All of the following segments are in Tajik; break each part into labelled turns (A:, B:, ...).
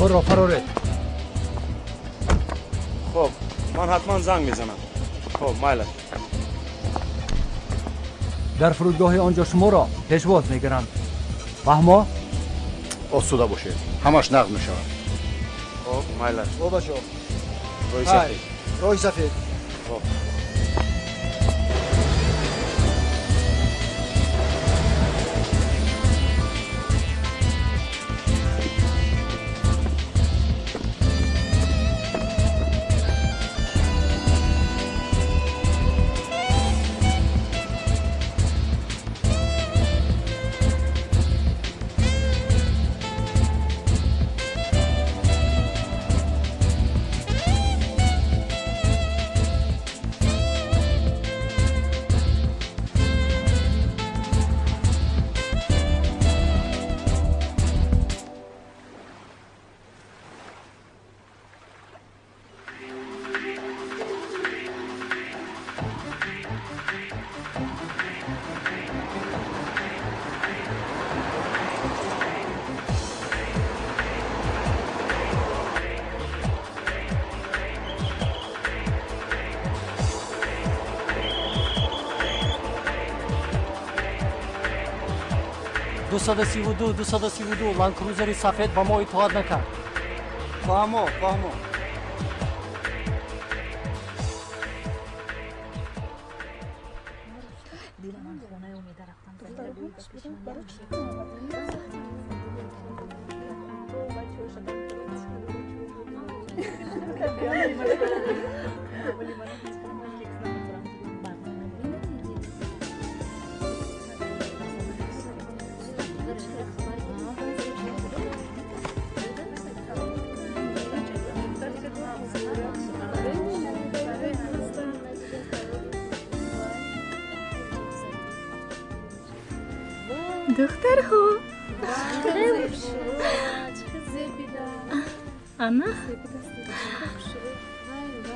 A: Борро фароред.
B: Хоб, ман ҳатман занг мезанам. Хоб, майлаш.
A: Дар фурудгоҳи он ҷо шуморо пешвоз мегиранд. Фаҳмо?
C: Осуда бошед, ҳамаш нағз мешавад.
B: Хоб, майлаш.
D: О, бачо.
B: Роҳи сафед.
D: Роҳи сафед.
B: Хоб.
E: 232, 232, ланкрузери сафед ба мо итоат накард.
D: Фаҳмо, фаҳмо.
F: Духтарҳо, ана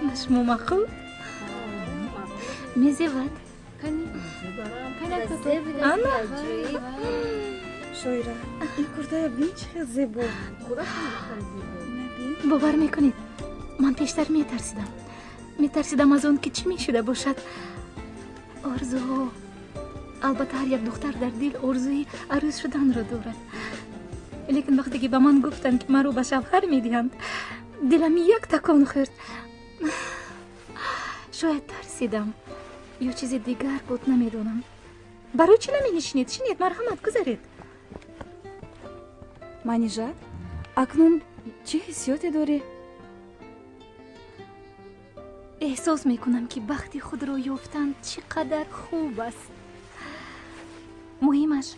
F: ба шумо маъқул мезевад. Ана
G: Шоира, ин куртая бин, чӣ хел зебо.
F: Бовар мекунед, ман пештар метарсидам, метарсидам аз он ки чӣ мешуда бошад. Орзуҳо. Албатта, ҳар як духтар дар дил орзуи арӯз шуданро дорад, лекин вақте ки ба ман гуфтанд, ки маро ба шавҳар медиҳанд, дилам як такон хӯрд. Шояд тарсидам ё чизи дигар буд, намедонам. Барои чӣ наменишинед? Шинед, марҳамат, гузаред.
G: Манижа, акнун чӣ ҳиссиёте дорӣ?
F: Эҳсос мекунам, ки бахти худро ёфтан чӣ қадар хуб аст. Муҳимаш,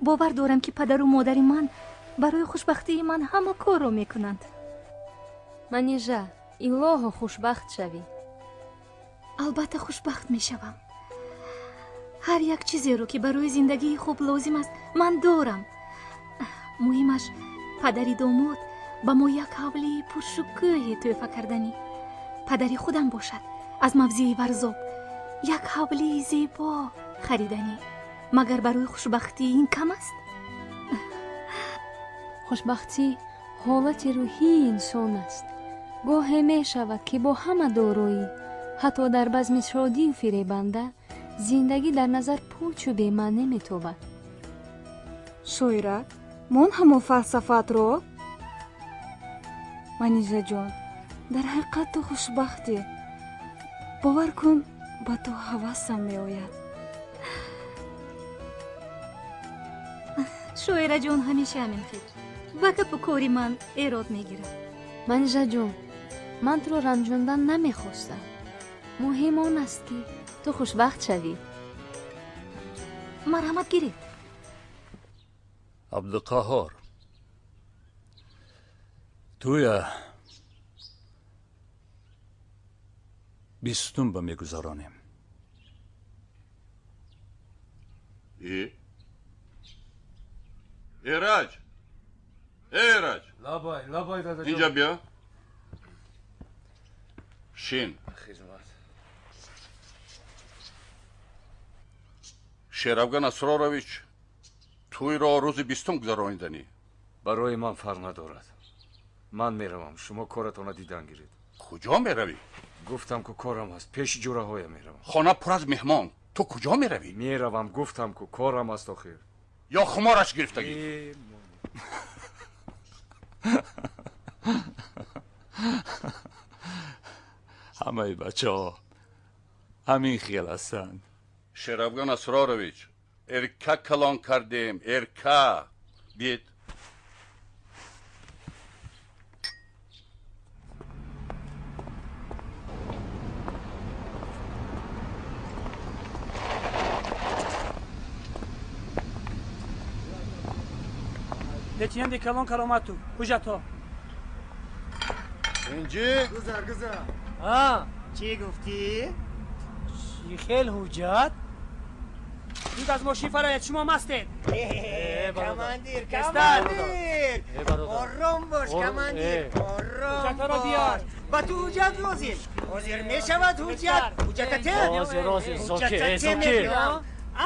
F: бовар дорам, ки падару модари ман барои хушбахтии ман ҳама корро мекунанд.
H: Манижа, илоҳо хушбахт шавӣ.
F: Албатта, хушбахт мешавам. Ҳар як чизеро, ки барои зиндагии хуб лозим аст, ман дорам. Муҳимаш, падари домод ба мо як ҳавлии пуршукӯҳе тӯҳфа карданӣ. Падари худам бошад, аз мавзеи Варзоб як ҳавлии зебо хариданӣ. Магар барои хушбахтӣ ин кам аст?
H: Хушбахтӣ ҳолати рӯҳии инсон аст. Гоҳе мешавад, ки бо ҳама дороӣ, ҳатто дар базми шодию фиребанда, зиндагӣ дар назар пучу бемаъне метобад.
G: Шоира, мон ҳамон фалсафаатро. Манижаҷон, дар ҳақиқат ту хушбахтӣ. Бовар кун, ба ту ҳавасам меояд.
F: Шоираҷон ҳамеша ҳамин хел ба гапу кори ман эрод мегирад.
H: Манижаҷон, ман туро ранҷондан намехостам. Муҳим он аст, ки ту хушбахт шавӣ.
F: Марҳамат, гиред.
I: Абдуқаҳор, тӯя 20-ум ба мегузаронем.
J: Эраҷ, Эраҷ!
A: Лабай, лабай, дадаҷон.
J: Инҷа биё, шин.
A: Хизмат.
J: Шерафган Асрорович тӯйро рӯзи 20-ум гузарониданӣ.
I: Барои ман фарқ надорад.
K: Ман меравам, шумо коратонро дидан гиред.
J: Куҷо меравӣ?
K: Гуфтам ку корам ҳаст, пеши ҷураҳоя меравам.
J: Хона пур аз меҳмон, ту куҷо меравӣ?
K: Меравам, гуфтам ку корам аст охир.
J: Ё хумораш гирифтагӣ?
I: Ҳамаи бачаҳо ҳамин хел ҳастанд.
J: Шерафган Асрорович, эрка калон кардем, эрка. Биед.
L: Лейтенанти калон Каромату, ҳуҷҷатҳо.
C: Инҷи? Гузар, гузар.
L: Чӣ гуфтӣ? Чӣ хел ҳуҷҷат? Зуд аз мошин фарояд, шумо мастед.
D: Командир, командир! Ором бош, командир, ором бош. Ба ту ҳуҷҷат лозим. Ҳозир мешавад ҳуҷҷат. Ҳуҷҷата те?
E: Ҳозир, ҳозир, Зокир, Зокир.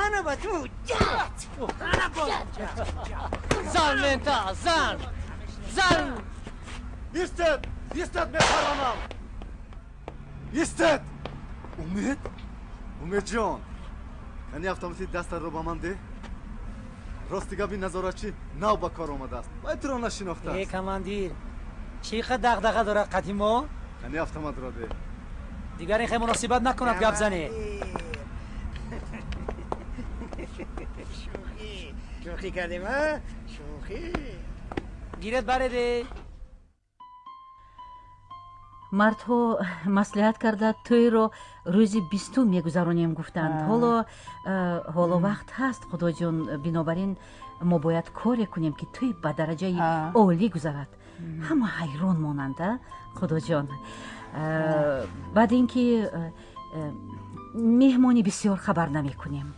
D: Ана ба ту ҳуҷҷат.
L: Ана бо.
E: Зан мента, зан! Зан!
C: Истед! Истед, мехаронам! Истед! Умед? Умедҷон! Кани автомати дастатро ба ман деҳ. Рости гап, ин назоратчӣ нав ба кор омадааст. Вай туро нашинохтааст.
L: Э, командир, чӣ қад дағдаға дорад қати мо?
C: Кани автоматро деҳ.
L: Дигар ин хел муносибат накунад гап занӣ.
D: Шӯхӣ, шӯхӣ кардем, а? Шӯхӣ.
L: Гиред бареде.
M: Мардҳо маслиҳат карда тӯйро рӯзи 20-ум мегузаронем гуфтанд. Ҳоло вақт ҳаст, Худоҷон, бинобар ин мо бояд коре кунем, ки тӯй ба дараҷаи олӣ гузарад, ҳама ҳайрон монанд, а Худоҷон. Баъд ин ки меҳмони бисёр хабар намекунем,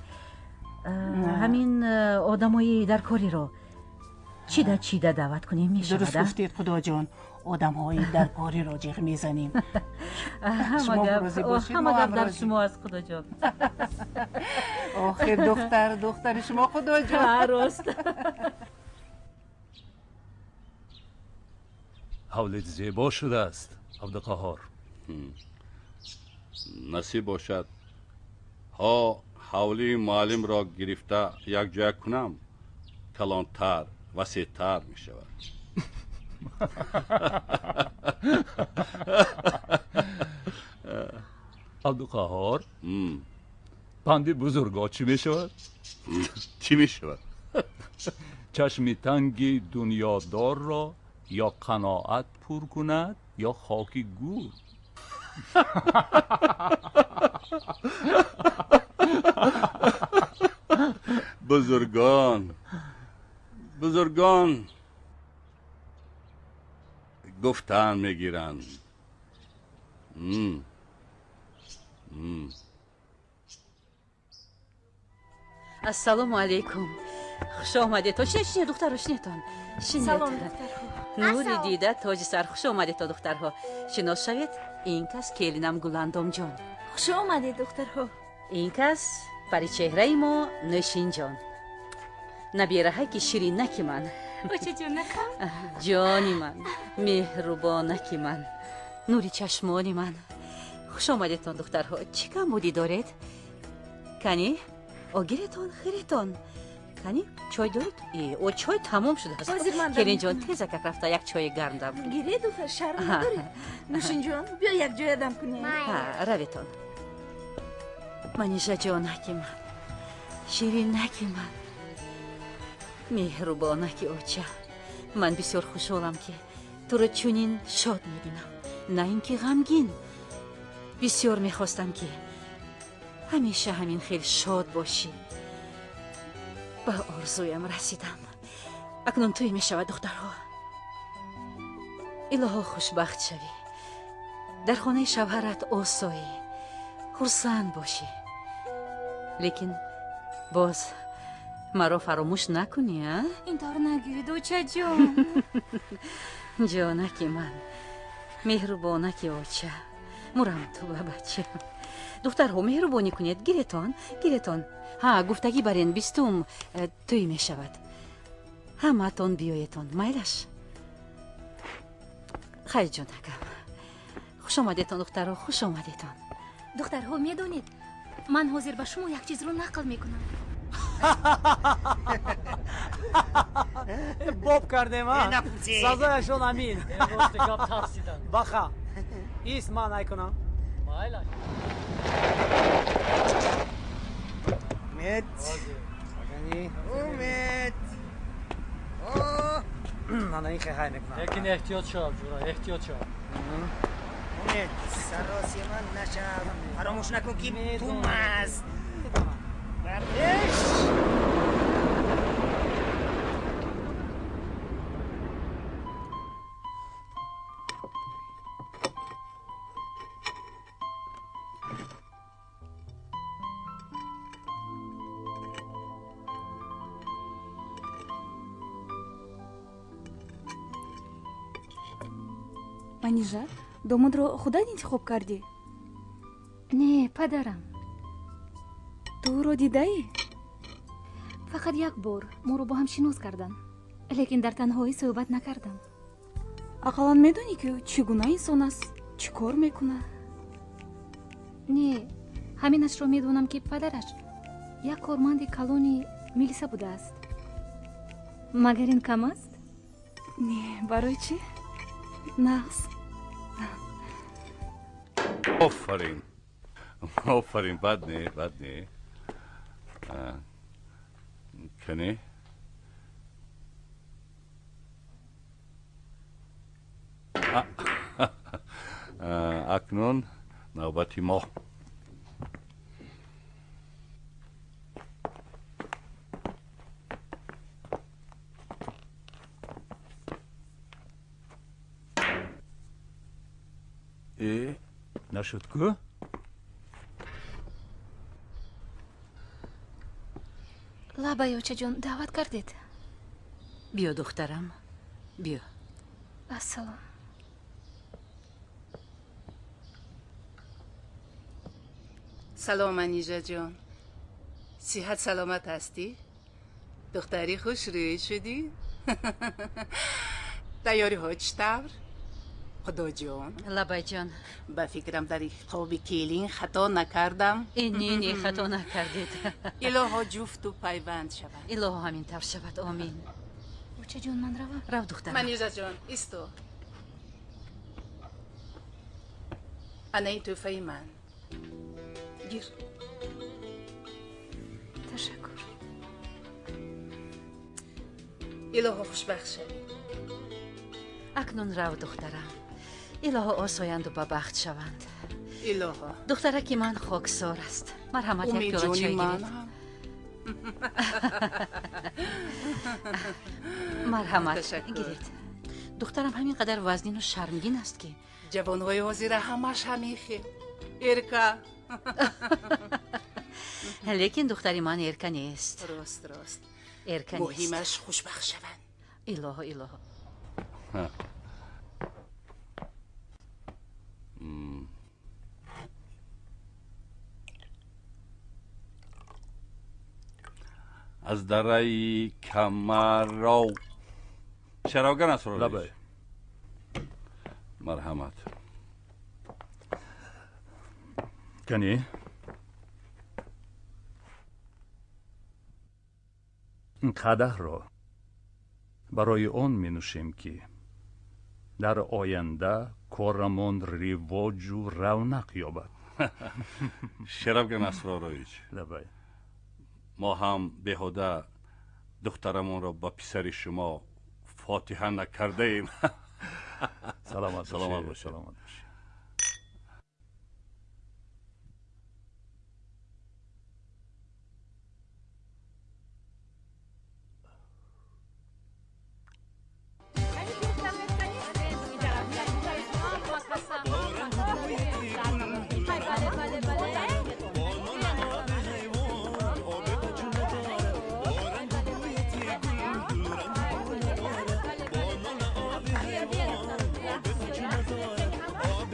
M: ҳамин одамои даркориро чида чида даъват кунем мешавад.
N: Дуруст гуфтед, Худоҷон, одамҳои даркориро ҷиғ мезанем.
M: Ҳама гап дар шумо аст, Худоҷон.
N: Охир духтар духтари шумо, Худоҷон.
M: Рост.
I: Ҳавлит зебо шудааст, Абдуқаҳор.
J: Насиб бошад, ҳо ҳавлии муаллимро гирифта якҷоя кунам, калонтар, васеътар мешавад.
I: Абдуқаҳор, панди бузургҳо чӣ мешавад?
J: Чӣ мешавад?
I: Чашми танги дунёдорро ё қаноат пур кунад, ё хоки гур.
J: Бузургон, бузургон гуфтан мегиранд.
M: Ассалому алайкум, хуш омадед. Шинед, шинед, духтаро, шинедтон.
F: Салом, духтарҳо.
M: Нури дида, тоҷи сар, хуш омадед, духтарҳо. Шинос шавед, ин кас келинам Гуландомҷон.
F: Хуш омадед, духтарҳо.
M: Ин кас паричеҳраи мо Нӯшинҷон, набираҳаки ширинаки ман.
F: Очаҷонакам.
M: Ҷони ман, меҳрубонаки ман, нури чашмони ман. Хуш омадедтон, духтарҳо. Чӣ камбудӣ доред? Кани огиретон, хиретон. Кани чой доред? О, чой тамом шудааст. Келинҷон, тезакак рафта як чои гарм дам кунед.
F: Гиред, духтар, шарм надоред. Нӯшинҷон, биё якҷоя дам кунем.
M: Раветон. Манижаҷонаки ман, ширинаки ман, меҳрубонаки оча. Ман бисёр хушҳолам, ки туро чунин шод мебинам, на ин ки ғамгин. Бисёр мехостам, ки ҳамеша ҳамин хел шод бошӣ. Ба орзуям расидам. Акнун тӯй мешавад, духтарҳо. Илоҳо, хушбахт шавӣ, дар хонаи шавҳарат осоӣ, хурсанд бошӣ. Лекин боз маро фаромӯш накунӣ, а?
F: Ин тавр нагӯед, очаҷон.
M: Ҷонаки ман, меҳрубонаки оча, мурам ту ба бача. Духтарҳо, меҳрубонӣ кунед, гиретон, гиретон. Ҳа, гуфтагӣ барен, 20-ум тӯй мешавад. Ҳамаатон биёетон, майлаш. Хайр ҷонакам, хуш омадетон духтарҳо, хуш омадетон.
F: Духтарҳо, медонед, ман ҳозир ба шумо як чизро нақл мекунам.
L: Боб кардем, а? Сазояшон амин. Баха, ис ман айкунам. Умед, умед. Ана ин хай мекунам.
E: Лекин эҳтиёт шав, ҷура, эҳтиёт шав.
D: Умед, саросима нашав. Фаромӯш накун, ки ту маст. Ба пеш!
G: Манижа, домодро худат интихоб кардӣ?
F: Не, падарам.
G: Ту ӯро дидаӣ?
F: Фақат як бор моро бо ҳам шинос карданд, лекин дар танҳоӣ суҳбат накардам.
G: Ақаллан медонӣ, ки ӯ чӣ гуна инсон аст, чӣ кор мекунад?
F: Не, ҳаминашро медонам, ки падараш як корманди калони милиса будааст. Магар ин кам аст?
G: Не, барои чӣ? Нағз.
J: Офарин, офарин, бад не, бад не. Кане, акнун навбати мо.
I: Э, нашуд ку?
F: Лабай, очаҷон, даъват кардед?
M: Биё, духтарам, биё.
F: Ассалом.
O: Салом, Манижа ҷон, сиҳат саломат ҳастӣ? Духтари хушрӯй шудӣ. Тайёриҳо чӣ тавр, худоҷон?
M: Лабайҷон.
O: Ба фикрам, дар интихоби келин хато накардам.
M: Э, не, не, хато накардед.
O: Илоҳо ҷуфту пайванд шаванд.
M: Илоҳо ҳамин тавр шавад, омин.
F: Очаҷон, ман равам.
M: Рав, духтарам.
O: Манижаҷон, исто. Ана ин тӯҳфаи ман, гир.
F: Ташаккур.
O: Илоҳо хушбахт шавӣ.
M: Акнун рав, духтарам. Илоҳо осоянду ба бахт шаванд.
O: Илоҳо.
M: Духтараки ман хоксор аст. Марҳамат, як пиёла
O: Умедҷони
M: чой
O: ман
M: гиред. Марҳамат.
O: Ташаккур.
M: Гиред. Духтарам ҳамин қадар вазнину шармгин аст, ки
O: Ҷавонҳои ҳозира ҳамаш ҳамин хел эрка.
M: Лекин духтари ман эрка нест.
O: Рост, рост.
M: Эрка нест.
O: Муҳимаш хушбахт шаванд.
M: Илоҳо, илоҳо.
J: Аз дараи Камаров шаровган аст.
I: Лабай.
J: Марҳамат.
I: Кани, ин қадаҳро барои он менӯшем, ки дар оянда корамон ривоҷу равнақ ёбад.
J: Шарафган Асрорович.
I: Лабай.
J: Мо ҳам беҳуда духтарамонро ба писари шумо фотиҳа накардаем.
I: Саломат.
J: Саломат бошед.
I: Саломат бошед.
P: Об.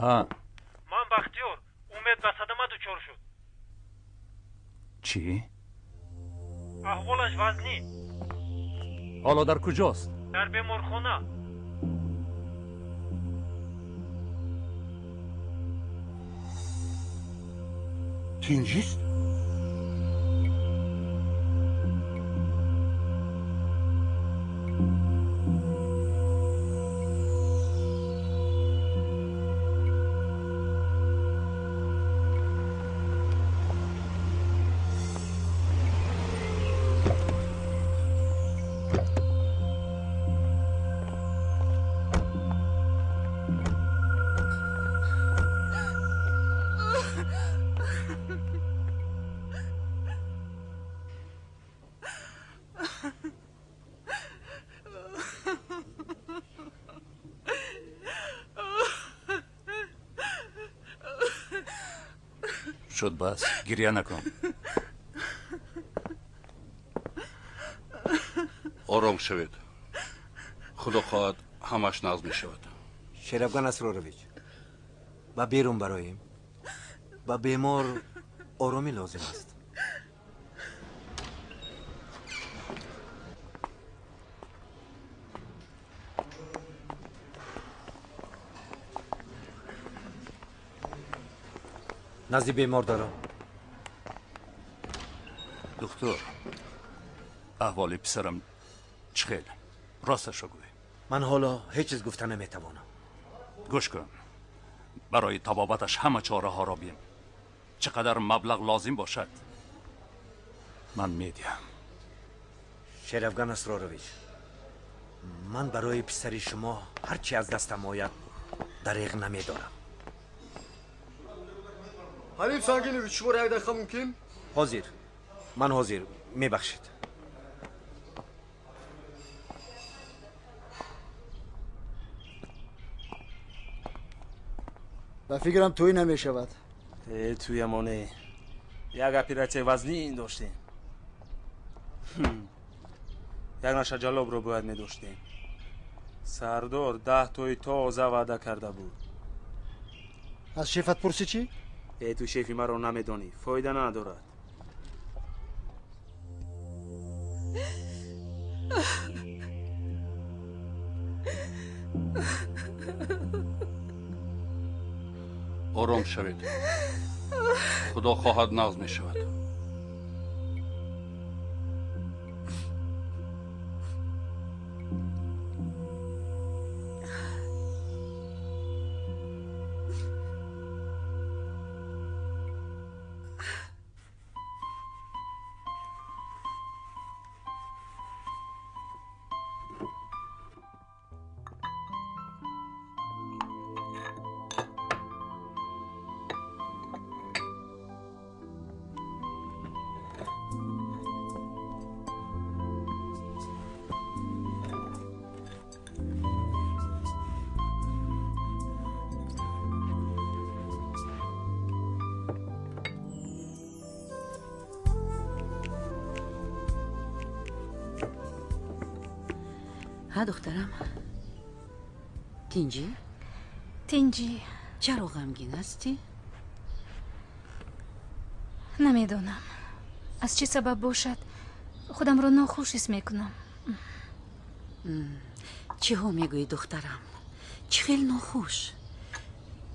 I: Ҳа,
P: ман Бахтиёр. Умед ба садама дучор шуд.
I: Чӣ?
P: Аҳволаш вазнин.
I: Ҳоло дар куҷост?
P: Дар беморхона.
J: Тинҷист?
I: Шуд, бас, гирья накун.
J: Ором шавед, худо хоҳад, ҳамаш нағз мешавад.
Q: Шерафган Асрорович, ба берун бароем. Ба бемор оромӣ лозим аст. Назди бемор дорам.
I: Духтур, аҳволи писарам чӣ хел? Росташро гӯй.
Q: Ман ҳоло ҳеҷ чиз гуфта наметавонам.
I: Гӯш кун, барои табобаташ ҳама чораҳоро бин. Чӣ қадар маблағ лозим бошад, ман медиҳам.
Q: Шерафган Асрорович, ман барои писари шумо ҳар чи аз дастам ояд дареғ намедорам.
C: Ҳалим Сангинович, шуморо як дақиқа мумкин?
Q: Ҳозир, ман ҳозир, мебахшед.
C: Ба фикрам, тӯй намешавад.
B: Э, тӯямоне. Як оператсияи вазнин доштем. Як наша ҷалобро бояд медоштем. Сардор 10 тои тоза ваъда карда буд.
C: Аз шефат пурсӣ, чӣ?
B: Э, ту шефи маро намедонӣ, фоида надорад.
J: Ором шавед, худо хоҳад, нағз мешавад.
M: Ҳа, духтарам, тинҷӣ?
F: Тинҷӣ.
M: Чаро ғамгин ҳастӣ?
F: Намедонам, аз чӣ сабаб бошад, худамро нохуш ҳис мекунам.
M: Чиҳо мегӯӣ, духтарам? Чӣ хел нохуш?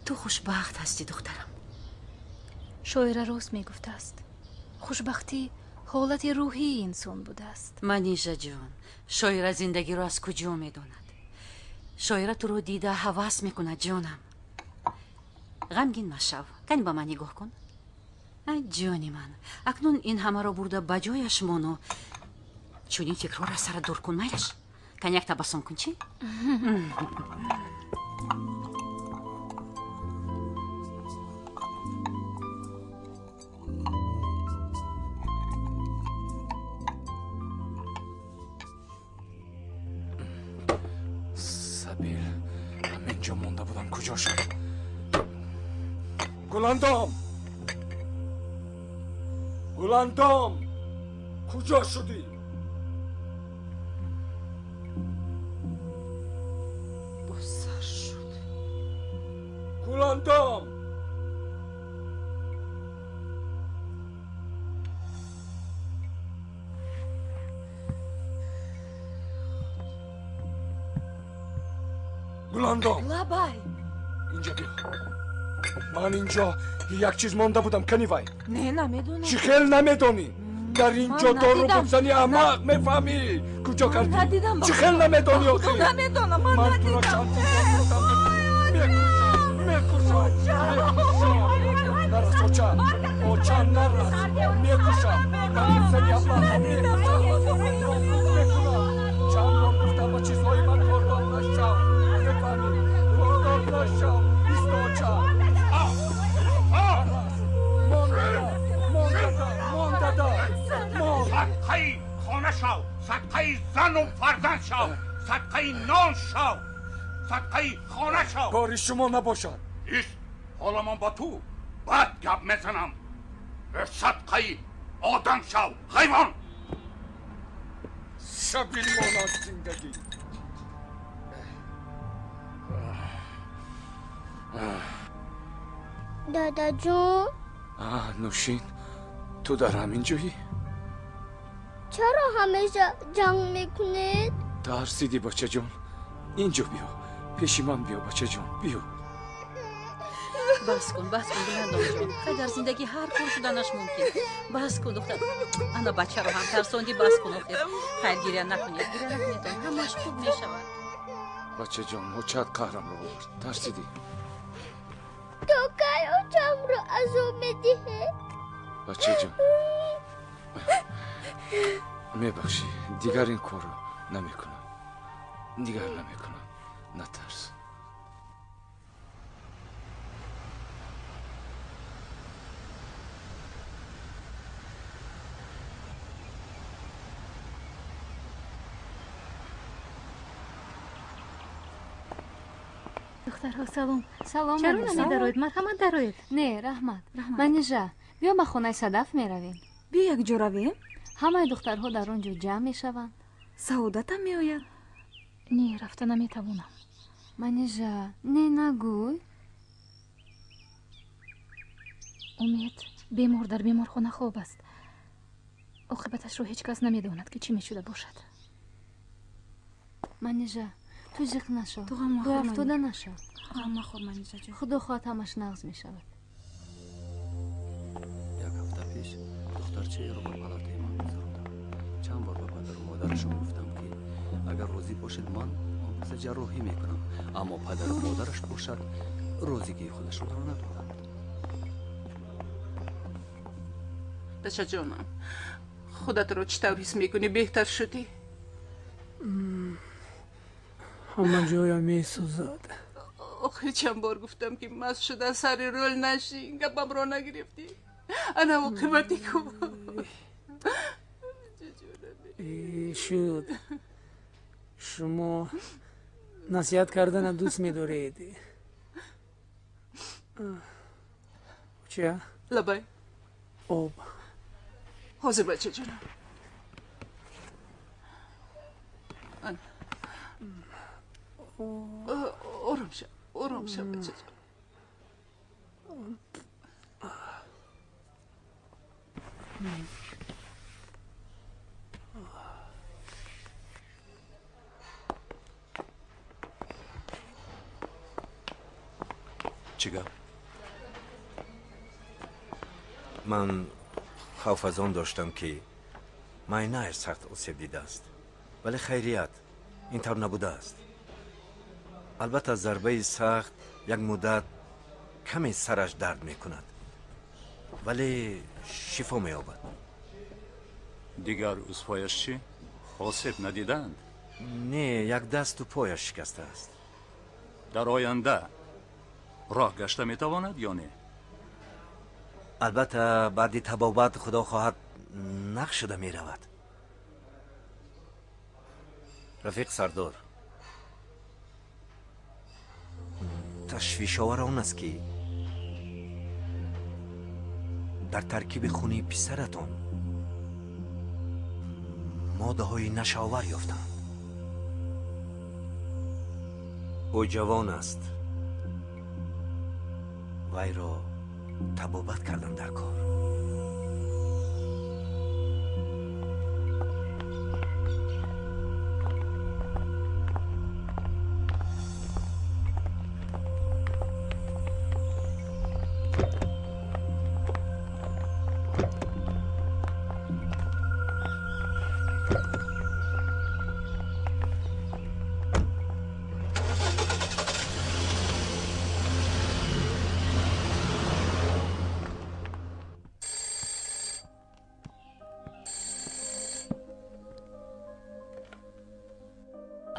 M: Ту хушбахт ҳастӣ, духтарам.
F: Шоира рост мегуфтааст: хушбахтӣ ҳолати рӯҳии инсон будааст.
M: Манижа ҷон, шоира зиндагиро аз куҷо медонад? Шоира туро дида ҳавас мекунад, ҷонам. Ғамгин машав, кани ба ман нигоҳ кун. Ай, ҷони ман, акнун ин ҳамаро бурда ба ҷояш мону чунин фикрҳоро аз сара дур кун, майлаш? Кани як табассум кун, чӣ?
K: Сабил ҳамин ҷо монда будам, куҷо шуд? Гуландом, Гуландом, куҷо шудӣ?
G: Босар шуд.
K: Гуландом! Гуландом!
G: Лабай!
K: Инҷа биё. Ман инҷо як чиз монда будам, кани вай?
G: Не, намедонам.
K: Чӣ хел намедонӣ? Дар инҷо дору буд, зани аҳмақ, мефаҳмӣ? Куҷо кардӣ?
G: Надидам.
K: Чӣ хел намедонӣ охир?
G: Намедонам, ман надидам.
K: Мекушам, мекушам. Нарас, оча. Оча, нарас. Мекушам. Ман ин зани аҳмақро мекушам. Мекунам. Чанд бор гуфтам, ба чизҳои ман кордор нашав. Мефаҳмӣ? Кордор нашав. Исто, оча. Нарас. Мондада, мондада, мондада.
R: Садқаи хона шав, садқаи зану фарзанд шав, садқаи нон шав, садқаи хона шав.
K: Кори шумо набошад.
R: Ист, ҳоло ман ба ту бад гап мезанам. Садқаи одам шав, ҳайвон.
K: Шабил монад зиндагӣ.
S: Дадаҷон.
K: Нӯшин, ту дар ҳамин ҷоӣ?
S: Чаро ҳамеша ҷанг мекунед?
K: Тарсидӣ, бачаҷон. Инҷо биё, пеши ман биё, бачаҷон, биё.
M: Бас кун, бас кун, Гуландомҷон. Хай, дар зиндагӣ ҳар кор шуданаш мумкин. Бас кун, духтар. Ана бачаро ҳам тарсондӣ, бас кун охир. Хайр, гиря накунед, гиря накунедон, ҳамаш хуб мешавад.
K: Бачаҷон, очаат қаҳрамро овард. Тарсидӣ.
S: То кай очамро азоб медиҳед?
K: Бачаҷон, мебахшӣ, дигар ин корро намекунам, дигар намекунам, натарс.
F: Духтарҳо, салом.
H: Салом.
F: Чаро намедароед? Марҳамат, дароед.
H: Не, раҳмат. Манижа, биё ба хонаи Садаф меравем.
G: Биё якҷо равем.
H: Ҳамаи духтарҳо дар он ҷо ҷамъ мешаванд.
G: Саодатам меояд.
F: Не, рафта наметавонам.
H: Манижа, не нагӯй.
F: Умед бемор дар беморхона хоб аст. Оқибаташро ҳеҷ кас намедонад, ки чӣ мешуда бошад.
H: Манижа, ту зиқ нашав,
G: Ту ғам махӯр,
H: афтода нашав.
G: Ғам махӯр, Манижаҷон.
H: Худо хоҳад, ҳамаш нағз мешавад.
T: Як ҳафта пеш духтарчаеро ба палатаи ман гузарондам. Чанд бор ба падару модарашон гуфтам, ки агар розӣ бошед, ман он каса ҷарроҳӣ мекунам, аммо падару модараш бошад, розигии худашонро надоданд.
O: Бачаҷонам, худатро чӣ тавр ҳис мекунӣ? Беҳтар шудӣ?
L: Ҳама ҷоя месӯзад.
O: Охир чанд бор гуфтам, ки маст шуда сари рӯл нашӣ, гапамро нагирифтӣ. Ана оқибати ку.
L: Шуд. Шумо насиҳат кардана дӯст медоред. Чия?
O: Лабай.
L: Об.
O: Ҳозир, бачаҷонам. Ором шав, ором шав, бачаҷон.
J: Чӣ гап?
Q: Ман хавф аз он доштам, ки майнааш сахт осеб дидааст, вале хайрият, ин тавр набудааст. Албатта, зарбаи сахт як муддат каме сараш дард мекунад, вале шифо меёбад.
I: Дигар узвҳояш чӣ? Осеб надидаанд?
Q: Не, як дасту пояш шикастааст.
I: Дар оянда роҳ гашта метавонад ё не?
Q: Албатта, баъди табобат, худо хоҳад, нақ шуда меравад. Рафиқ сардор, ташвишовар он аст, ки дар таркиби хуни писаратон моддаҳои нашаовар ёфтанд. Ӯ ҷавон аст. Вайро табобат кардан дар кор.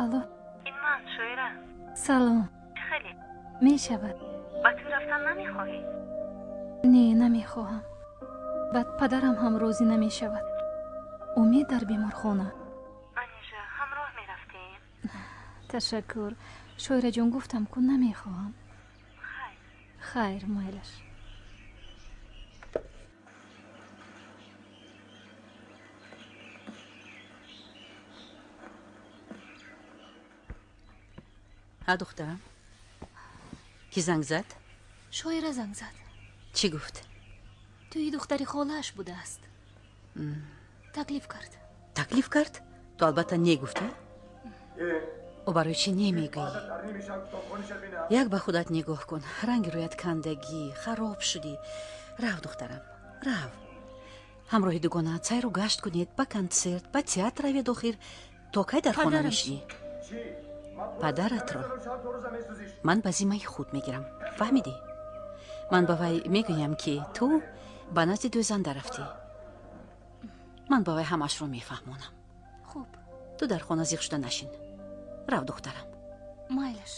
F: Алло.
U: Ин ман, Шоира.
F: Салом.
U: Чӣ хеле?
F: Мешавад.
U: Ба тӯй рафтан намехоҳӣ?
F: Не, намехоҳам. Баъд падарам ҳам розӣ намешавад. Умед дар беморхона.
U: Манижа, ҳамроҳ мерафтем.
F: Ташаккур. Шоираҷон, гуфтам ку намехоҳам.
U: Хайр.
F: Хайр, майлаш.
M: Ҳа, духтарам, кӣ занг зад?
F: Шоира занг зад.
M: Чӣ гуфт?
F: Тӯи духтари холааш будааст. Таклиф кард.
M: Таклиф кард? Ту албатта не гуфтӣ? Ӯ барои чӣ немегӯӣ? Як ба худат нигоҳ кун, ранги рӯят кандагӣ, хароб шудӣ. Рав, духтарам, рав. Ҳамроҳи дугонаат сайру гашт кунед, ба консерт, ба театр равед. Охир то кай дар хона мешинӣ? Падаратро ман ба зиммаи худ мегирам, фаҳмидӣ? Ман ба вай мегӯям, ки ту ба назди дӯзанда рафтӣ. Ман ба вай ҳамаашро мефаҳмонам.
F: Хуб.
M: Ту дар хона зиқ шуда нашин. Рав, духтарам.
F: Майлаш.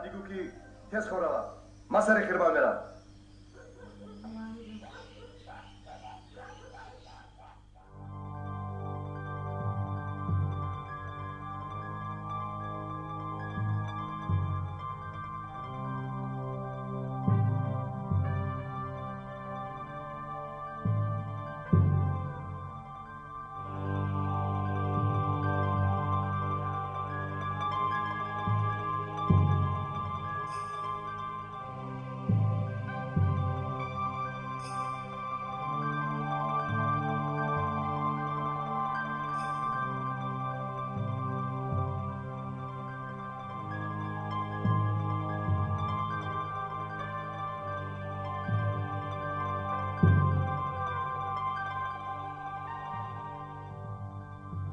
C: Дигӯ, ки тез хор равад, ман сари хирбан мерам.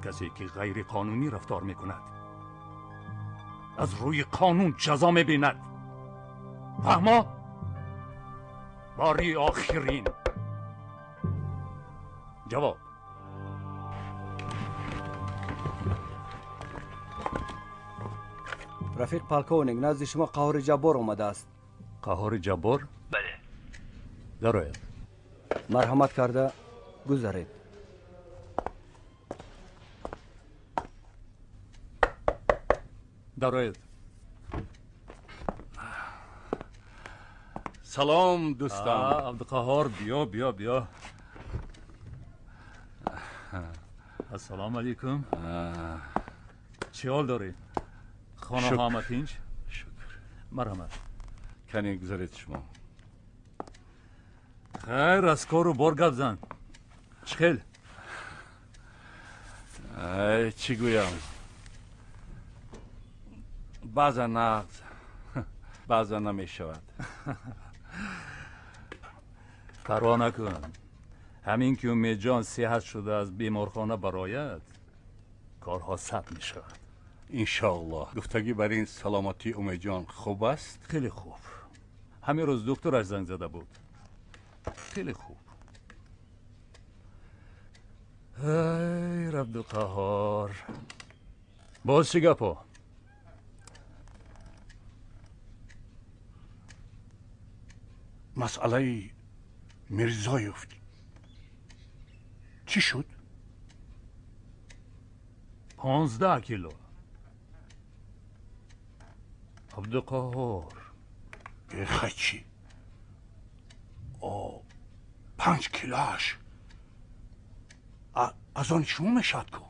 I: Касе ки ғайриқонунӣ рафтор мекунад, аз рӯи қонун ҷазо мебинад. Фаҳмо? Бори охирин ҷавоб.
A: Рафиқ полковник, назди шумо Қаҳори Ҷаббор омадааст.
I: Қаҳори Ҷаббор?
A: Бале.
I: Дарояд.
A: Марҳамат карда гузаред.
I: Дарояд.
J: Салом, дӯстам.
I: Абдуқаҳор, биё, биё, биё. Ассалому алайкум. Чӣ ҳол дорӣ? Хона ҳама тинч?
J: Шукр.
I: Марҳамат.
J: Кане, гузаред шумо.
I: Хайр, аз кору бор гап зан. Чӣ хел?
J: Чӣ гӯям, баъзан нағз, баъзан намешавад.
I: Парво накун. Ҳамин ки Умедҷон сиҳат шуда аз беморхона барояд, корҳо сабт мешавад.
J: Иншоаллоҳ. Гуфтагӣ бар ин, саломатии Умедҷон хуб аст?
I: Хеле хуб. Ҳамин рӯз духтураш занг зада буд. Хеле хуб. Ай, Абдуқаҳор, боз чӣ гапо?
R: Масъалаи Мирзоев чӣ шуд?
I: 15 кило. Абдуқаҳор.
R: Хай, чӣ? 5 килоаш аз они шумо мешавад ку.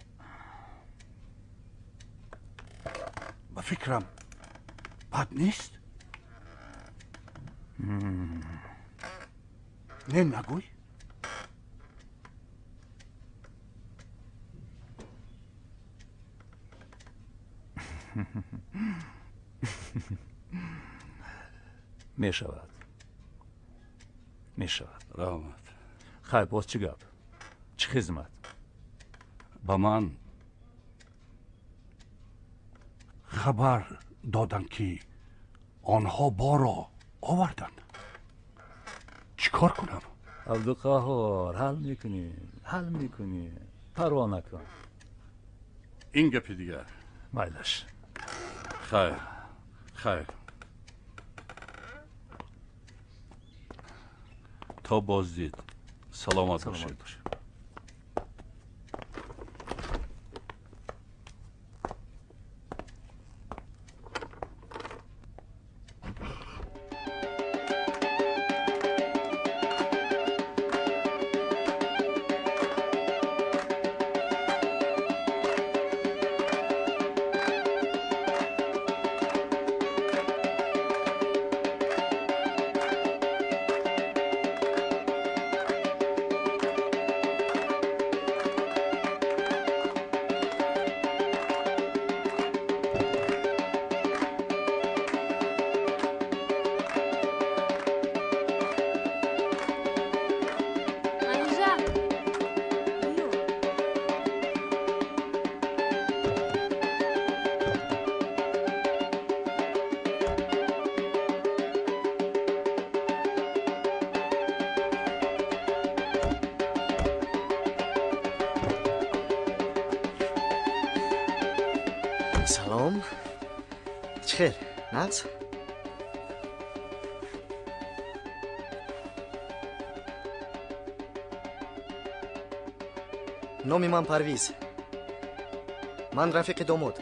R: Ба фикрам, Бад нест? Не, нагӯй.
I: Мешавад, мешавад.
J: Раҳмат.
I: Хайр, боз чӣ гап? Чӣ хизмат?
J: Ба ман
R: хабар доданд, ки онҳо боро оварданд. Чӣ кор кунам?
I: Абдуқаҳҳор, ҳал мекунем, ҳал мекунем, парво накун.
J: Ин гапи дигар.
I: Майлаш.
J: Хайр, хайр. То боздид. Саломат бошед.
N: Салом. Чӣ хел? Нағз? Номи ман Парвиз. Ман рафиқи домод.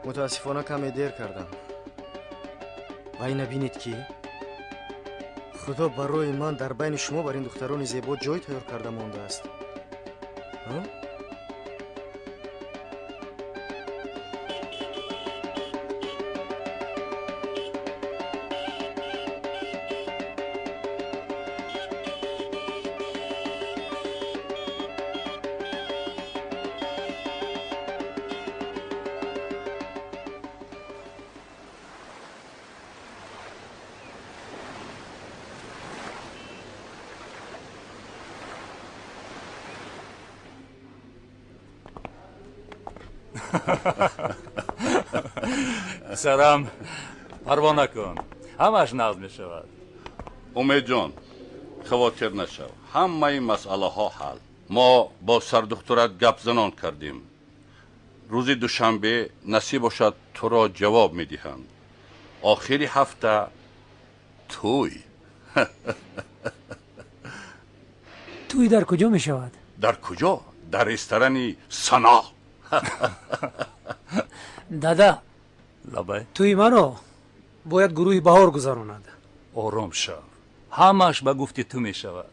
N: Мутаассифона, каме дер кардам. Ва ина бинед, ки Худо барои ман дар байни шумо бар ин духтарони зебо ҷой тайёр карда мондааст.
I: Писарам, парво накун, ҳамааш нағз мешавад.
J: Умедҷон, хавотир нашав, ҳамаи масъалаҳо ҳал. Мо бо сардухтурат гапзанон кардем. Рӯзи душанбе насиб бошад, туро ҷавоб медиҳанд. Охири ҳафта тӯй.
L: Тӯй дар куҷо мешавад?
J: Дар куҷо? Дар ресторани Сано.
L: Дада.
I: Лабай.
L: Тӯи маро бояд гурӯҳи Баҳор гузаронад.
I: Ором шав, ҳамааш ба гуфти ту мешавад.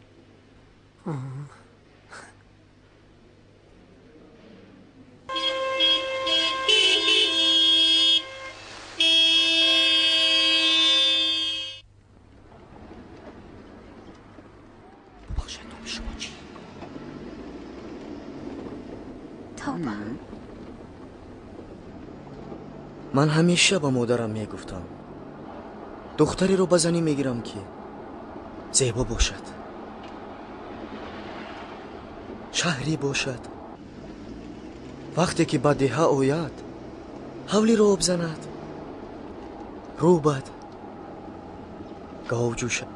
N: Бубахшед, номи шумо чӣ?
F: Тавба.
N: Ман ҳамеша ба модарам мегуфтам, духтареро ба занӣ мегирам, ки зебо бошад, шаҳрӣ бошад, вақте ки ба деҳа ояд, ҳавлиро об занад, рӯбад, гов ҷӯшад.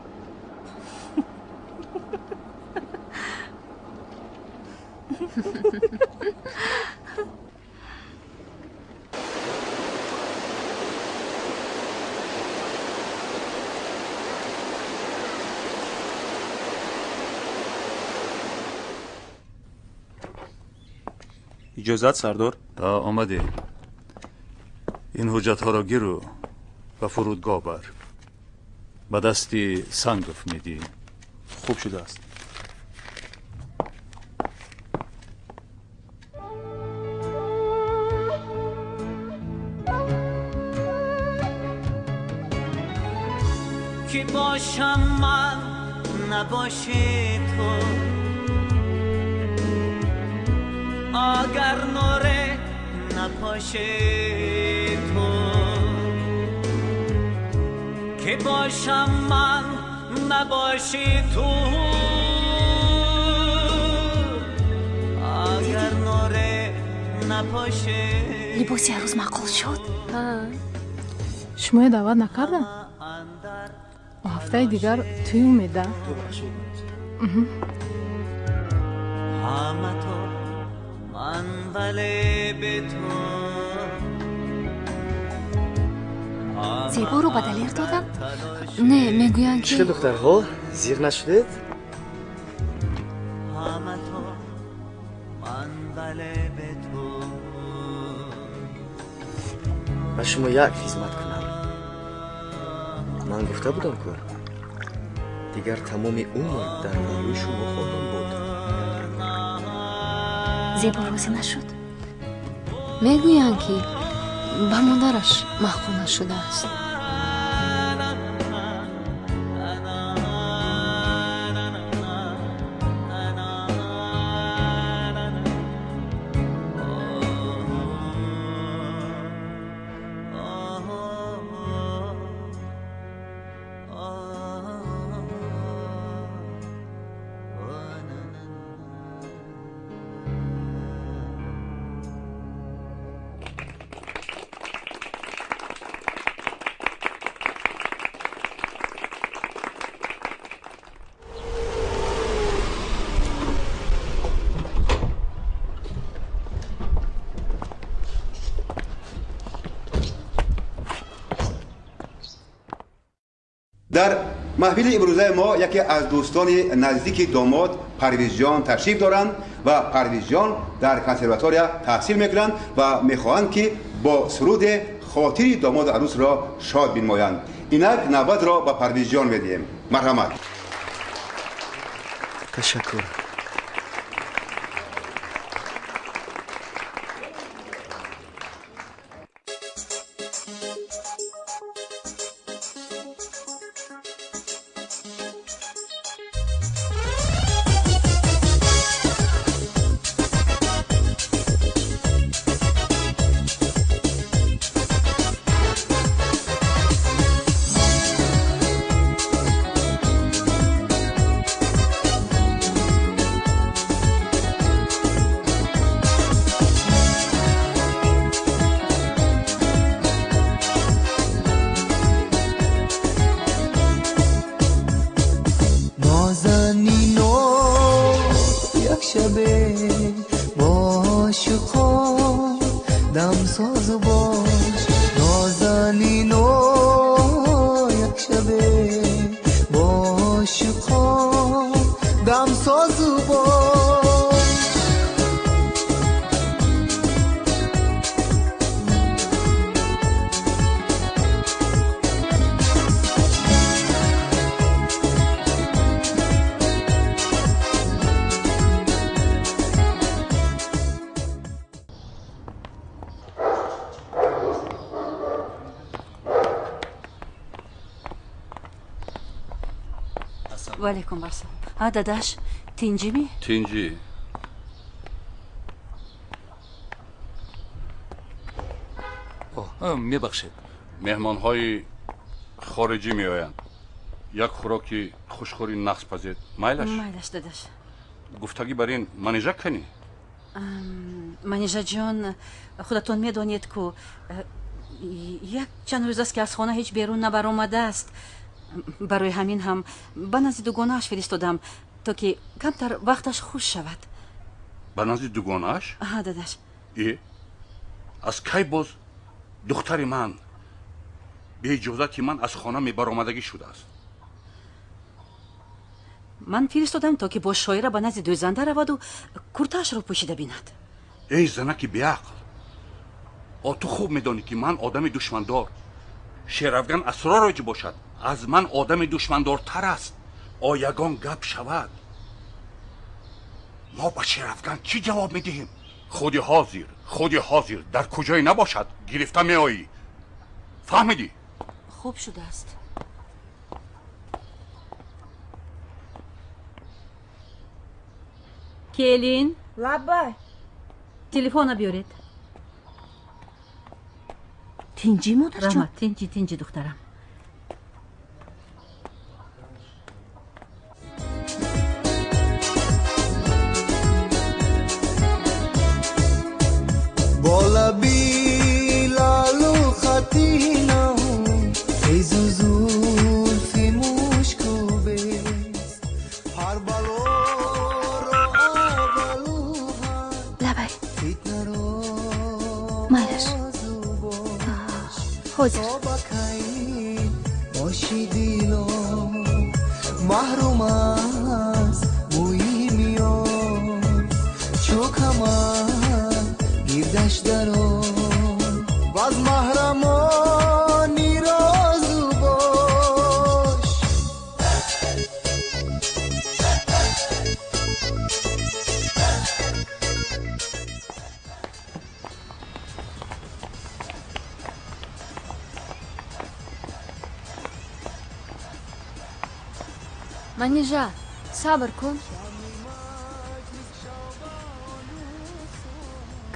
B: Иҷозат, сардор.
I: Омадӣ. Ин ҳуҷҷатҳоро гиру ба фурудгоҳ бар. Ба дасти Сангов медиҳӣ.
B: Хуб шудааст.
E: Ки бошам ман набоши ту, агар нуре напоши ту. Ки бошам ман набоши ту, агар нуре напоши.
F: Либоси арӯз маъқул шуд?
O: Шумоя даъват накардам? Ҳафтаи дигар тӯй умеда.
E: Ҳама ту, ман вале бе ту.
F: Зеборо ба Далер додам?
H: Не, мегӯянд ки
N: Чӣ духтарҳо, зиқ нашудед?
E: Ҳама ту, ман вале бе ту.
N: Ба шумо як хизмат кунам. Ман гуфта будам, ку дигар тамоми умр дар паҳлӯи шумо хоҳам буд.
F: Зебо розӣ нашуд?
H: Мегӯянд ки ба модараш маъқул нашудааст.
V: Дар маҳфили имрӯзаи мо яке аз дӯстони наздики домод Парвизҷон ташриф доранд ва Парвизҷон дар консерватория таҳсил мекунанд ва мехоҳанд, ки бо суруде хотири домоду арӯсро шод бинмоянд. Инак навбатро ба Парвизҷон медиҳем. Марҳамат.
N: Ташаккур.
M: Ваалайкум ассалом. А, дадаш, тинҷимӣ?
J: Тинҷӣ.
I: Мебахшед.
J: Меҳмонҳои хориҷӣ меоянд. Як хӯроки хушхӯри нағз пазед. Майлаш?
M: Майлаш, дадаш.
J: Гуфтагӣ бар ин Манижа канӣ?
M: Манижаҷон, худатон медонед, ку як чанд рӯз аст, ки аз хона ҳеҷ берун набаромадааст. Барои ҳамин ҳам ба назди дугонааш фиристодам, то ки камтар вақташ хуш шавад.
J: Ба назди дугонааш?
M: Аҳа, дадаш.
J: Э, аз кай боз духтари ман беиҷозати ман аз хона мебаромадагӣ шудааст?
M: Ман фиристодам, то ки бо Шоира ба назди дӯзанда раваду куртаашро пӯшида бинад.
J: Эй занаки беақл, о ту хуб медонӣ, ки ман одами душмандор. Шерафган Асророҷ бошад, аз ман одами душмандортар аст. О ягон гап шавад, мо ба Шерафган чӣ ҷавоб медиҳем? Худи ҳозир, худи ҳозир дар куҷое набошад, гирифта меоӣ. Фаҳмидӣ?
M: Хуб шудааст. Келин.
D: Лаббай.
M: Телефона биёред.
D: Тинҷӣ, модарҷон?
M: Раҳмат, тинҷӣ, тинҷӣ, духтарам.
E: Бо лаби лалу хатинам хезу зулфи мушкубест ҳар балоро аввалу
F: Лабай.
E: Фитнаро.
F: Майлаш. Ҳозир.
E: То ба кай боши дило маҳрум аз мӯи миён, чу камар гирдаш дарон ваз маҳрамони розу бош.
H: Манижа, сабр кун.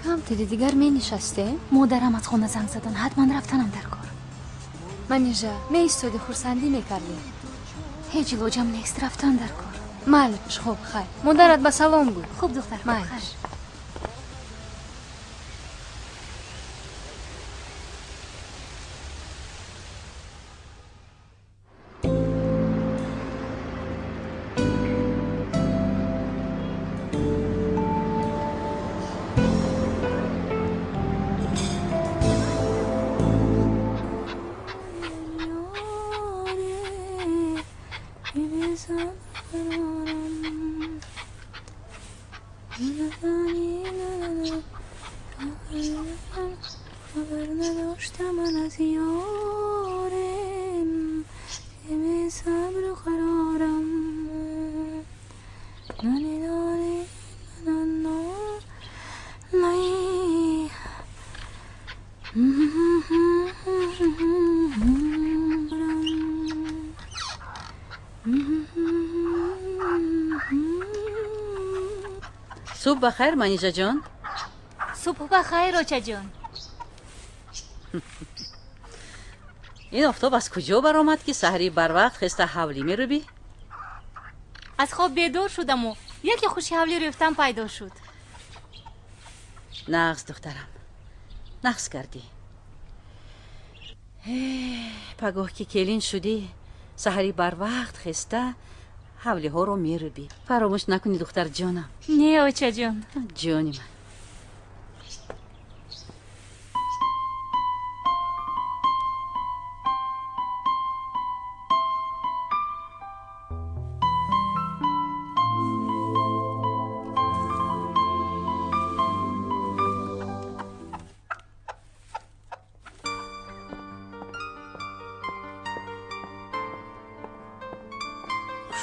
H: Камтари дигар менишастем.
F: Модарам аз хона занг задан, ҳатман рафтанам дар кор.
H: Манижа, меистоди, хурсандӣ мекардем.
F: Ҳеҷ илоҷам нест, рафтан дар кор.
H: Майлаш, хуб, хайр. Модарат ба салом гӯй.
F: Хуб, духтар.
H: Майлаш. Хабар надоштам ман аз ёрем, бесабру қарорам. Нани нани най.
M: Субҳ ба хайр, Манижаҷон.
F: Субҳ ба хайр, очаҷон.
M: Ин офтоб аз куҷо баромад, ки саҳари барвақт хеста ҳавлӣ мерӯбӣ?
F: Аз хоб бедор шудаму яке хуши ҳавлӣ рӯфтан пайдо шуд.
M: Нағз, духтарам, нағз кардӣ. Пагоҳ ки келин шудӣ, саҳари барвақт хеста ҳавлиҳоро мерӯбӣ. Фаромӯш накунӣ, духтарҷонам.
F: Не, очаҷон.
M: Ҷони ман.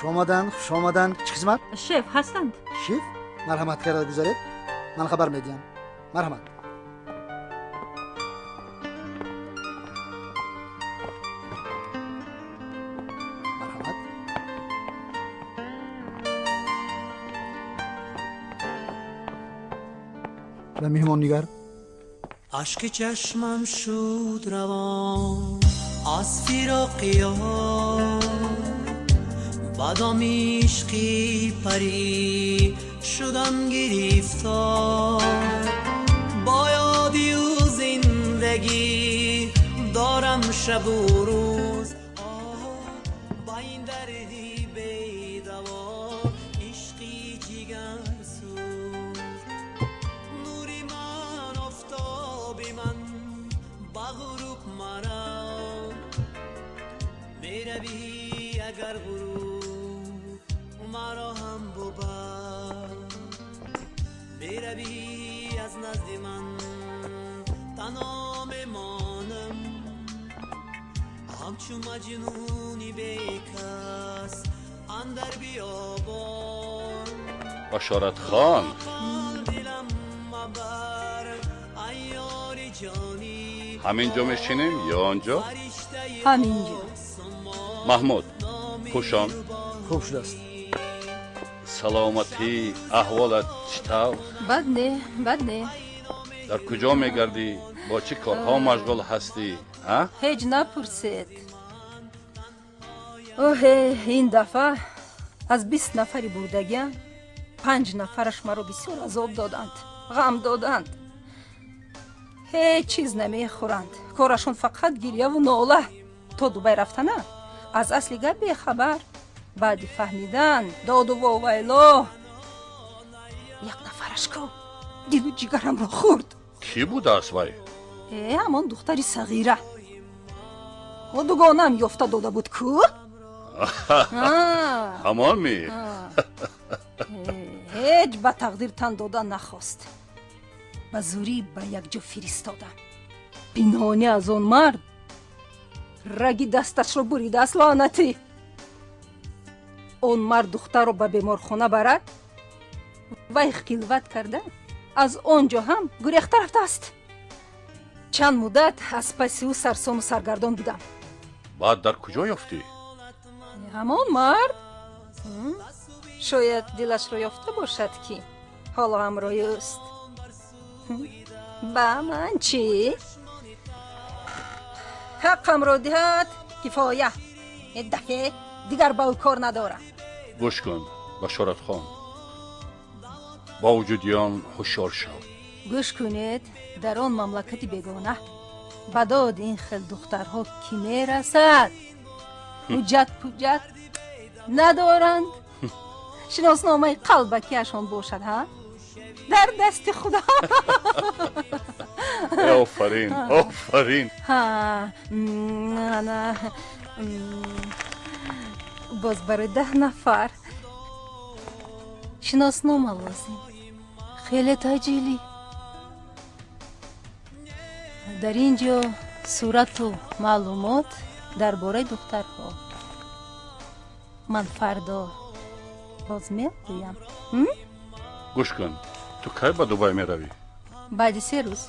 C: Хуш омаданд, хуш омаданд. Чӣ хизмат?
M: Шеф ҳастанд?
C: Шеф? Марҳамат карда гузаред, ман хабар медиҳам. Марҳамат. Марҳамат. Ба меҳмон нигар.
E: Ашки чашмам шуд равон аз фироқи ёр, бадом ишқи парӣ шудам гирифтор. Бо ёди ӯ зиндагӣ дорам шабу рӯз, ба ин дарди бедаво ишқи ҷигарсӯз. Нури ман, офтоби ман, ба ғуруб марав, меравӣ агар ғуруб маро ҳам бубар. Меравӣ аз назди ман, танҳо мемонам, ҳамчун маҷнуни бекас андар биёбон.
J: Башоратхон.
E: Дилам мабар, ай ёри ҷонӣ.
J: Ҳамин ҷо мешинем ё он ҷо?
D: Ҳамин ҷо.
J: Маҳмуд, пӯшон.
C: Хуб шудааст.
J: Саломатӣ, аҳволат чӣ тавр?
O: Бад не, бад не.
J: Дар куҷо мегардӣ? Бо чӣ корҳо машғул ҳастӣ?
O: Ҳеҷ напурсед. Оҳе, ин дафъа аз 20 нафари бурдагиам 5 нафараш маро бисёр азоб доданд, ғам доданд. Ҳеҷ чиз намехӯранд. Корашон фақат гирьяву нола. То Дубай рафтана аз асли гап бехабар. Баъди фаҳмидан доду вовайло. Як нафараш ку дилу ҷигарамро хӯрд.
J: Кӣ будааст вай?
O: Ҳамон духтари сағира. О, дугонаам ёфта дода буд ку?
J: Ҳамон ми?
O: Ҳеҷ ба тақдир тан дода нахост. Ба зурӣ ба якҷо фиристодам. Пинҳонӣ аз он мард раги дасташро буридааст, лаънатӣ. Он мард духтарро ба беморхона барад, вай хилват карда аз он ҷо ҳам гурехта рафтааст. Чанд муддат аз паси ӯ сарсону саргардон будам.
J: Баъд дар куҷо ёфтӣ?
O: Ҳамон мард. Шояд дилашро ёфта бошад, ки ҳоло ҳамроҳи ӯст. Ба ман чӣ? Ҳаққамро диҳад кифоя. Дафъе дигар ба ӯ кор надорам.
J: Гӯш кун, Башоратхон, бо вуҷуди он ҳушёр шав.
O: Гӯш кунед, дар он мамлакати бегона ба доди ин хел духтарҳо кӣ мерасад? Ҳуҷҷат пуҷҷат надоранд. Шиносномаи қалбакиашон бошад, ҳа? Дар дасти Худо.
J: Офарин, офарин.
O: Ана боз барои 10 нафар шиноснома лозим. Хеле таъҷилӣ. Дар ин ҷо сурату маълумот дар бораи духтарҳо. Ман фардо боз мегӯям.
J: Гӯш кун, ту кай ба Дубай меравӣ?
O: Баъди 3 рӯз.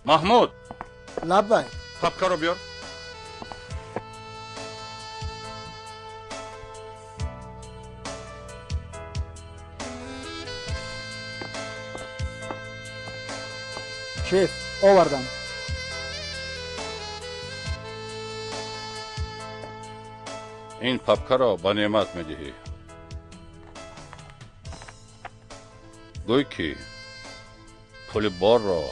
J: Маҳмуд!
N: Лаббай.
J: Папкаро биёр.
N: Шеф, овардам.
J: Ин папкаро ба неъмат медиҳӣ. Гӯй ки пули борро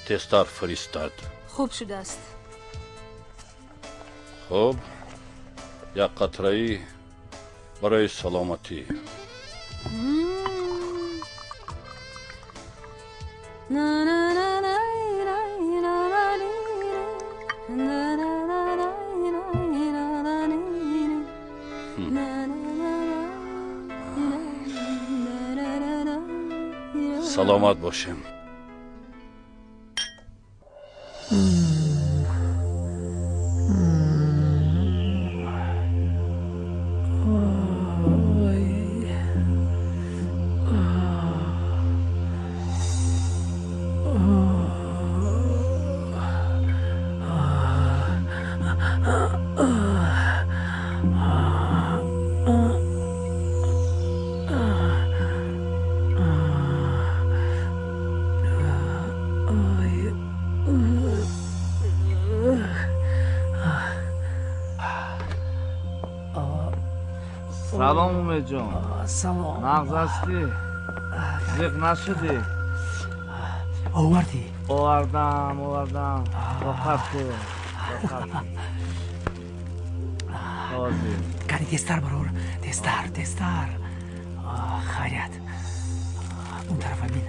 J: тезтар фиристад.
O: Хуб шудааст.
J: Хуб, як қатраи барои саломатӣ. Саломат бошем.
P: Салом Умедҷон.
L: Салом.
P: Нағз ҳастӣ? Зиқ нашудӣ?
L: Овардӣ?
P: Овардам, овардам. Тоқат кун. Тоқат кун. Ҳозир.
L: Кани тезтар барор, тезтар, тезтар. Хайрият. Он тарафа бин.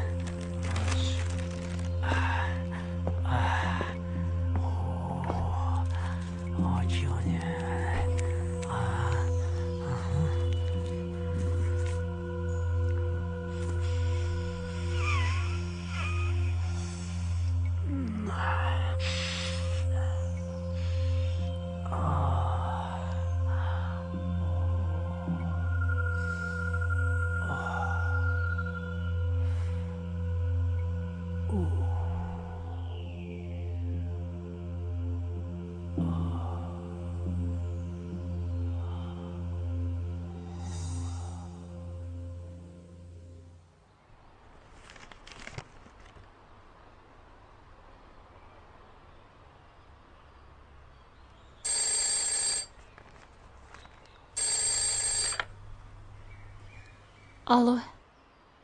F: Алло.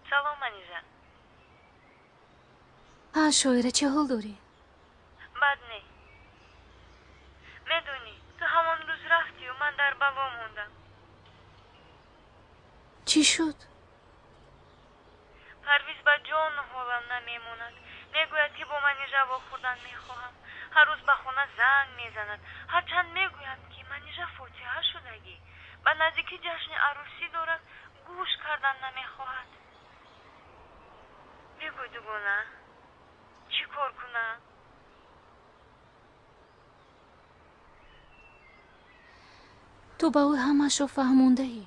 U: Салом, Манижа.
F: Ҳа, Шоира, чӣ ҳол дорӣ?
U: Бад не. Медонӣ, ту ҳамон рӯз рафтию ман дар бало мондам.
F: Чӣ шуд?
U: Парвиз ба ҷону ҳолам намемонад. Мегӯяд, ки бо Манижа вохӯрдан мехоҳам. Ҳар рӯз ба хона занг мезанад. Ҳарчанд мегӯям, ки Манижа фотиҳа шудагӣ, ба наздикӣ ҷашни арӯсӣ дорад, гӯш кардан намехоҳад. Бигӯ, дугона, чӣ кор кунам?
F: Ту ба ӯ ҳамаашро фаҳмондаӣ.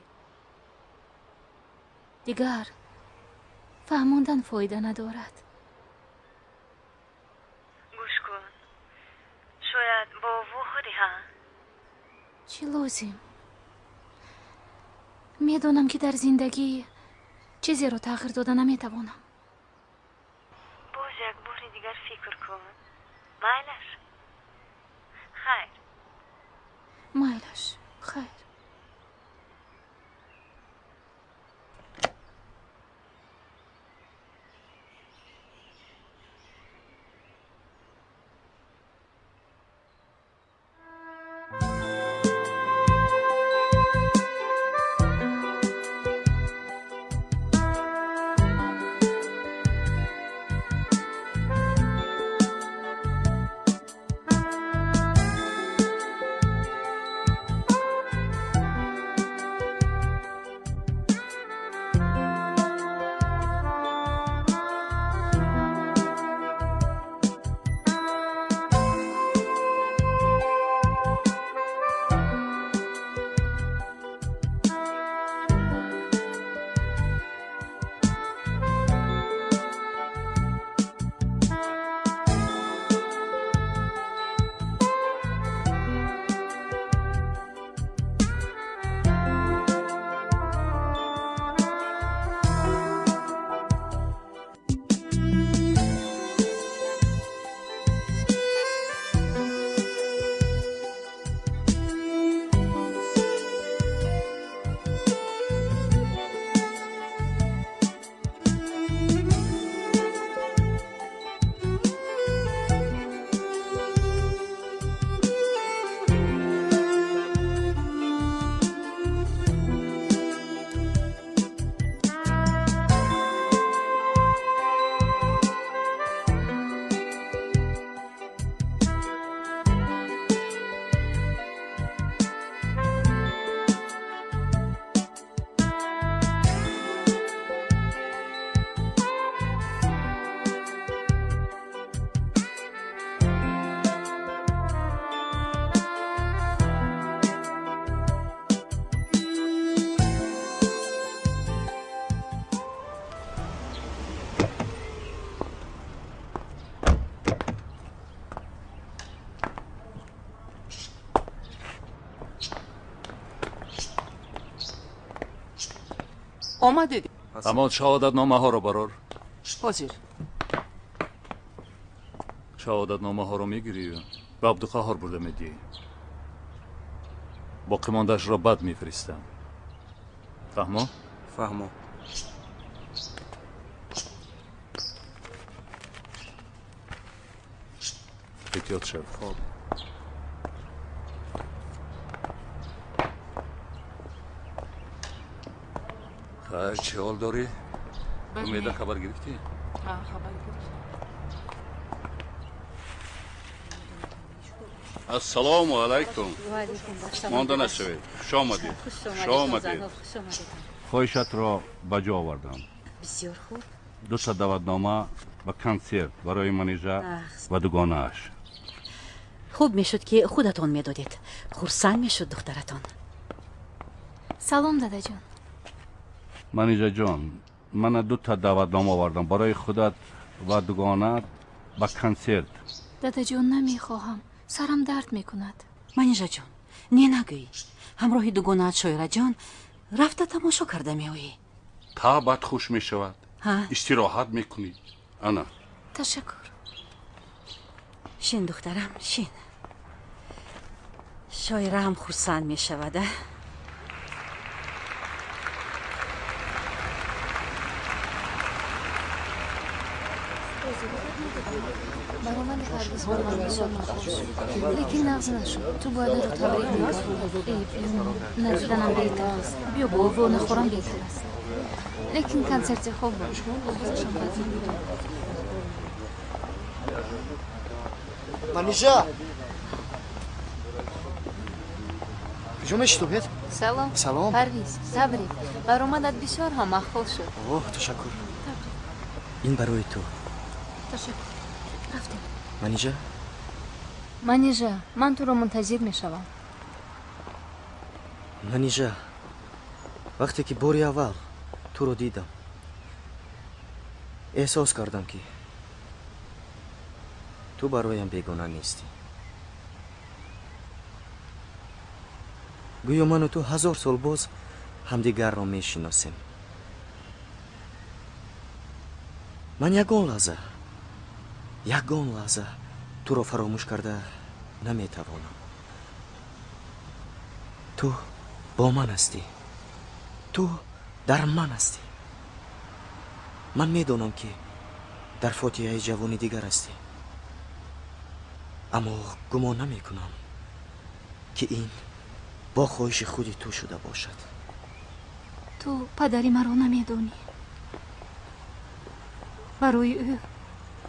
F: Дигар фаҳмондан фоида надорад.
U: Гӯш кун, шояд бо вохӯрӣ, ҳа?
F: Чӣ лозим? Медонам, ки дар зиндагӣ чизеро тағйир дода наметавонам.
U: Боз як бори дигар фикр кун. Майлаш? Хайр.
F: Майлаш, хайр.
K: Омадед?
I: Амон, шаҳодатномаҳоро барор.
K: Ҳозир.
I: Шаҳодатномаҳоро мегирию ба Абдуқаҳор бурда медиҳӣ. Боқимондаашро баъд мефиристам. Фаҳмо?
B: Фаҳмо.
I: Эҳтиёт шав.
B: Хоб.
J: Хайр, чӣ ҳол дорӣ? Умеда хабар гирифтӣ?
K: Хабар гирифтам.
J: Ассалому алайкум. Монда нашавед. Хуш омадед. Хуш омадед. Хоҳишатро ба ҷо овардам.
M: Бисёр хуб.
J: Дута даъватнома ба консерт барои Манижа ва дугонааш.
M: Хуб мешуд, ки худатон медодед. Хурсанд мешуд духтаратон.
F: Салом, дадаҷон.
J: Манижаҷон, мана дута даъватнома овардам барои худат ва дугонаат ба консерт.
F: Дадаҷон, намехоҳам. Сарам дард мекунад.
M: Манижаҷон, не нагӯӣ. Ҳамроҳи дугонаат Шоираҷон рафта тамошо карда меоӣ.
J: Табъат хуш мешавад. Истироҳат мекунӣ. Ана.
F: Ташаккур.
M: Шин, духтарам, шин. Шоира ҳам хурсанд мешавад, а?
H: Баромади Парвиз ба ман бисёр маъқул шуд, лекин нағз нашуд. Ту бояд ӯро табрик мегуфтӣ. Надиданам беҳтар аст. Биё бо ӯ нахӯрам беҳтар аст. Лекин консерти хуб буд. Овозашам бад набуд.
N: Манижа! Куҷо мешитобед?
H: Салом.
N: Салом.
H: Парвиз, табрик. Баромадат бисёр ҳам маъқул шуд.
N: Оҳ, ташаккур. Ин барои ту.
F: Ташаккур. Рафтем.
N: Манижа?
H: Манижа, ман туро мунтазир мешавам.
N: Манижа, вақте ки бори аввал туро дидам, эҳсос кардам, ки ту бароям бегона нестӣ. Гӯё ману ту 1000 сол боз ҳамдигарро мешиносем. Ман ягон лаҳза туро фаромӯш карда наметавонам. Ту бо ман ҳастӣ, ту дар ман ҳастӣ. Ман медонам, ки дар фотиҳаи ҷавони дигар ҳастӣ, аммо гумон намекунам, ки ин бо хоҳиши худи ту шуда бошад.
F: Ту падари маро намедонӣ. Барои ӯ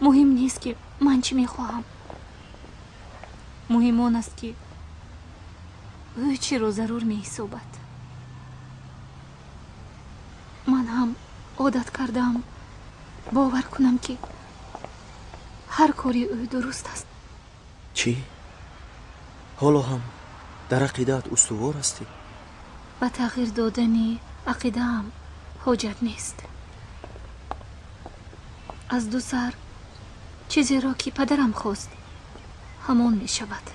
F: муҳим нест, ки ман чӣ мехоҳам. Муҳим он аст, ки ӯ чиро зарур меҳисобад. Ман ҳам одат кардаам бовар кунам, ки ҳар кори ӯ дуруст аст.
N: Чӣ? Ҳоло ҳам дар ақидаат устувор ҳастӣ?
F: Ба тағйир додани ақидаам ҳоҷат нест. Аз ду сар чизеро, ки падарам хост, ҳамон мешавад.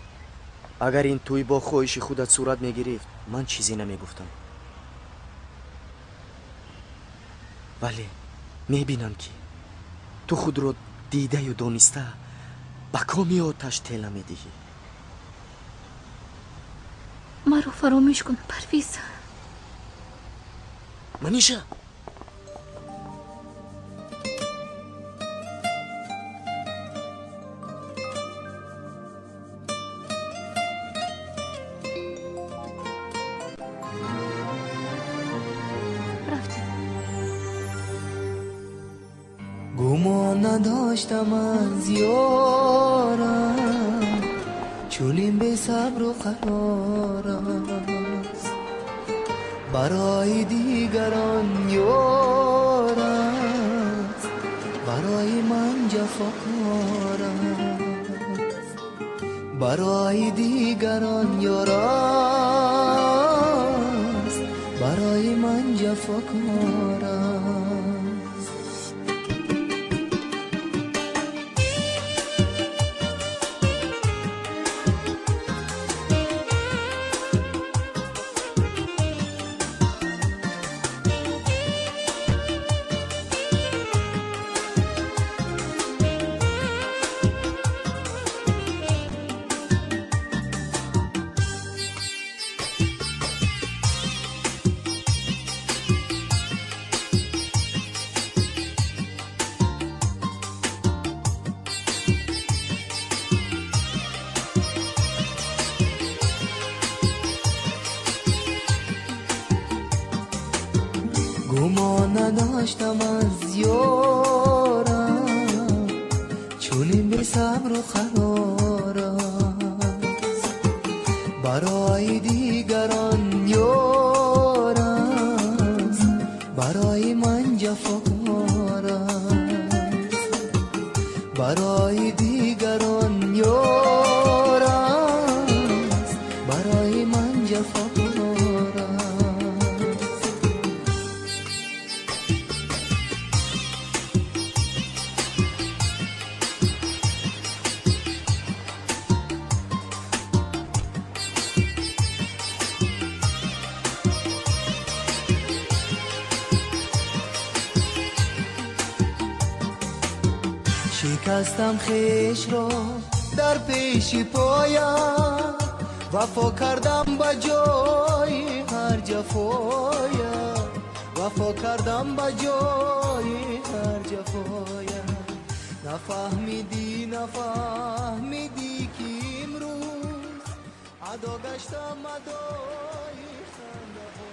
N: Агар ин тӯй бо хоҳиши худат сурат мегирифт, ман чизе намегуфтам. Вале мебинам, ки ту худро дидаю дониста ба коми оташ тела медиҳӣ.
F: Маро фаромӯш кун, Парвиз.
N: Маниша!
E: Гумон надоштам аз ёрам, чунин бесабру қарор аст. Барои дигарон ёр аст, барои ман ҷафокор аст. Барои дигарон ёр аст, барои ман ҷафокор аст. Гумон надоштам аз ёрам, чунин бесабру қарор аст. Барои дигарон ёр аст, барои ман ҷафокор аст. Барои дигарон ёр аст, барои ман ҷафокор аст. Шикастам хешро дар пеши поям, вафо кардам ба ҷои ҳар ҷафоям, вафо кардам ба ҷои ҳар ҷафоям. Нафаҳмидӣ, нафаҳмидӣ, ки имрӯз адо гаштам адои хандаҳо.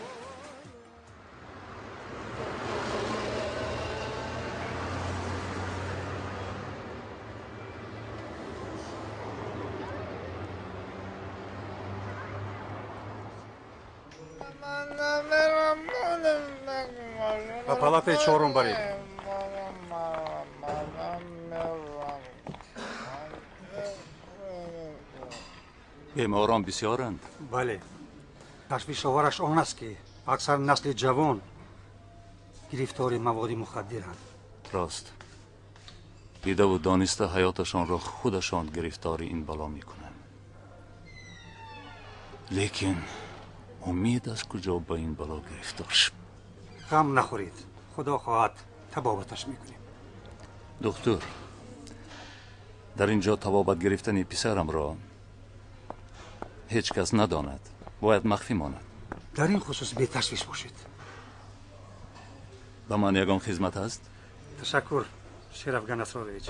G: Ба палатаи чорум баред.
I: Беморон бисёранд.
G: Бале, ташвишовараш он аст, ки аксар насли ҷавон гирифтори маводи мухаддиранд.
I: Рост, дидаву дониста ҳаёташонро худашон гирифтори ин бало мекунанд. Лекин умед аз куҷо ба ин бало гирифтор шуд?
G: Ғам нахӯред, худо хоҳад табобаташ мекунем.
I: Духтур, дар ин ҷо табобат гирифтани писарамро ҳеҷ кас надонад, бояд махфӣ монад.
G: Дар ин хусус беташвиш бошед.
I: Ба ман ягон хизмат ҳаст?
G: Ташаккур, Шерафган Асрорович.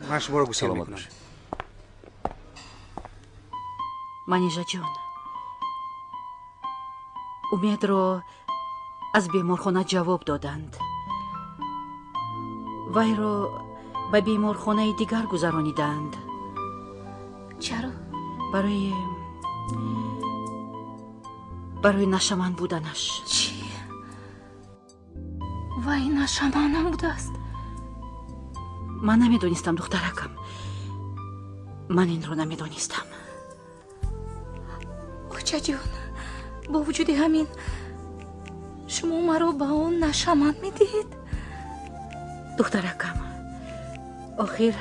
G: Ман шуморо гусел мекунам.
M: Манижаҷон, Умедро аз беморхона ҷавоб доданд. Вайро ба беморхонаи дигар гузарониданд.
F: Чаро?
M: Барои нашаман буданаш.
F: Чӣ? Вай нашаманам будааст?
M: Ман намедонистам, духтаракам. Ман инро намедонистам.
F: Очаҷон, бо вуҷуди ҳамин шумо маро ба он нашаман медиҳед?
M: Духтаракам, охир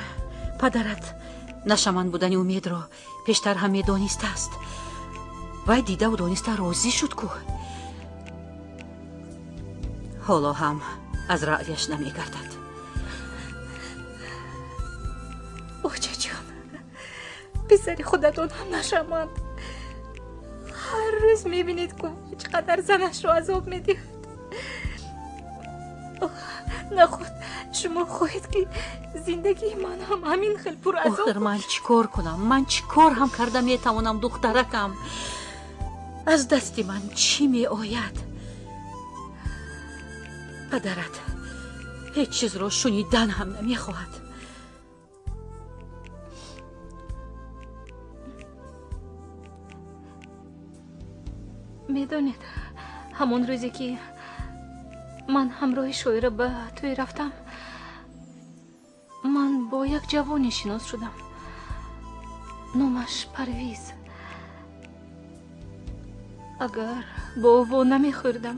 M: падарат нашаман будани Умедро пештар ҳам медонистааст. Вай дидаву дониста розӣ шуд ку. Ҳоло ҳам аз раъяш намегардад.
F: Очаҷон, писари худатон ҳам нашаманд. Ҳар рӯз мебинед ку чӣ қадар занашро азоб медиҳад. Наход шумо хоҳед, ки зиндагии ман ҳам ҳамин хел пуразоб?
M: Охир ман чӣ кор кунам? Ман чӣ кор ҳам карда метавонам, духтаракам? Аз дасти ман чӣ меояд? Падарат ҳеҷ чизро шунидан ҳам намехоҳад.
F: Медонед, ҳамон рӯзе ки ман ҳамроҳи шоира ба тӯй рафтам, ман бо як ҷавоне шинос шудам. Номаш Парвиз. Агар бо ӯ во намехӯрдам,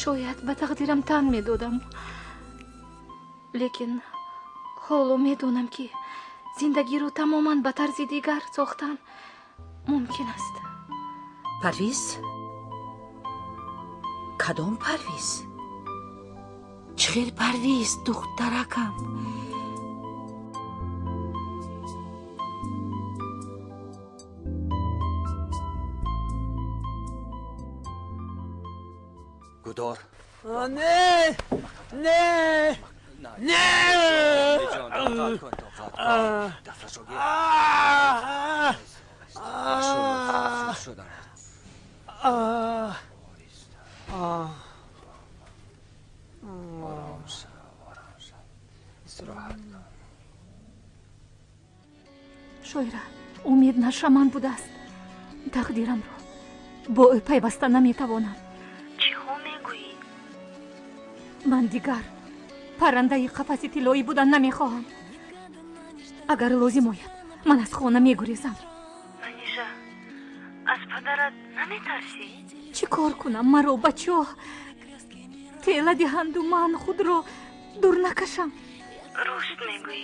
F: шояд ба тақдирам тан медодам. Лекин ҳоло медонам, ки зиндагиро тамоман ба тарзи дигар сохтан мумкин аст.
M: Парвиз? Кадом Парвиз? Чӣ хел Парвиз, духтаракам?
T: Гудор.
L: Не, не, не!
T: Тоқат кун, тоқат кун. Дасташро гир. Шудан. Ором шав, ором шав. Истироҳат кун.
F: Шоира, Умед нашаман будааст. Тақдирамро бо ӯ пайваста наметавонам.
U: Чиҳо мегӯӣ?
F: Ман дигар паррандаи қафаси тиллоӣ будан намехоҳам. Агар лозим ояд, ман аз хона мегурезам.
U: Манижа, аз падарат наметарсӣ?
F: Чӣ кор кунам? Маро ба чоҳ тела диҳанду ман худро дур накашам.
U: Рост мегӯӣ.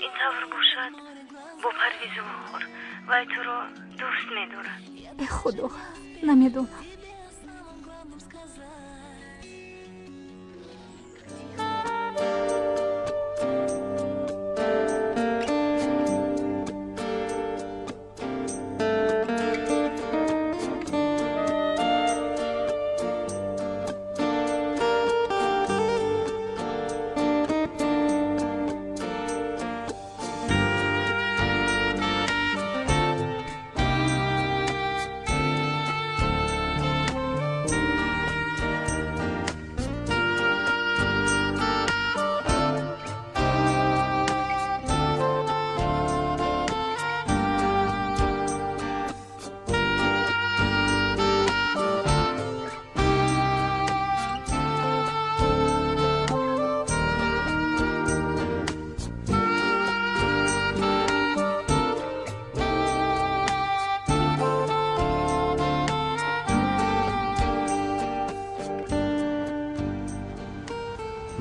U: Ин тавр бошад, бо Парвизу вохӯр. Вай туро дӯст медорад.
F: Э худо, намедонам.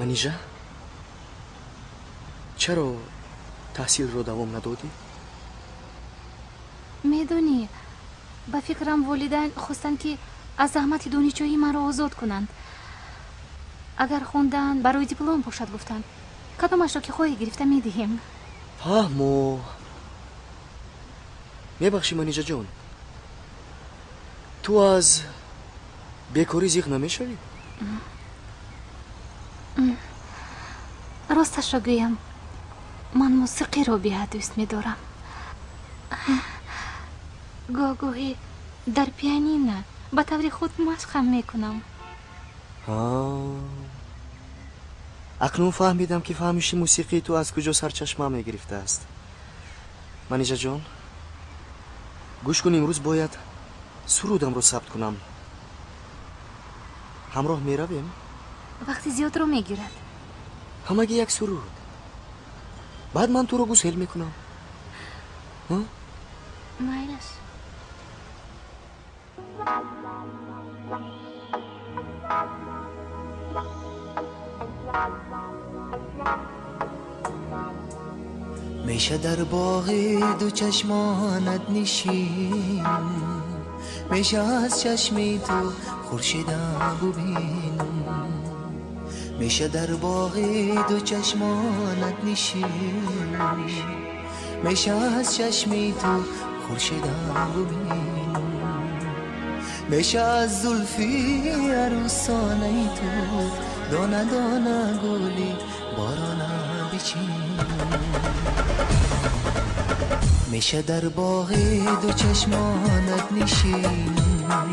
N: Манижа, чаро таҳсилро давом надодӣ?
F: Медонӣ, ба фикрам волидайн хостанд, ки аз заҳмати донишҷӯӣ маро озод кунанд. Агар хондан барои диплом бошад, гуфтанд, кадомашро ки хоҳӣ гирифта медиҳем.
N: Фаҳмо. Мебахшӣ, Манижаҷон, ту аз бекорӣ зиқ намешавӣ?
F: Росташро гӯям, ман мусиқиро беҳад дӯст медорам. Гоҳ-гоҳӣ дар пианино ба таври худ машқам мекунам.
N: Акнун фаҳмидам, ки фаҳмиши мусиқии ту аз куҷо сарчашма мегирифтааст. Манижаҷон, гӯш кун, имрӯз бояд сурудамро сабт кунам. Ҳамроҳ меравем?
F: Вақти зиёдро мегирад.
N: Ҳамагӣ як суруд. Баъд ман туро гусел мекунам.
F: Майлаш.
E: Меша дар боғи ду чашмонат нишинам, меша аз чашми ту хуршедам бубинам. Меша дар боғи ду чашмонат нишинам, меша аз чашми ту хуршедам бубинам. Меша аз зулфи арӯсонаи ту дона дона гули борона бичинам. Меша дар боғи ду чашмонат нишинам,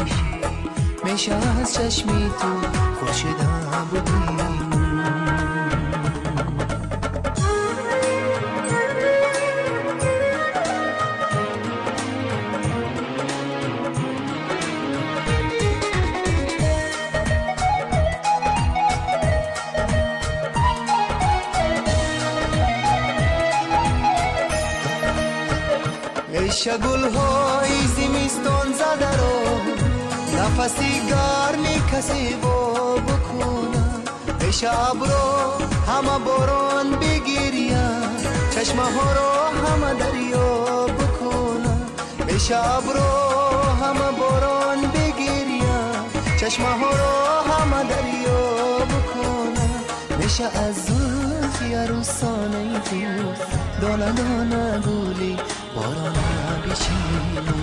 E: меша аз чашми ту хуршедам бубинам. Меша гулҳои зимистон задаро нафаси гарми касе во бикунад. Меша абро ҳама борон бигиряд, чашмаҳоро ҳама дарё бикунад. Меша абро ҳама борон бигиряд, чашмаҳоро ҳама дарё бикунад. Меша аз зулфи арӯсонаи ту дона дона гули борона бичинам.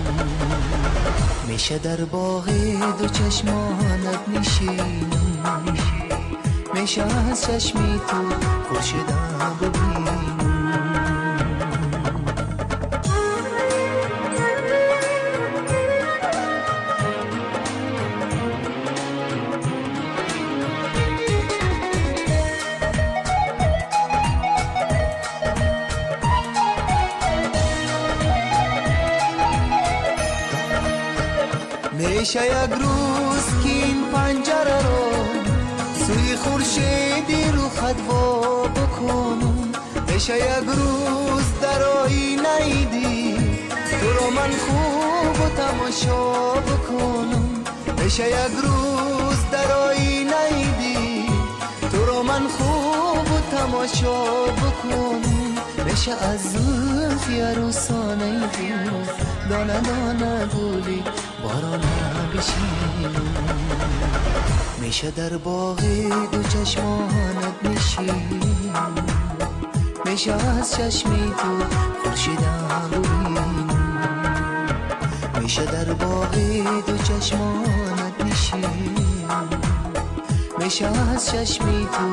E: Меша дар боғи ду чашмонат нишинам, меша аз чашми ту хуршедам бубинам. Меша як рӯз ки ин панҷараро сӯи хуршеди рухат во бикунам. Меша як рӯз дар оинаи дил туро ман хубу тамошо бикунам. Меша як рӯз дар оинаи дил туро ман хубу тамошо бикунам. Меша аз зулфи арӯсонаи ту дона дона гули борона бичинам. Меша дар боғи ду чашмонат нишинам, меша аз чашми ту хуршедам бубинам. Меша дар боғи ду чашмонат нишинам, меша аз чашми ту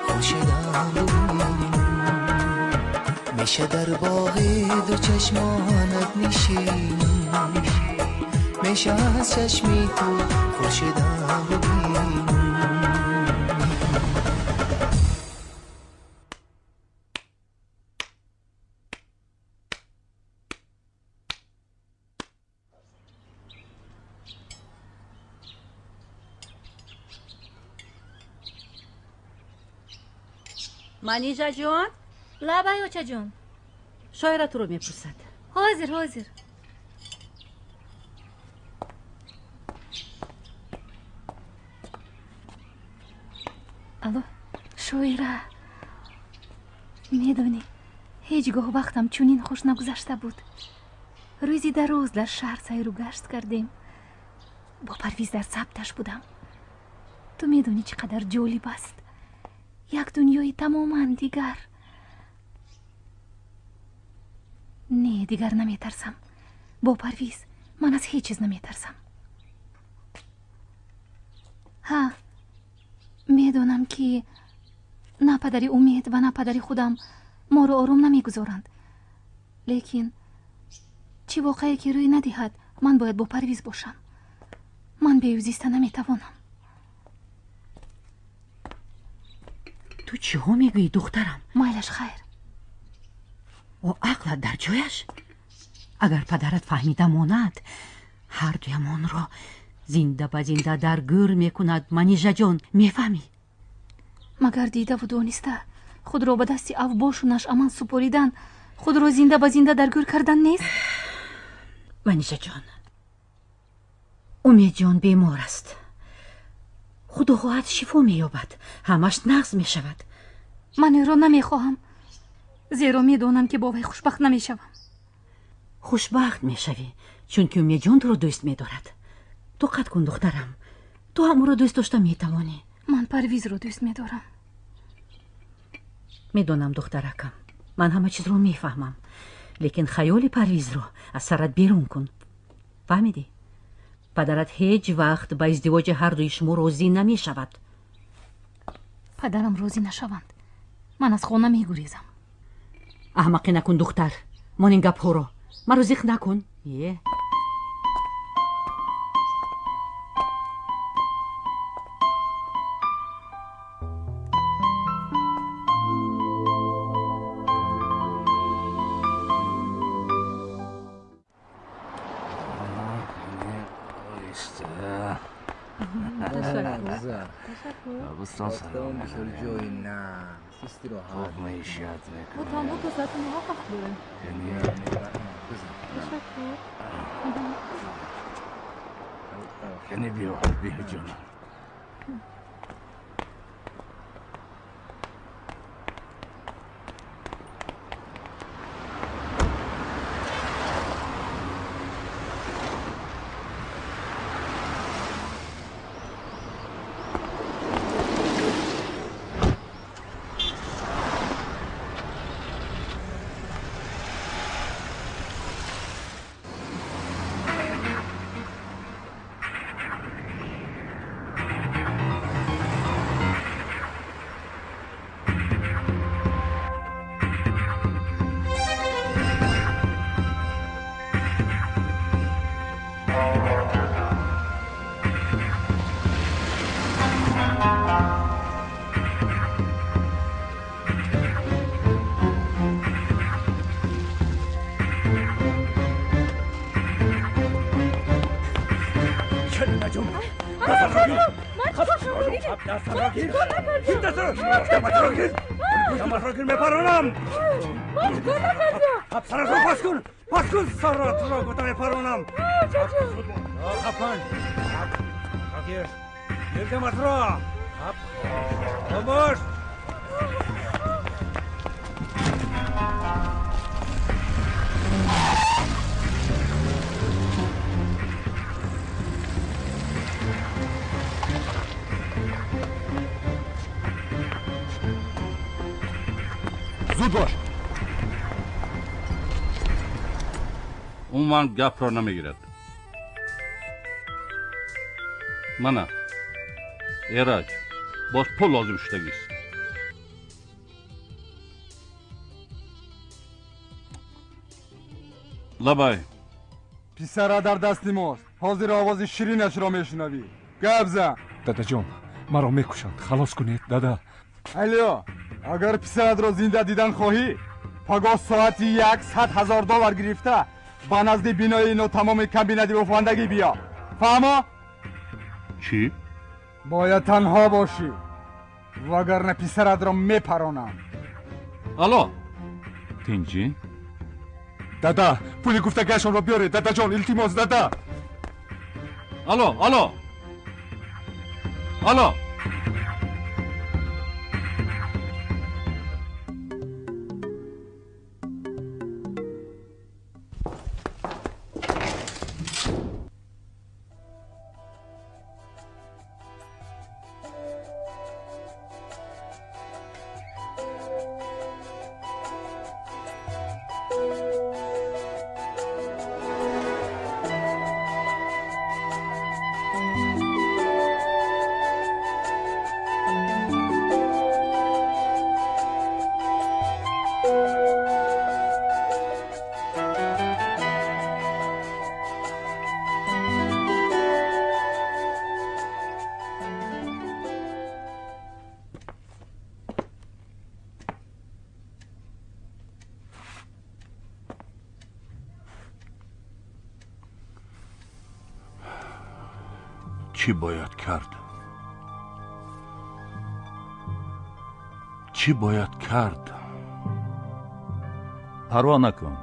E: хуршедам бубинам. Меша дар боғи ду чашмонат нишинам, меша аз чашми ту хуршедам бубинам.
M: Манижаҷон?
F: Лабай, очаҷон.
M: Шоира туро мепурсад.
F: Ҳозир, ҳозир. Алло, Мушоира. Медонӣ, ҳеҷ гоҳ вақтам чунин хуш нагузашта буд. Рӯзи дароз дар шаҳр сайру гашт кардем. Бо Парвиз дар сабташ будам. Ту медонӣ чӣ қадар ҷолиб аст. Як дунёи тамоман дигар. Не, дигар наметарсам. Бо Парвиз ман аз ҳеҷ чиз наметарсам. Ҳа, медонам ки на падари Умед ва на падари худам моро ором намегузоранд. Лекин чӣ воқеае ки рӯй надиҳад, ман бояд бо Парвиз бошам. Ман бе ӯ зиста наметавонам.
M: Ту чиҳо мегӯӣ, духтарам?
F: Майлаш, хайр.
M: О ақлат дар ҷояш? Агар падарат фаҳмида монад, ҳардуямонро зинда ба зинда дар гӯр мекунад. Манижаҷон, мефаҳмӣ?
F: Магар дидаву дониста худро ба дасти авбошу нашъаман супоридан худро зинда ба зинда дар гӯр кардан нест?
M: Манижаҷон, Умедҷон бемор аст. Худо хоҳад шифо меёбад, ҳамаш нағз мешавад.
F: Ман ӯро намехоҳам, зеро медонам ки бо вай хушбахт намешавам.
M: Хушбахт мешавӣ, чунки Умедҷон туро дӯст медорад. Тоқат кун, духтарам, ту ҳам ӯро дӯст дошта метавонӣ.
F: Ман Парвизро дӯст медорам.
M: Медонам, духтаракам, ман ҳама чизро мефаҳмам, лекин хаёли Парвизро аз сарат берун кун. Фаҳмидӣ? Падарат ҳеҷ вақт ба издивоҷи ҳардуи шумо розӣ намешавад.
F: Падарам розӣ нашаванд, ман аз хона мегурезам.
M: Аҳмақӣ накун, духтар, мон ин гапҳоро. Маро зиқ накун. Е.
Q: ساختمان بسیار جایی نه استراحت معیشت
K: ما تنها تا ساعت 9 وقت داریم. تشکر.
R: یعنی بیا بیا جانم.
J: Зуд бош. Умуман гапро намегирад. Мана Эраҷ, боз пул лозим шудагист. Лабай.
C: Писара дар дасти мост. Ҳозир овози ширинашро мешунавӣ. Гап зан.
S: Дадаҷон, маро мекушанд. Халос кунед, дада.
C: Алё, агар писаратро зинда дидан хоҳӣ, пагоҳ соати 100,000 доллар гирифта ба назди бинои нотамоми комбинати бофандагӣ биё. Фаҳмо?
J: Чӣ?
C: Бояд танҳо бошӣ, вагарна писаратро мепаронам.
J: Алло, тинҷӣ?
S: Дада, пули гуфтагиашонро биёред, дадаҷон, илтимос, дада.
J: Алло, алло, алло. Чӣ бояд кард? Чӣ бояд кард?
I: Парво накун.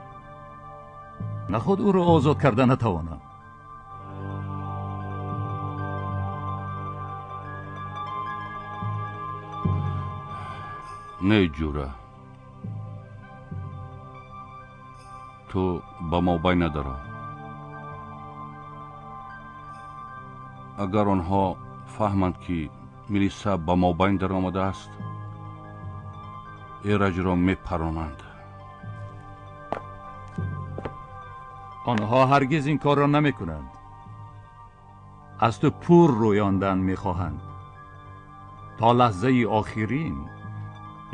I: Наход ӯро озод карда натавонам.
J: Не, ҷура, ту ба мобайн надаро. Агар онҳо фаҳманд, ки милиса ба мобайн даромадааст, Эраҷро мепаронанд.
I: Онҳо ҳаргиз ин корро намекунанд. Аз ту пур рӯёндан мехоҳанд. То лаҳзаи охирин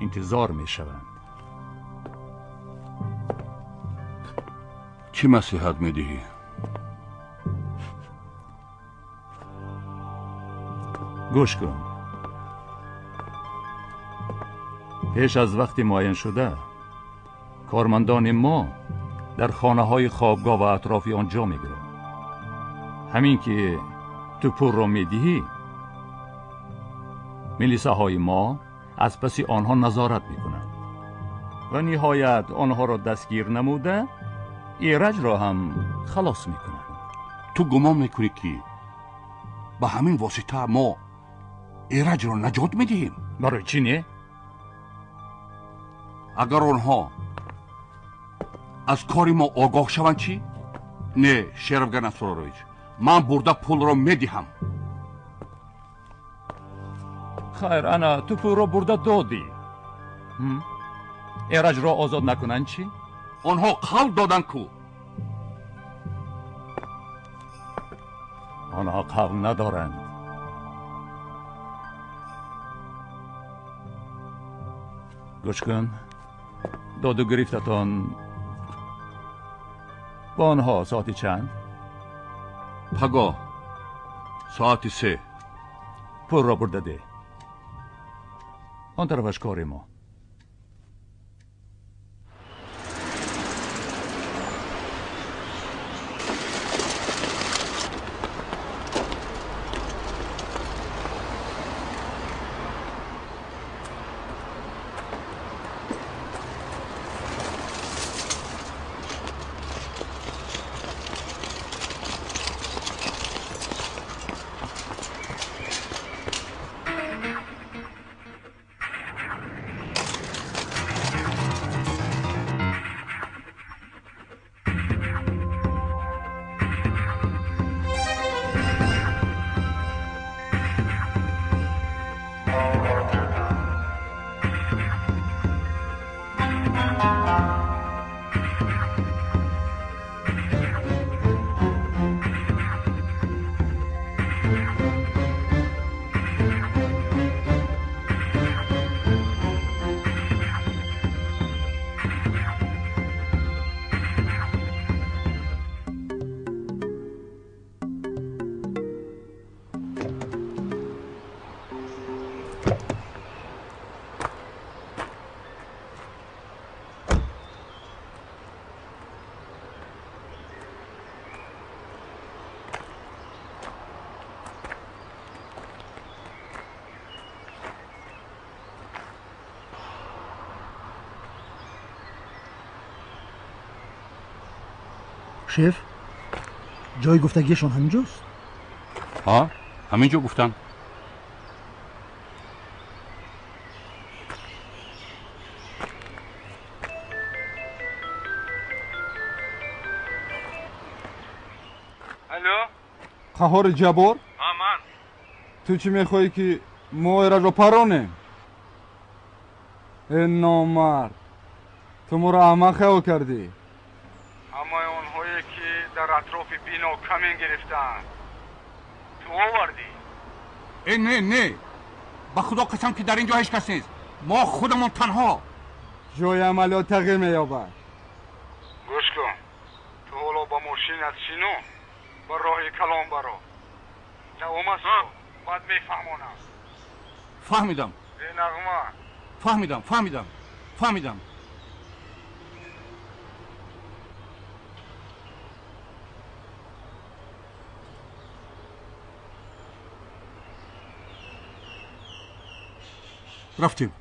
I: интизор мешаванд.
J: Чӣ маслиҳат медиҳӣ?
I: Гӯш кун. Пеш аз вақти муайяншуда кормандони мо дар хонаҳои хобгоҳ ва атрофи он ҷо мегиранд. Ҳамин ки ту пулро медиҳӣ, милисаҳои мо аз паси онҳо назорат мекунанд ва ниҳоят онҳоро дастгир намуда Эраҷро ҳам халос мекунанд.
J: Ту гумон мекунӣ, ки ба ҳамин восита мо Эраҷро наҷот медиҳем?
I: Барои чӣ не?
J: Агар онҳо аз кори мо огоҳ шаванд чӣ? Не, Шерафган Асрорович, ман бурда пулро медиҳам.
I: Хайр, ана ту пулро бурда додӣ. Эраҷро озод накунанд чӣ?
J: Онҳо қавл доданд ку.
I: Онҳо қавл надоранд. Гӯш кун, доду гирифтатон бо онҳо соати чанд?
J: Пагоҳ соати 3.
I: Пулро бурда деҳ. Он тарафаш кори мо.
A: Шеф, ҷои гуфтагиашон ҳаминҷост?
J: Ҳа, ҳаминҷо гуфтанд.
S: Алло, Қаҳори Ҷаббор?
B: Ҳа, ман.
S: Ту чӣ мехоҳӣ, ки мо Эраҷро паронем? Э номард, ту моро аҳмақ хаёл кардӣ.
B: Ҳамаи онҳое, ки дар атрофи бино камин гирифтаанд, ту овардӣ?
J: Э, не, не, ба худо қасам, ки дар ин ҷо ҳеҷ кас нест. Мо худамон танҳо.
S: Ҷои амалиёт тағйир меёбад.
B: Гӯш кун, ту ҳоло ба мошинат шину ба роҳи калон баро. Давом аст, баъд мефаҳмонам.
J: Фаҳмидам.
B: Э нағма.
J: Фаҳмидам, фаҳмидам, фаҳмидам. Рафтем.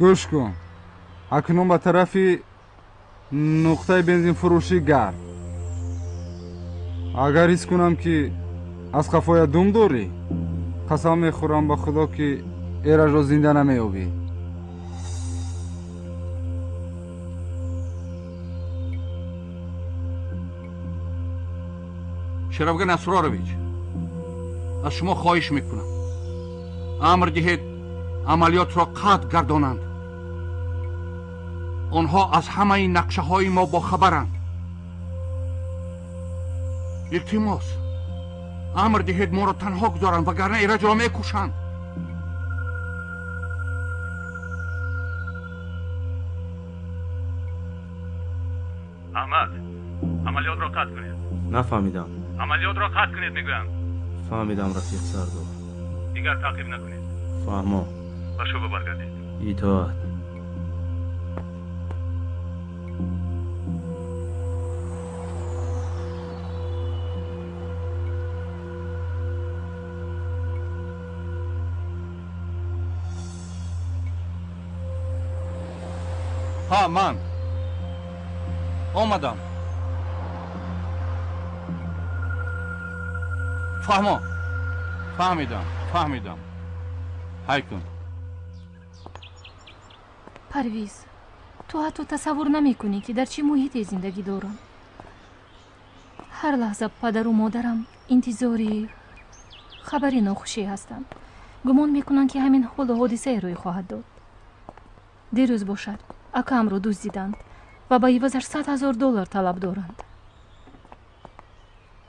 B: Гӯш кун, акнун ба тарафи нуқтаи бензинфурӯшӣ гард. Агар ҳис кунам, ки аз қафоя дум дорӣ, қасам мехӯрам ба Худо, ки Эражро зинда намеёбӣ.
J: Шерафган Асрорович, аз шумо хоҳиш мекунам, амр диҳед амалиётро қатъ гардонанд. Онҳо аз ҳамаи нақшаҳои мо бохабаранд. Илтимос, амр диҳед моро танҳо гузоранд, вагарна Эраҷро мекушанд.
I: Аҳмад, амалиётро қатъ кунед.
N: Нафаҳмидам.
I: Амалиётро қатъ кунед, мегӯям.
N: Фаҳмидам, рафиқ сардор.
I: Дигар таъқиб накунед.
N: Фаҳмо.
I: Ба шӯъба баргардед.
N: Итоат.
J: Ҳа, ман омадам. Фаҳмо, фаҳмидам, фаҳмидам. Ҳай кун.
F: Парвиз, ту ҳатто тасаввур намекунӣ, ки дар чӣ муҳите зиндагӣ дорам. Ҳар лаҳза падару модарам интизори хабари нохушӣ ҳастанд. Гумон мекунанд, ки ҳамин ҳолу ҳодисае рӯй хоҳад дод. Дирӯз бошад, акаамро дуздиданд ва ба ивазаш 100 000 доллар талаб доранд.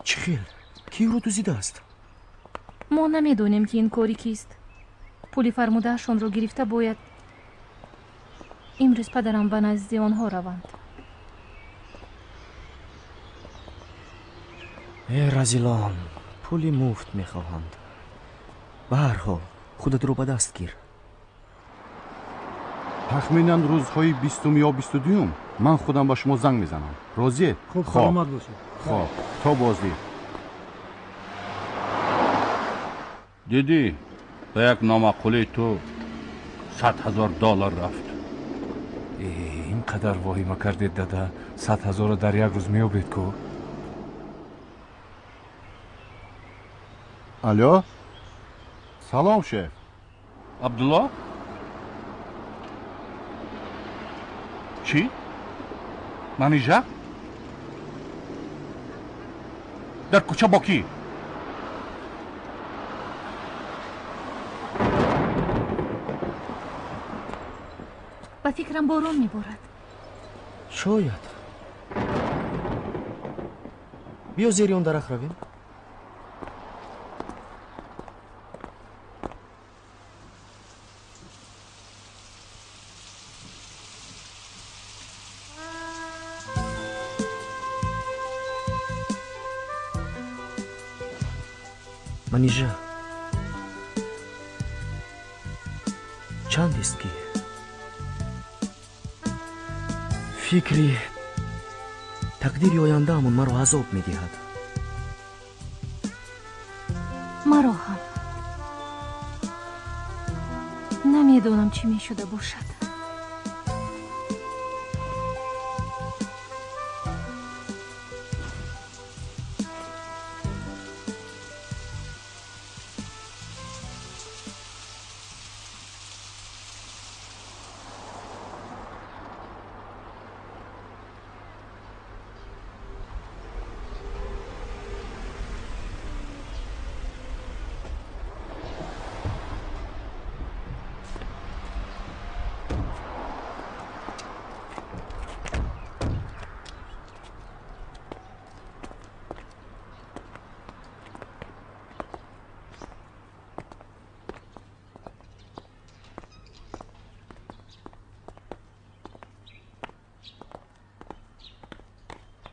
N: Чӣ хел? Кӣ ӯро дуздидааст?
F: Мо намедонем, ки ин кори кист. Пули фармудаашонро гирифта бояд имрӯз падарам ба назди онҳо раванд.
N: Э, разилон, пули муфт мехоҳанд. Ба ҳар ҳол, худатро ба даст гир.
J: Тахминан рӯзҳои 20-ум ё 22-юм ман худам ба шумо занг мезанам. Розиед?
A: Хуб, саломат бошед.
J: Хоб, то боздид. Дидӣ, ба як номаъқулии ту 100 000 доллар рафт.
S: Ин қадар воҳима кардед, дада, 100 000-ро дар як рӯз меёбед ку.
J: Алло, салом, шеф. Абдулло, чӣ? Манижа дар кӯча бо кӣ?
F: Ба фикрам, борон меборад.
N: Шояд. Биё, зери он дарахт равем. Манижа, чандест, ки фикри тақдири ояндаамон маро азоб медиҳад.
F: Маро ҳам. Намедонам, чӣ мешуда бошад.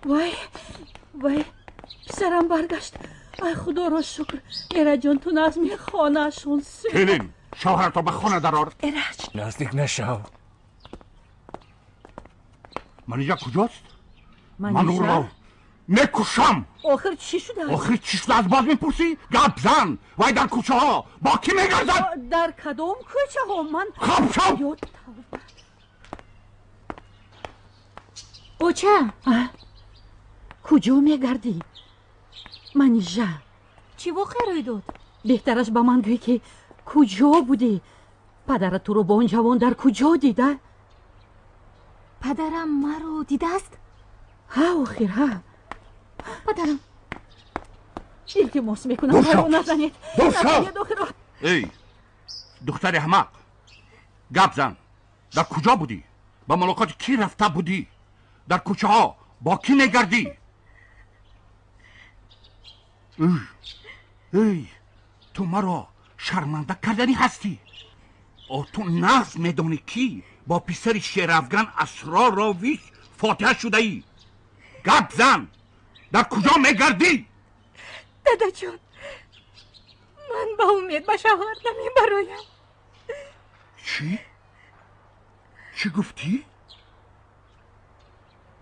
M: Вай, вай, писарам баргашт. Ай, худоро шукр. Эраҷон, ту назми хонаашон.
R: Келин, шавҳарато ба хона дарор.
M: Эраҷ,
S: наздик нашав.
R: Манижа куҷост? Ман ӯро мекушам.
M: Охир чӣ шудааст?
R: Охир чӣ шудааст боз мепурсӣ? Гап зан. Вай дар кӯчаҳо бо кӣ мегардад?
M: Дар кадом кӯчаҳо? Ман
R: хоб шав.
F: Оча,
M: куҷо мегардӣ? Манижа,
F: чӣ воқеа рӯй дод?
M: Беҳтараш ба ман гӯй, ки куҷо будӣ? Падарат туро бо он ҷавон дар куҷо дида?
F: Падарам маро дидааст?
M: Ҳа, охир, ҳа.
F: Падарам,
M: илтимос мекунам, маро назанед. Назанед, охир.
R: Эй, духтари аҳмақ, гап зан. Дар куҷо будӣ? Ба мулоқоти кӣ рафта будӣ? Дар кӯчаҳо бо кӣ мегардӣ? Эй, ту маро шарманда карданӣ ҳастӣ. О, ту нағз медонӣ, ки бо писари Шерафган Асрорович фотиҳа шудаӣ. Гап зан, дар куҷо мегардӣ?
F: Дадаҷон, ман ба Умед ба шавҳар намебароям.
R: Чӣ? Чӣ гуфтӣ?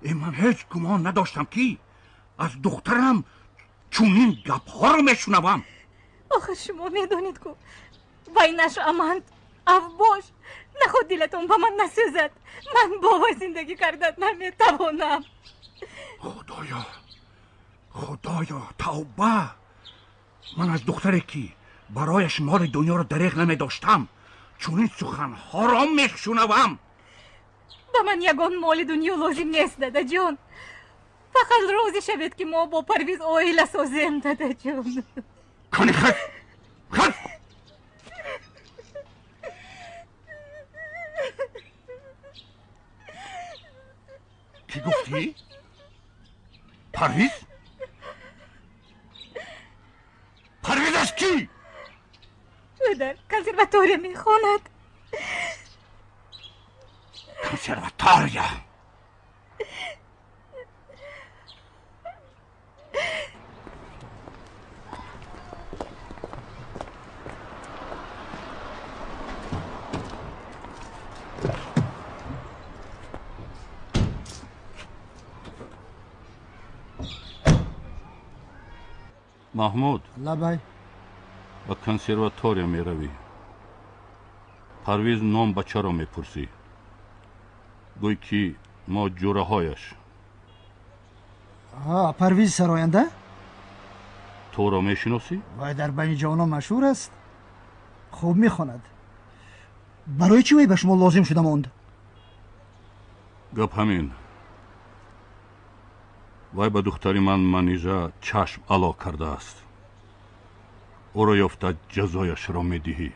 R: Э, ман ҳеҷ гумон надоштам, ки аз духтарам чунин гапҳоро мешунавам.
F: Охир шумо медонед, ку вай нашоаманд, авбош. Наход дилатон ба ман насӯзад. Ман бо вай зиндагӣ карда наметавонам.
R: Худоё, худоё, тавба! Ман аз духтаре, ки барояш моли дунёро дареғ намедоштам, чунин суханҳоро мешунавам.
F: Ба ман ягон моли дунё лозим нест, дадаҷон. Фақат розӣ шавед, ки мо бо Парвиз оила созем, дадаҷон.
R: Кани хез, хез! Кӣ гуфтӣ? Парвиз? Парвиз аз кӣ?
F: Ӯ дар консерватория мехонад.
R: Консерватория? Маҳмуд,
A: лабай.
J: Ба консерватория меравӣ. Парвиз ном бачаро мепурсӣ. Гӯй, ки мо ҷураҳояш.
A: Парвиз сароянда?
J: Туро мешиносӣ?
A: Вай дар байни ҷавонон машҳур аст, хуб мехонад. Барои чӣ вай ба шумо лозим шуда монд?
J: Гап ҳамин. Вай ба духтари ман Манижа чашм ало кардааст. Ӯро ёфта ҷазояшро медиҳӣ.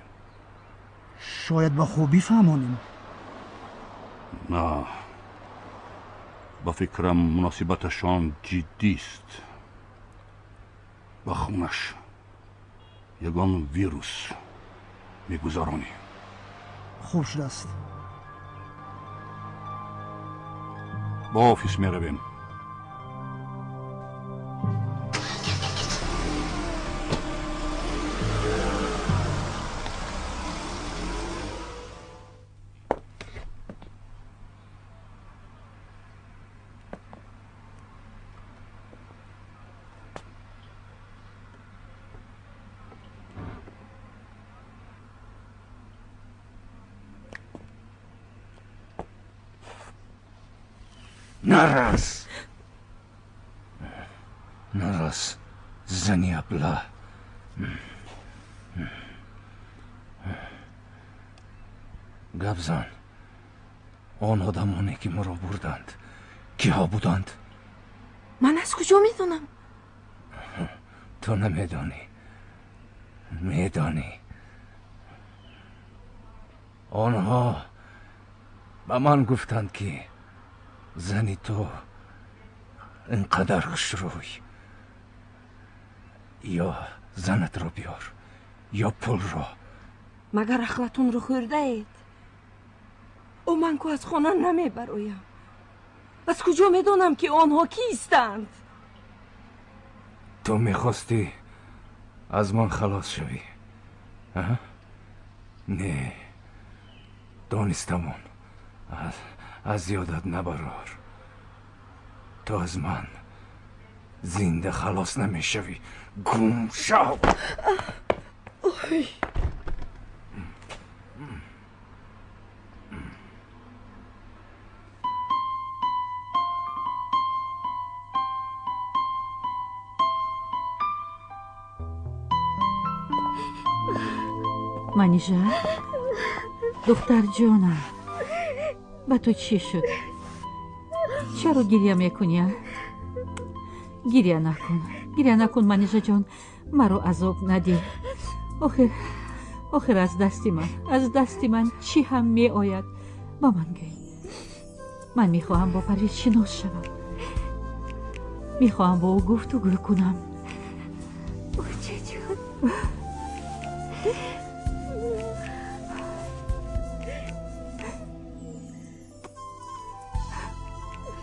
A: Шояд ба хубӣ фаҳмонем.
J: На, ба фикрам, муносибаташон ҷиддист. Ба хунаш ягон вирус мегузаронӣ.
A: Хуб шудааст.
J: Ба офис меравем.
D: Нарас, нарас, зани абла. Гап зан. Он одамоне, ки моро бурданд, киҳо буданд?
V: Ман аз куҷо медонам?
D: Ту намедонӣ? Медонӣ. Онҳо ба ман гуфтанд, ки зани ту ин қадар хушрӯй, ё занатро биёр, ё пулро.
V: Магар ақлатонро хӯрдаед? Ӯ ман ку аз хона намебароям. Аз куҷо медонам, ки онҳо кистанд?
D: Ту мехостӣ аз ман халос шавӣ? Не, донистамон, аз ёдат набарор. Ту аз ман зинда халос намешавӣ. Гум шав!
V: Ой!
M: Манижа, духтарҷонам, ба ту чӣ шуд? Чаро гирья мекунӣ? Гирья накун, гирья накун, Манижаҷон, маро азоб надиҳ. Охир, охир аз дасти ман, аз дасти ман чӣ ҳам меояд? Ба ман гӯй. Ман мехоҳам бо Парвиз шинос шавам. Мехоҳам бо ӯ гуфтугӯ кунам.
F: Очаҷон.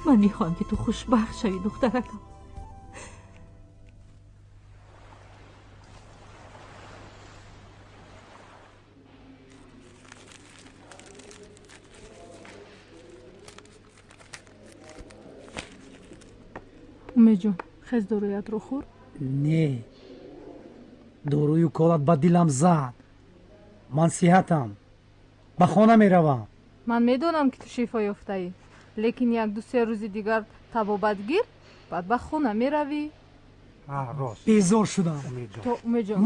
M: Ман мехоҳам, ки ту хушбахт шавӣ, духтаракам.
K: Умедҷон, хез, доруятро хӯр.
G: Не, дорую колат ба дилам зад. Ман сиҳатам, ба хона меравам.
K: Ман медонам, ки ту шифо ёфтаӣ, лекин як-ду се рӯзи дигар табобат гир, баъд ба хона меравӣ.
G: Безор шудам.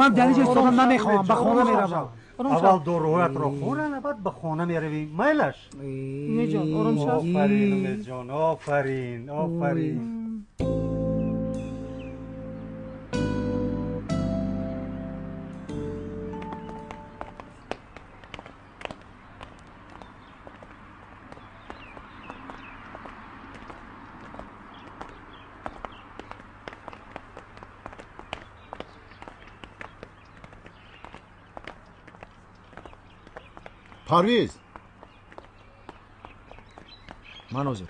G: Ман дар инҷо истодан намехоҳам, ба хона меравам. Аввал доруҳоятро хӯран, баъд ба хона меравӣ. Майлаш?
K: Умедҷон, ором шав.
G: Офарин, Умедҷон, офарин, офарин.
O: Парвиз!
N: Ман ҳозир.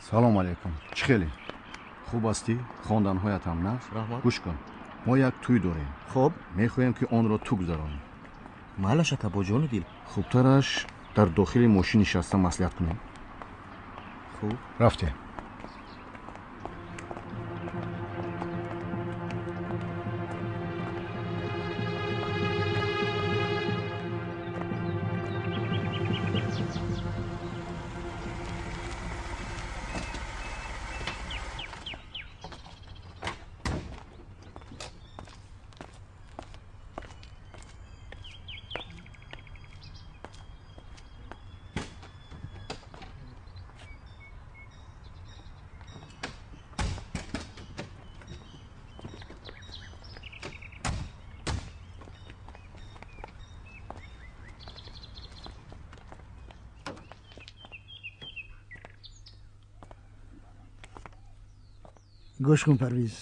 O: Салом алейкум. Чӣ хеле? Хуб ҳастӣ? Хонданҳоятам нағз?
N: Раҳмат.
O: Гӯш кун, мо як тӯй дорем.
N: Хуб.
O: Мехоҳем, ки онро ту гузаронӣ.
N: Майлаш, ака, бо ҷону дил.
O: Хубтараш дар дохили мошин нишаста маслиҳат кунем.
N: Хуб.
O: Рафтем.
A: Гӯш кун, Парвиз,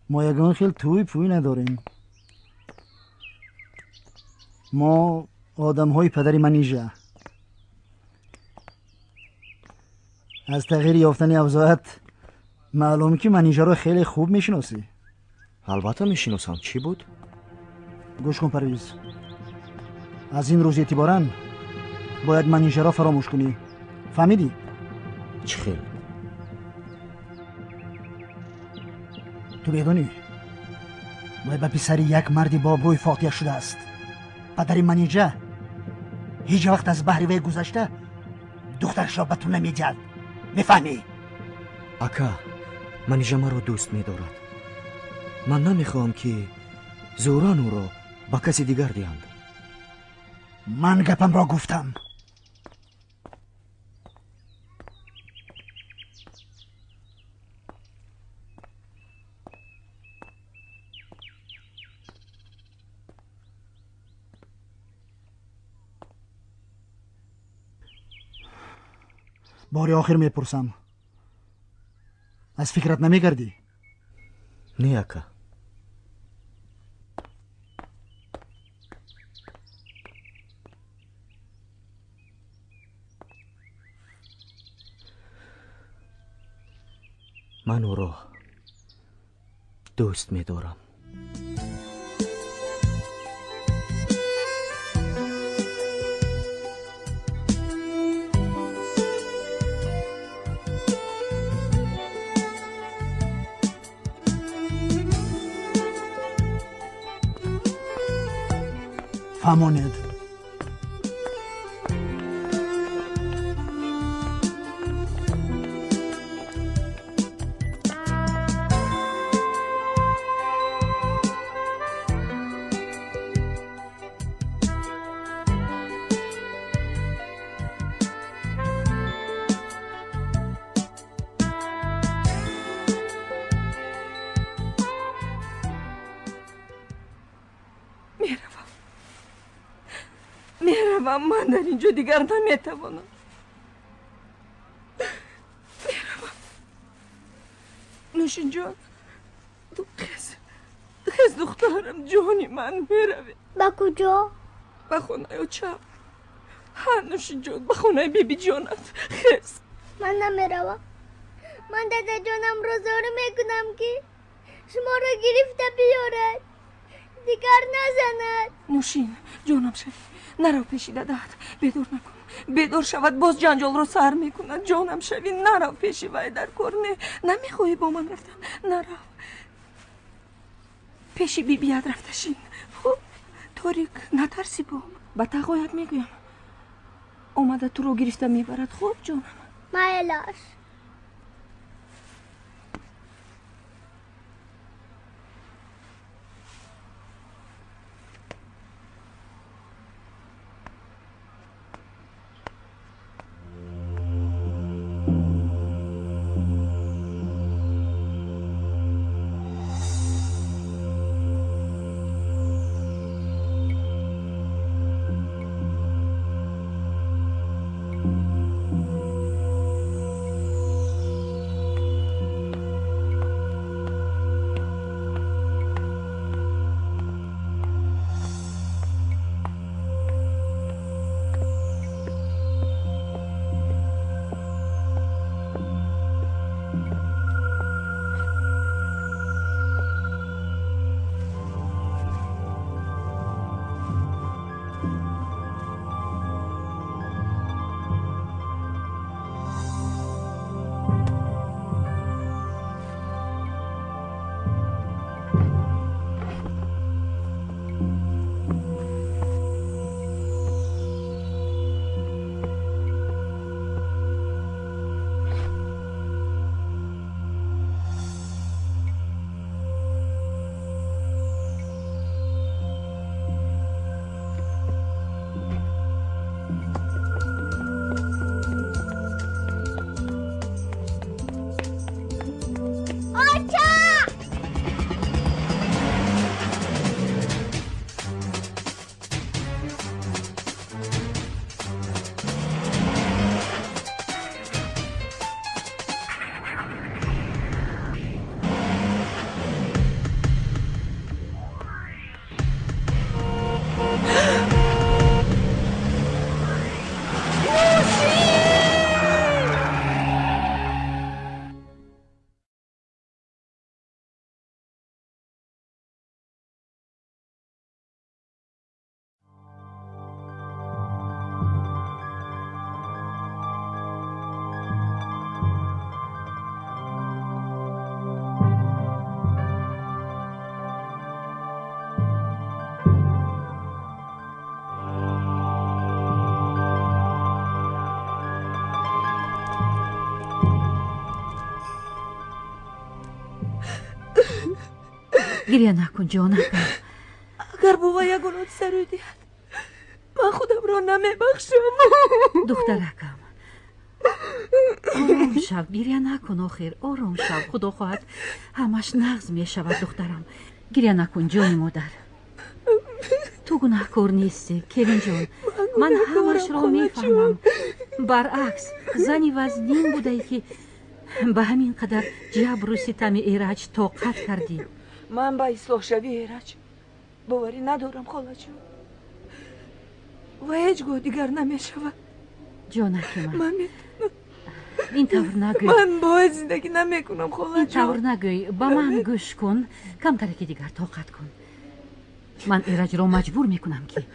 A: мо ягон хел тӯй пӯй надорем. Мо одамҳои падари Манижа. Аз тағйир ёфтани авзоат маълум, ки Манижаро хеле хуб мешиносӣ.
N: Албатта мешиносам. Чӣ буд?
A: Гӯш кун, Парвиз, аз ин рӯз эътиборан бояд Манижаро фаромӯш кунӣ. Фаҳмидӣ?
N: Чӣ хел?
A: Ту медонӣ, вай ба писари як марди бобрӯи фотиҳа шудааст. Падари Манижа ҳеҷ вақт аз баҳри вай гузашта духтарашро ба ту намедиҳад. Мефаҳмӣ?
N: Ака, Манижа маро дӯст медорад. Ман намехоҳам, ки зӯран ӯро ба каси дигар диҳанд.
A: Ман гапамро гуфтам. Бори охир мепурсам, аз фикрат намегардӣ?
N: Не, ака. Ман ӯро дӯст медорам.
A: Фаҳмонед.
V: Ман дар ин ҷо дигар наметавонам. Меравам. Нӯшинҷон, ту хез, хез духтарам, ҷони ман, меравем.
H: Ба куҷо?
V: Ба хонаи очам. Ҳа, Нӯшинҷон, ба хонаи бибиҷонат. Хез.
H: Ман намеравам. Ман дадаҷонамро зорӣ мекунам, ки шуморо гирифта биёрад, дигар назанад.
V: Нӯшин, ҷонам шавӣ, нарав пеши дадаат, бедор накун. Бедор шавад, боз ҷанҷолро сар мекунад. Ҷонам шавӣ, нарав пеши вай дар кор. Не, намехоҳӣ бо ман рафтан? Нарав. Пеши бибият рафта шин. Хуб, торик, натарси бо. Ба тағоят мегӯям, омада туро гирифта мебарад. Хуб, ҷонам?
H: Майлаш.
M: Гиря накун, ҷонакам.
V: Агар бува ягон ҳодиса рӯй диҳад, ман худамро намебахшам.
M: Духтаракам, ором шав, гиря накун. Охир ором шав, худо хоҳад ҳамаш нағз мешавад. Духтарам, гиря накун, ҷони модар. Ту гунаҳкор нестӣ, келинҷон. Ман ҳамашро мефаҳмам. Баръакс, зани вазнин будае, ки ба ҳамин қадар ҷабру ситами Эраҷ тоқат кардӣ.
V: Ман ба ислоҳшавии Эраҷ боварӣ надорам, холаҷон, ва ҳеҷ гоҳ дигар намешавад.
M: Ҷонаки ман,
V: ман метавонам.
M: Ин тавр нагӯй.
V: Ман бояд зиндагӣ намекунам, холаҷон.
M: Ин тавр нагӯй. Ба ман гӯш кун. Камтаре ки дигар тоқат кун. Ман Эраҷро маҷбур мекунам, ки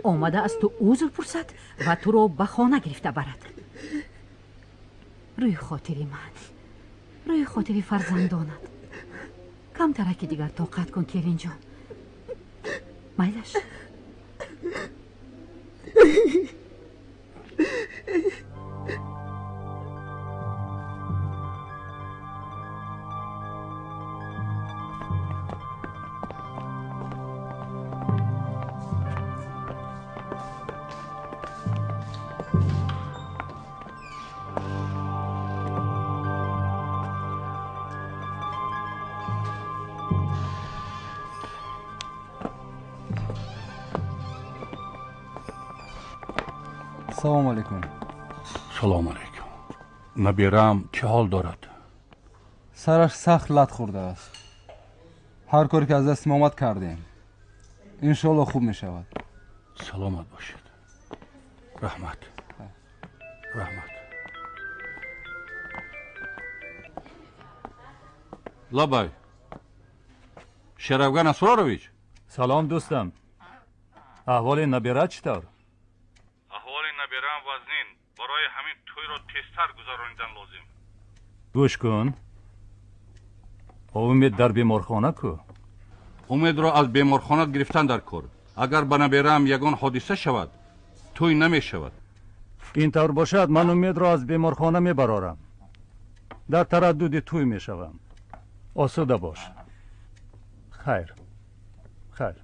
M: омада аз ту узр пурсад ва туро ба хона гирифта барад. Рӯи хотири ман, рӯи хотири фарзандонат. Камтаре ки дигар тоқат кун, келинҷон. Майлаш.
L: Салом алейкум.
J: Салом алейкум. Набирам чӣ ҳол дорад?
L: Сараш сахт лат хӯрдааст. Ҳар коре ки аз дасти мо омад кардем. Иншоалло хуб мешавад.
J: Саломат бошед. Раҳмат. Раҳмат. Лабай. Шерафган Асрорович.
I: Салом дӯстам. Аҳволи набира чӣ тавр?
J: Набирам вазнин. Барои ҳамин тӯйро тезтар гузаронидан лозим.
I: Гӯш кун. Умед дар беморхона ку?
J: Умедро аз беморхона гирифтан дар кор. Агар ба набираам ягон ҳодиса шавад, тӯй намешавад.
I: Ин тавр бошад, ман Умедро аз беморхона мебарорам. Дар тараддуди тӯй мешавам. Осуда бош. Хайр. Хайр.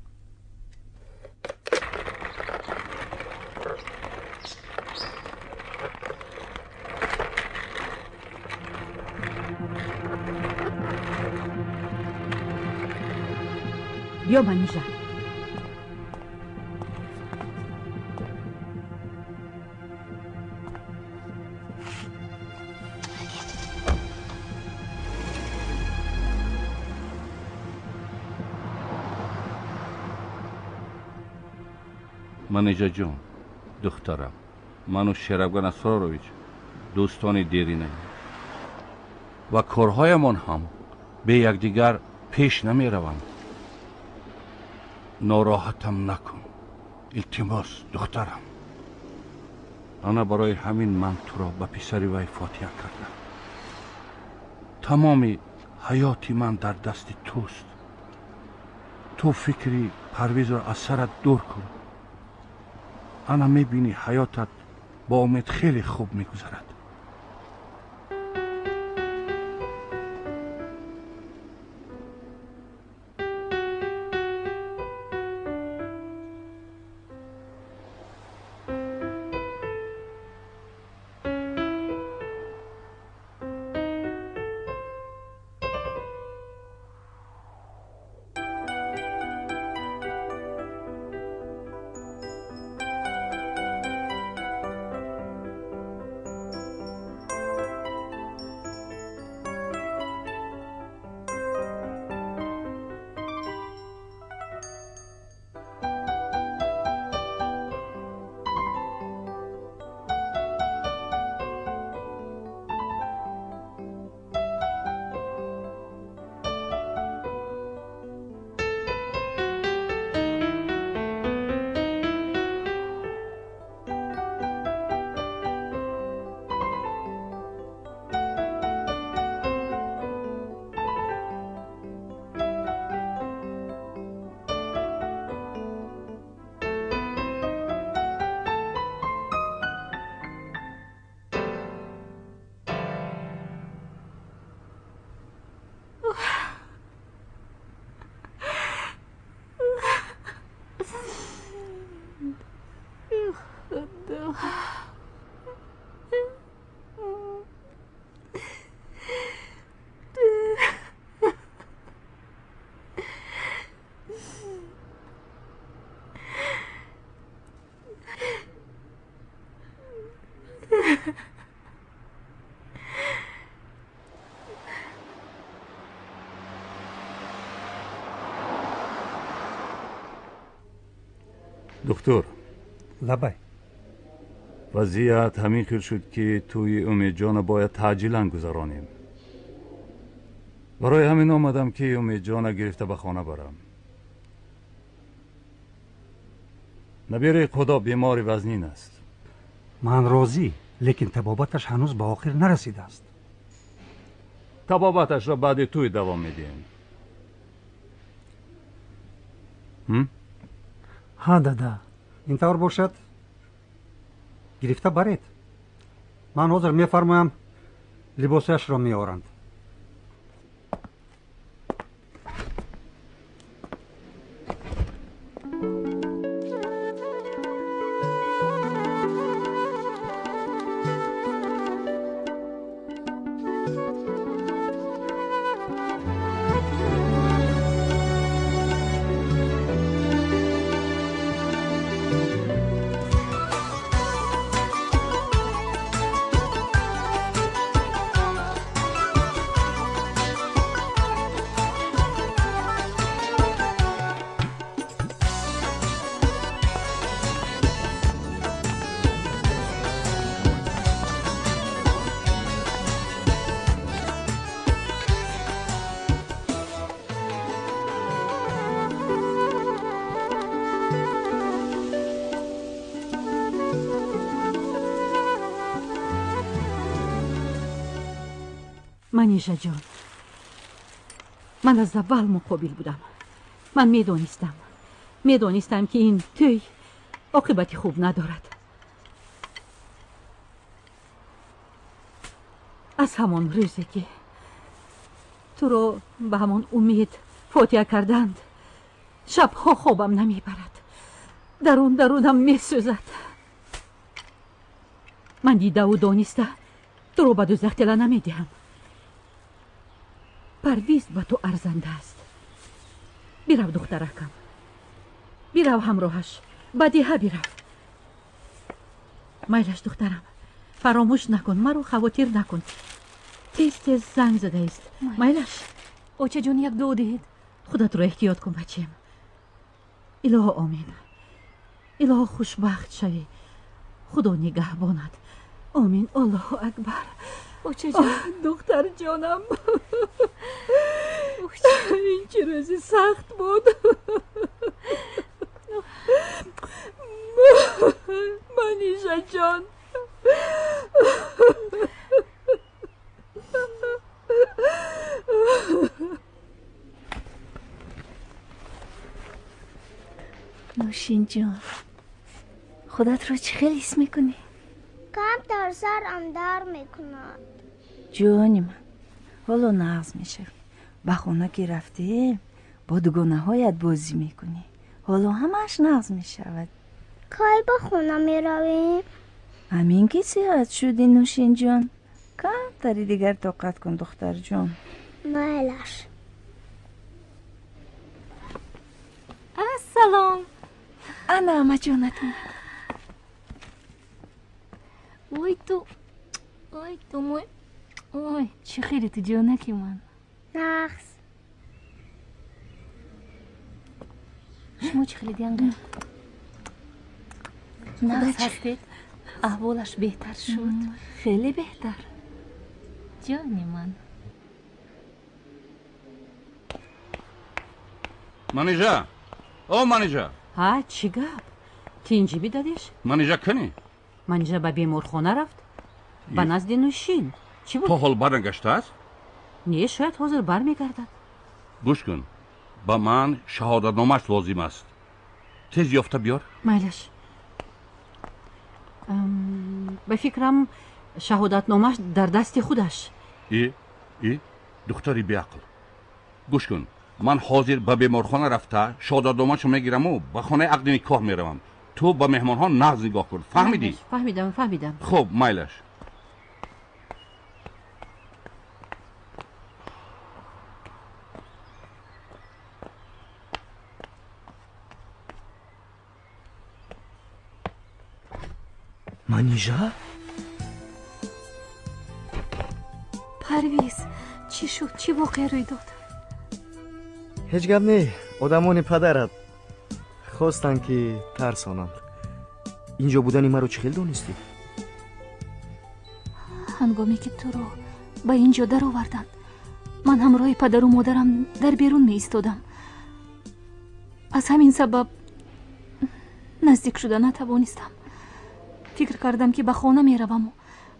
M: Биё, Манижа.
J: Манижаҷон, духтарам, ману Шерафган Асрорович дӯстони деринаем ва корҳоямон ҳам бе якдигар пеш намераванд. Нороҳатам накун, илтимос, духтарам. Ана барои ҳамин ман туро ба писари вай фотиҳа кардам. Тамоми ҳаёти ман дар дасти туст. Ту фикри Парвизро аз сарат дур кун. Ана мебинӣ ҳаётат бо Умед хеле хуб мегузарад.
I: Доктор.
G: Лабай.
I: Вазъият ҳамин хел шуд, ки тӯи Умедҷонро бояд таъҷилан гузаронем. Барои ҳамин омадам, ки Умедҷонро гирифта ба хона барам. Набираи Худо бемори вазнин аст.
G: Ман розӣ, лекин табобаташ ҳанӯз ба охир нарасидааст.
I: Табобаташро баъди тӯй давом медиҳем.
G: Ҳа, дада. Ин тавр бошад, гирифта баред. Ман ҳозир мефармоям, либосашро меоранд.
M: Манижа ҷон, ман аз аввал муқобил будам. Ман медонистам, ки ин тӯй оқибати хуб надорад. Аз ҳамон рӯзе, ки туро ба ҳамон умед фотиҳа карданд, шабҳо хобам намебарад, дарун дарунам месӯзад. Ман дидаву дониста туро ба дӯзах тела намедиҳам. Парвиз ба ту арзанда аст. Бирав, духтаракам, бирав ҳамроҳаш, ба деҳа бирав. Майлаш, духтарам, фаромӯш накун, маро хавотир накун. Тез тез занг задааст. Майлаш.
F: Очаҷон, як дуо диҳед.
M: Худатро эҳтиёт кун, бачаем. Илоҳо омин. Илоҳо хушбахт шавӣ. Худо нигаҳбонат. Омин. Аллоҳу акбар.
F: Очаҷон.
M: Духтарҷонам, ин чӣ рӯзи сахт буд. Манижаҷон.
F: Нӯшинҷон, худатро чӣ хел ҳис мекунӣ?
H: Камтар сарам дард мекунад.
V: Ҷони ман, ҳоло нағз мешавӣ. Ба хона ки рафтем, бо дугонаҳоят бозӣ мекунӣ. Ҳоло ҳамааш нағз мешавад.
H: Кай ба хона меравем?
V: Ҳамин ки сиҳат шудӣ, Нӯшинҷон. Камтари дигар тоқат кун, духтарҷон.
H: Майлаш.
F: Ассалом.
V: Ана амаҷонатон.
F: Ой ту, ой ту мой, ой, чӣ хеле ту ҷонаки ман.
H: Нағз.
F: Шумо чӣ хеле дианга? Нағз ҳастед? Аҳволаш беҳтар шуд?
V: Хеле беҳтар.
F: Ҷони ман.
J: Манижа, о Манижа.
M: Ҳа, чӣ гап? Тинҷӣ бидадиш?
J: Манижа кани?
M: Манижа ба беморхона рафт, ба назди Нӯшин. Чӣ буд?
J: То ҳол барнагаштааст?
M: Не, шояд ҳозир бармегардад.
J: Гӯш кун, ба ман шаҳодатномааш лозим аст. Тез ёфта биёр.
M: Майлаш. Ба фикрам, шаҳодатномааш дар дасти худаш.
J: И духтари беақл, гӯш кун, ман ҳозир ба беморхона рафта шаҳодатномаашро мегираму ба хонаи ақди никоҳ меравам. Ту ба меҳмонҳо нағз нигоҳ кун, фаҳмидӣ?
M: Фаҳмидам, фаҳмидам.
J: Хуб, майлаш.
N: Манижа?
F: Парвиз, чӣ шуд? Чӣ воқеа рӯй дод?
N: Ҳеҷ гап не. Одамони падарат хостанд, ки тарсонанд. Инҷо будани маро чӣ хел донистӣ?
F: Ҳангоме ки туро ба ин ҷо дароварданд, ман ҳамроҳи падару модарам дар берун меистодам. Аз ҳамин сабаб наздик шуда натавонистам. Фикр кардам, ки ба хона мераваму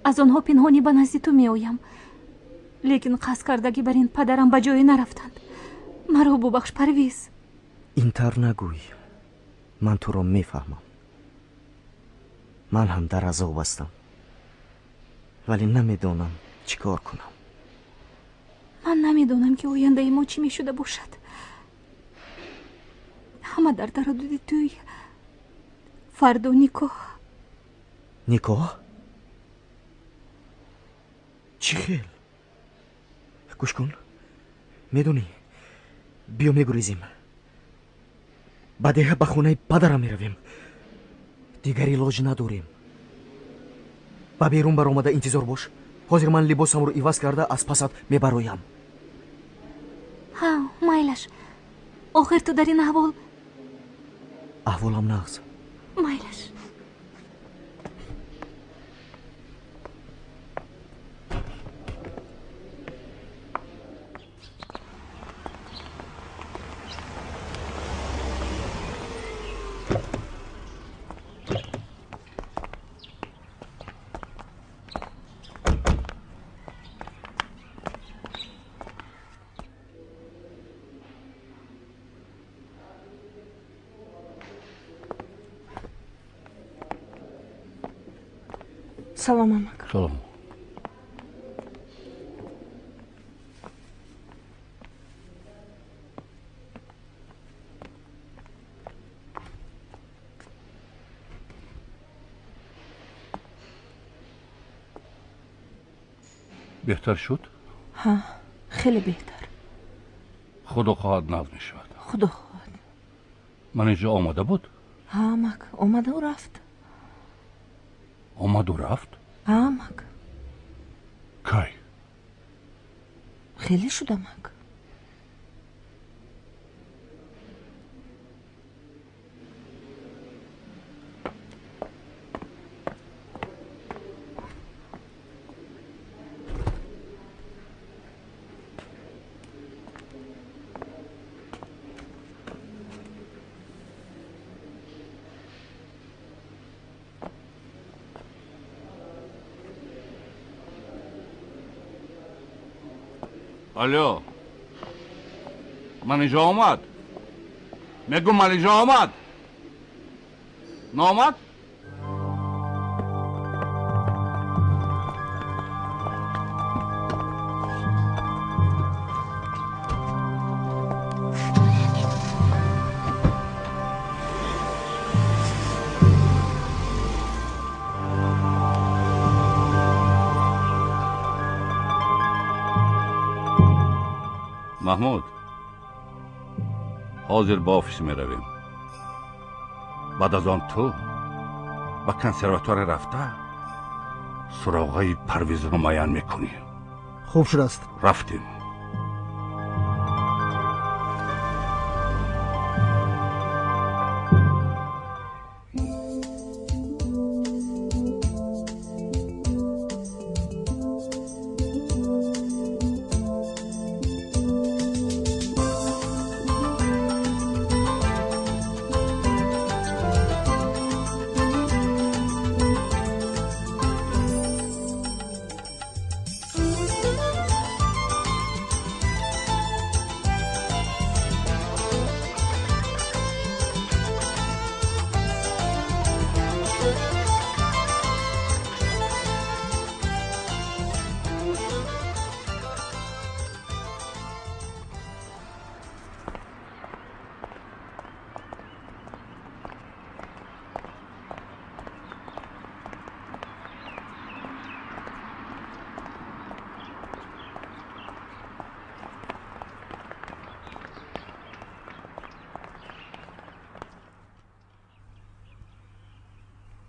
F: аз онҳо пинҳонӣ ба назди ту меоям. Лекин қасд кардагӣ бар ин падарам ба ҷое нарафтанд. Маро бубахш, Парвиз.
N: Ин тавр нагӯй. Ман туро мефаҳмам. Ман ҳам дар азоб ҳастам, вале намедонам чӣ кор кунам.
F: Ман намедонам, ки ояндаи мо чӣ мешуда бошад. Ҳама дар тараддуди тӯй. Фардо никоҳ.
N: Никоҳ? Чӣ хел? Гӯш кун, медонӣ, биё мегурезем. Ба деҳа, ба хонаи падарам меравем. Дигар илоҷ надорем. Ба берун баромада интизор бош. Ҳозир ман либосамро иваз карда аз пасат мебароям.
F: Ҳа, майлаш. Охир ту дар ин аҳвол?
N: Аҳволам нағз.
F: Майлаш.
V: Салом, амак.
J: Салом. Беҳтар шуд?
V: Ҳа, хеле беҳтар.
J: Худо хоҳад, нағз мешавад.
V: Худо хоҳад.
J: Манижа омода буд?
V: Ҳа, амак, омаду рафт.
J: Омаду рафт?
V: Ҳа, амак.
J: Кай?
V: Хеле шуд, амак.
J: Алло, Манижа омад? Мегӯм, Манижа омад? Наомад? Маҳмуд, ҳозир ба офис меравем. Баъд аз он ту ба консерватория рафта суроғаи Парвизро муайян мекунӣ.
A: Хуб шудааст.
J: Рафтем.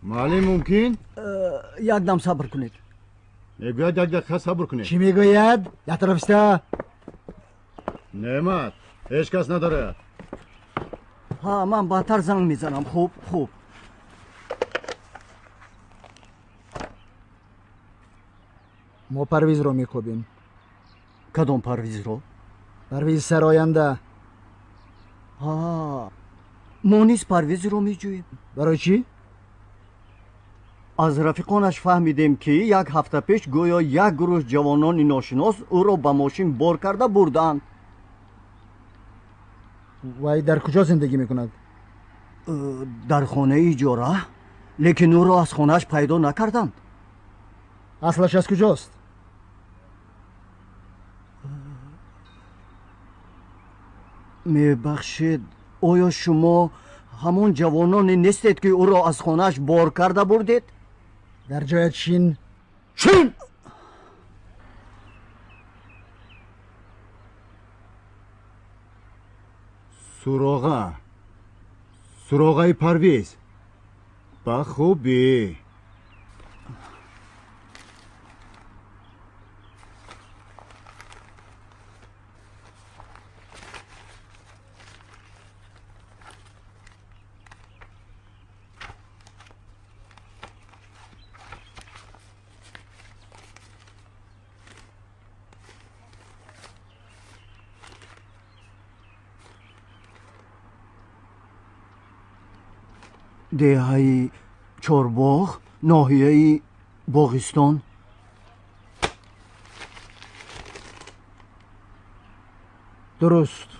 O: Маълим мумкин?
A: Як дам сабр кунед.
O: Мегӯяд, як дақиқа сабр кунед.
A: Чӣ мегӯяд? Як тараф иста.
O: Неъмат, ҳеҷ кас надорад.
A: Ҳа, ман баъдтар занг мезанам. Хуб, хуб. Мо Парвизро мекобем.
P: Кадом Парвизро?
A: Парвизи сароянда.
P: Ҳа, мо низ Парвизро меҷӯем.
A: Барои чӣ?
P: Аз рафиқонаш фаҳмидем, ки як ҳафта пеш гӯё як гурӯҳ ҷавонони ношинос ӯро ба мошин бор карда бурдаанд.
A: Вай дар куҷо зиндагӣ мекунад?
P: Дар хонаи иҷора, лекин ӯро аз хонааш пайдо накарданд.
A: Аслаш аз куҷост?
P: Мебахшед, оё шумо ҳамон ҷавононе нестед, ки ӯро аз хонааш бор карда бурдед?
A: Дар ҷоят шин.
P: Шин!
T: Суроға, суроғаи Парвиз. Ба хубӣ.
P: Деҳаи Чорбоғ, ноҳияи Боғистон.
A: Дуруст.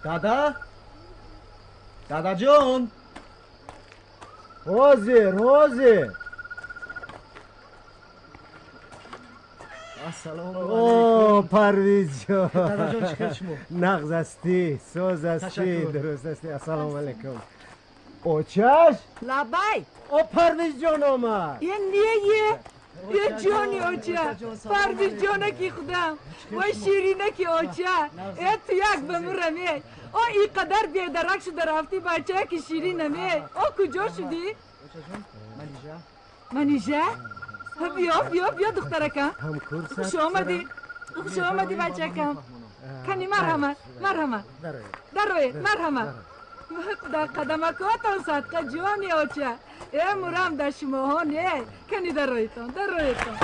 C: Дада? Дадаҷон? Ҳозир, ҳозир.
N: Ассалому
T: О, Парвизҷон.
N: Дадаҷон, чӣ хел шумо?
T: Нағз ҳастӣ, соз ҳастӣ,
N: Ташаккур.
T: дуруст ҳастӣ. Ассалому алайкум. Очаш?
W: Лабай!
T: О, Парвизҷон омад.
W: Е, не, е! Е, ҷони оча! Парвизҷонаки худам! Вой, ширинаки оча! Е, ту як ба мураме! О, ин қадар бедарак шуда рафтӣ, бачаяки ширинаме! О, куҷо шудӣ? Манижа? Биё, биё, биё, духтаракам! Хуш омадӣ! Хуш омадӣ, бачакам! Кани, марҳамат, марҳамат! Дароед, марҳамат! Дар қадамакотон садқа, ҷони оча! Э, мурам дар шумоҳо не! Кани, дароедтон, дароедтон!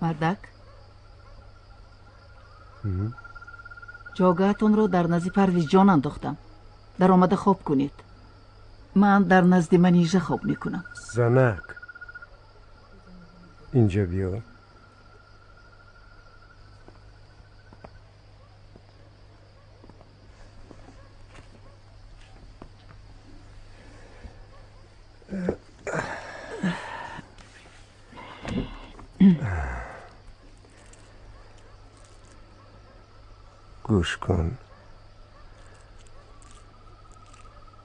X: Мардак, ҷогаатонро дар назди Парвизҷон андохтам. Даромада хоб кунед. Ман дар назди Манижа хоб мекунам.
Y: Занак, инҷа биё. Гӯш кун,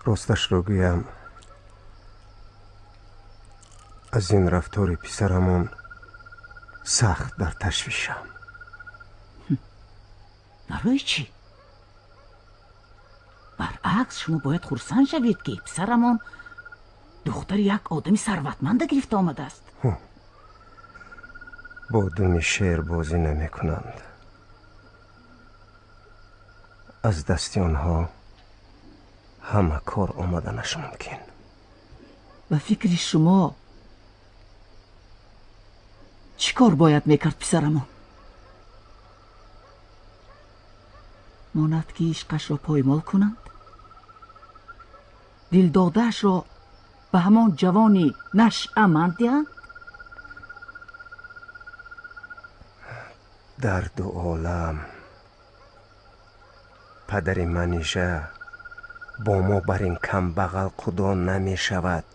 Y: росташро гӯям, аз ин рафтори писарамон сахт дар ташвишам.
X: Барои чӣ? Баръакс, шумо бояд хурсанд шавед, ки писарамон духтари як одами сарватманда гирифта омадааст.
Y: Бо думи шер бозӣ намекунанд. Аз дасти онҳо ҳама кор омаданаш мумкин.
X: Ба фикри шумо, Чӣ кор бояд мекард писарамон? Монад ки ишқашро поймол кунанд? Дилдодаашро ба ҳамон ҷавони нашъаманд диҳанд?
Y: Дарду олам падари Манижа бо мо бар ин камбағал худо намешавад.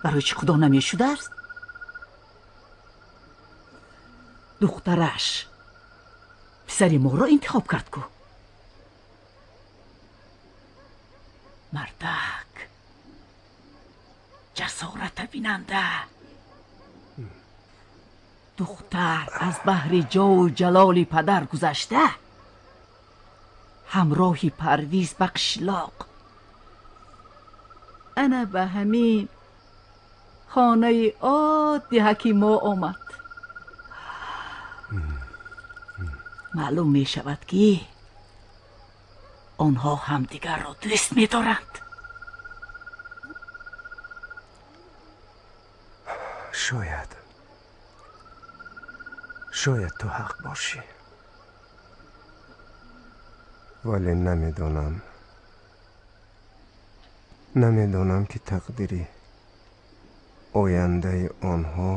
X: Барои чӣ худо намешудааст? Духтараш писари моро интихоб кард ку. Мардак ҷасората бинанда. Духтар аз баҳри ҷову ҷалоли падар гузашта ҳамроҳи Парвиз ба қишлоқ ана ба ҳамин хонаи одди ҳакимо омад. Маълум мешавад ки онҳо ҳамдигарро дӯст медоранд.
Y: Шояд ту ҳақ бошӣ, вале намедонам ки тақдири ояндаи онҳо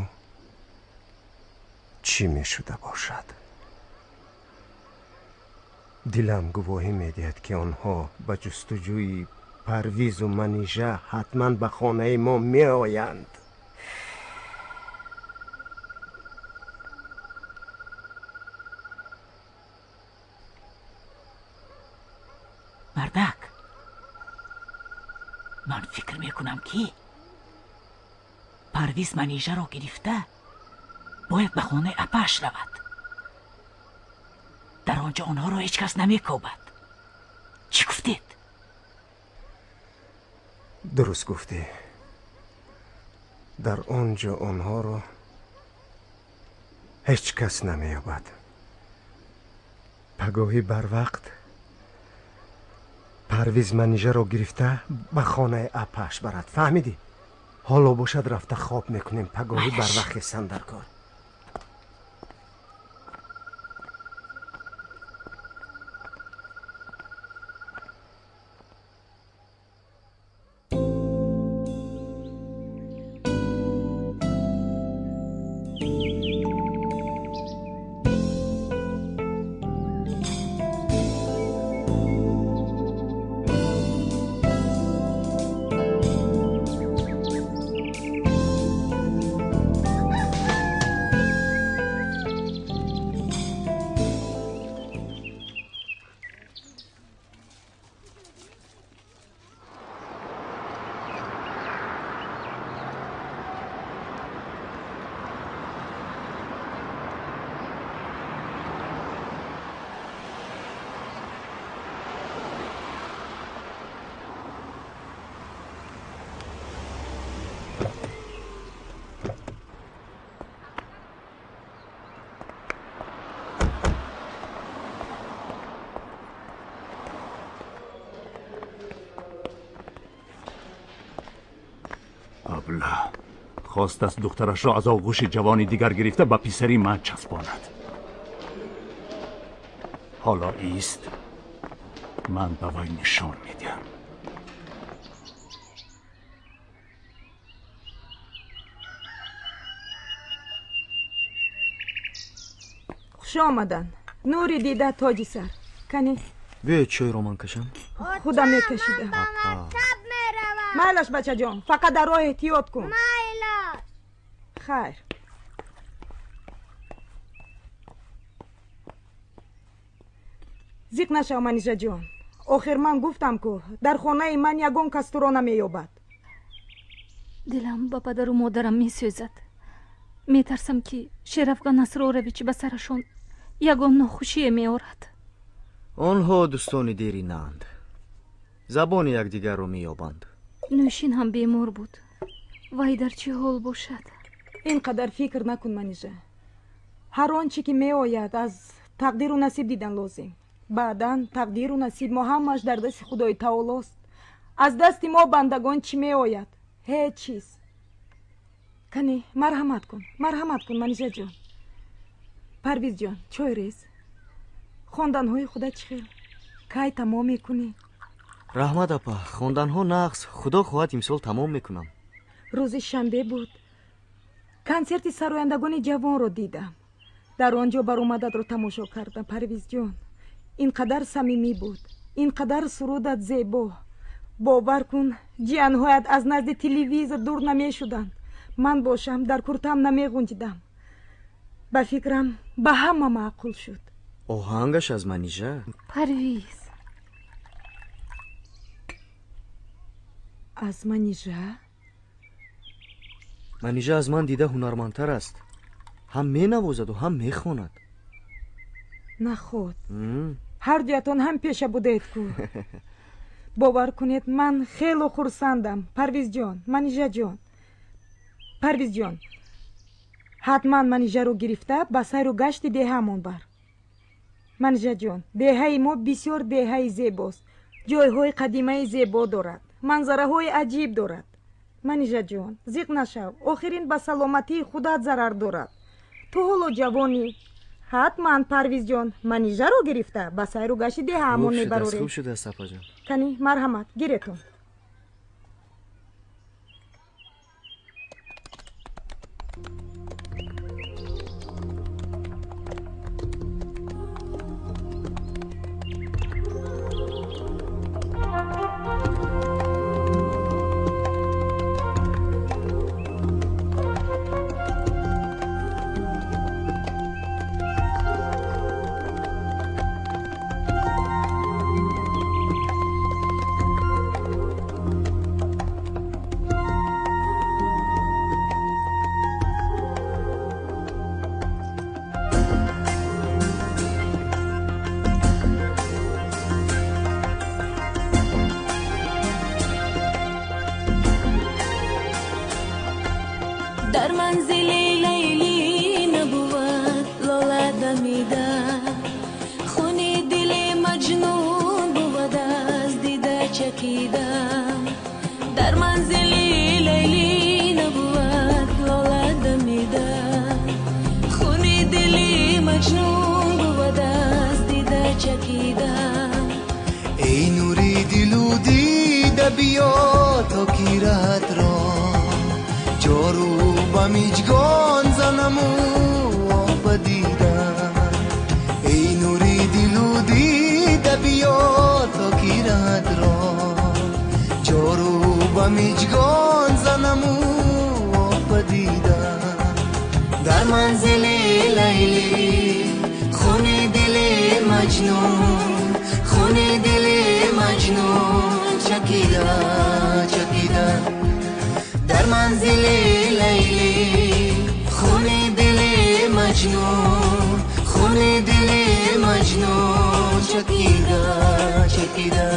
Y: чӣ мешуда бошад. Дилам гувоҳӣ медиҳад ки онҳо ба ҷустуҷӯи Парвизу Манижа ҳатман ба хонаи мо меоянд.
X: Мардак, ман фикр мекунам ки Парвиз Манижаро гирифта бояд ба хонаи апааш равад. Дар он ҷо онҳоро ҳеҷ кас намекобад. Чӣ гуфтед?
Y: Дуруст гуфтӣ. Дар он ҷо онҳоро ҳеҷ кас намеёбад. Пагоҳӣ барвақт Парвиз Манижаро гирифта ба хонаи апааш барад. Фаҳмидӣ? Ҳоло бошад рафта хоб мекунем. Пагоҳӣ барвақт хестан дар кор.
J: Хост аст духтарашро аз оғӯши ҷавони дигар гирифта ба писари ман часпонад. Ҳоло ист, ман ба вай нишон медиҳам.
W: Хуш омаданд. Нури дида тоҷи сар. Кани?
N: Биёед чойро ман кашам.
W: Худам мекашидам. Майлаш бачаҷон, фақат дар роҳ эҳтиёт кун. Хайр. Зиқ нашав, Манижаҷон. Охир ман гуфтам ку дар хонаи ман ягон кас туро намеёбад.
F: Дилам ба падару модарам месӯзад. Метарсам ки Шерафган Асрорович ба сарашон ягон нохушие меорад.
N: Онҳо дӯстони деринанд. Забони якдигарро меёбанд.
F: Нӯшин ҳам бемор буд. Вай дар чӣ ҳол бошад?
W: Ин қадар фикр накун, Манижа. Ҳар он чӣ ки меояд аз тақдиру насиб дидан лозим. Баъдан тақдиру насиб мо ҳамааш дар дасти Худои таолост. Аз дасти мо бандагон чӣ меояд? Ҳеҷ чиз. Кани, марҳамат кун, марҳамат кун, Манижаҷон. Парвизҷон, чой рез. Хонданҳои худа чӣ хел? Кай тамом мекунӣ?
N: Раҳмат, апа, хонданҳо нағз, худо хоҳад имсол тамом мекунам.
W: Рӯзи шанбе буд. Консерти сарояндагони ҷавонро дидам. Дар он ҷо баромадатро тамошо кардам, Парвизҷон. Ин қадар самимӣ буд, ин қадар сурудат зебо. Бовар кун, ҷиянҳоят аз назди телевизор дур намешуданд. Ман бошам, дар куртам намеғунҷидам. Ба фикрам, ба ҳама маъқул шуд.
N: Оҳангаш аз Манижа.
F: Парвиз.
W: Аз Манижа?
N: Манижа аз ман дида ҳунармандтар аст. Ҳам менавозаду ҳам мехонад.
W: Наход. Ҳар дуятон ҳам пеша будаед ку. Бовар кунед, ман хело хурсандам, Парвизҷон, Манижаҷон. Парвизҷон, ҳатман Манижаро гирифта ба сайру гашти деҳаамон бар. Манижаҷон, деҳаи мо бисёр деҳаи зебост. Ҷойҳои қадимаи зебо дорад, манзараҳои аҷиб дорад. Манижаҷон, зиқ нашав, охирин ба саломатии худат зарар дорад. Ту ҳоло ҷавонӣ. Ҳатман, Парвизҷон, Манижаро гирифта ба сайру гашти деҳаамон мебарорем.
N: Хуб шудааст, апаҷон.
W: Кани, марҳамат, гиретон.
B: Дар манзили Лайлӣ набувад лола дамида, хуни дили Маҷнун бувад аз дида чакида. Дар манзили Лайлӣ набувад лола дамида, хуни дили Маҷнун бувад аз дида чакида.
E: Эй нури дилу дида, биё то ки раҳат ро ҷору ба миҷгон занаму ба дида. Эй нури дилу дида, биё то ки раҳат ро ҷору ба миҷгон занаму ба дида. Дар манзили Лайлӣ хуни дили Маҷнун, хуни дили Маҷнун чакида, чакида. Дар манзили Лайлӣ хуни дили Маҷнун, хуни дили Маҷнун чакида, чакида.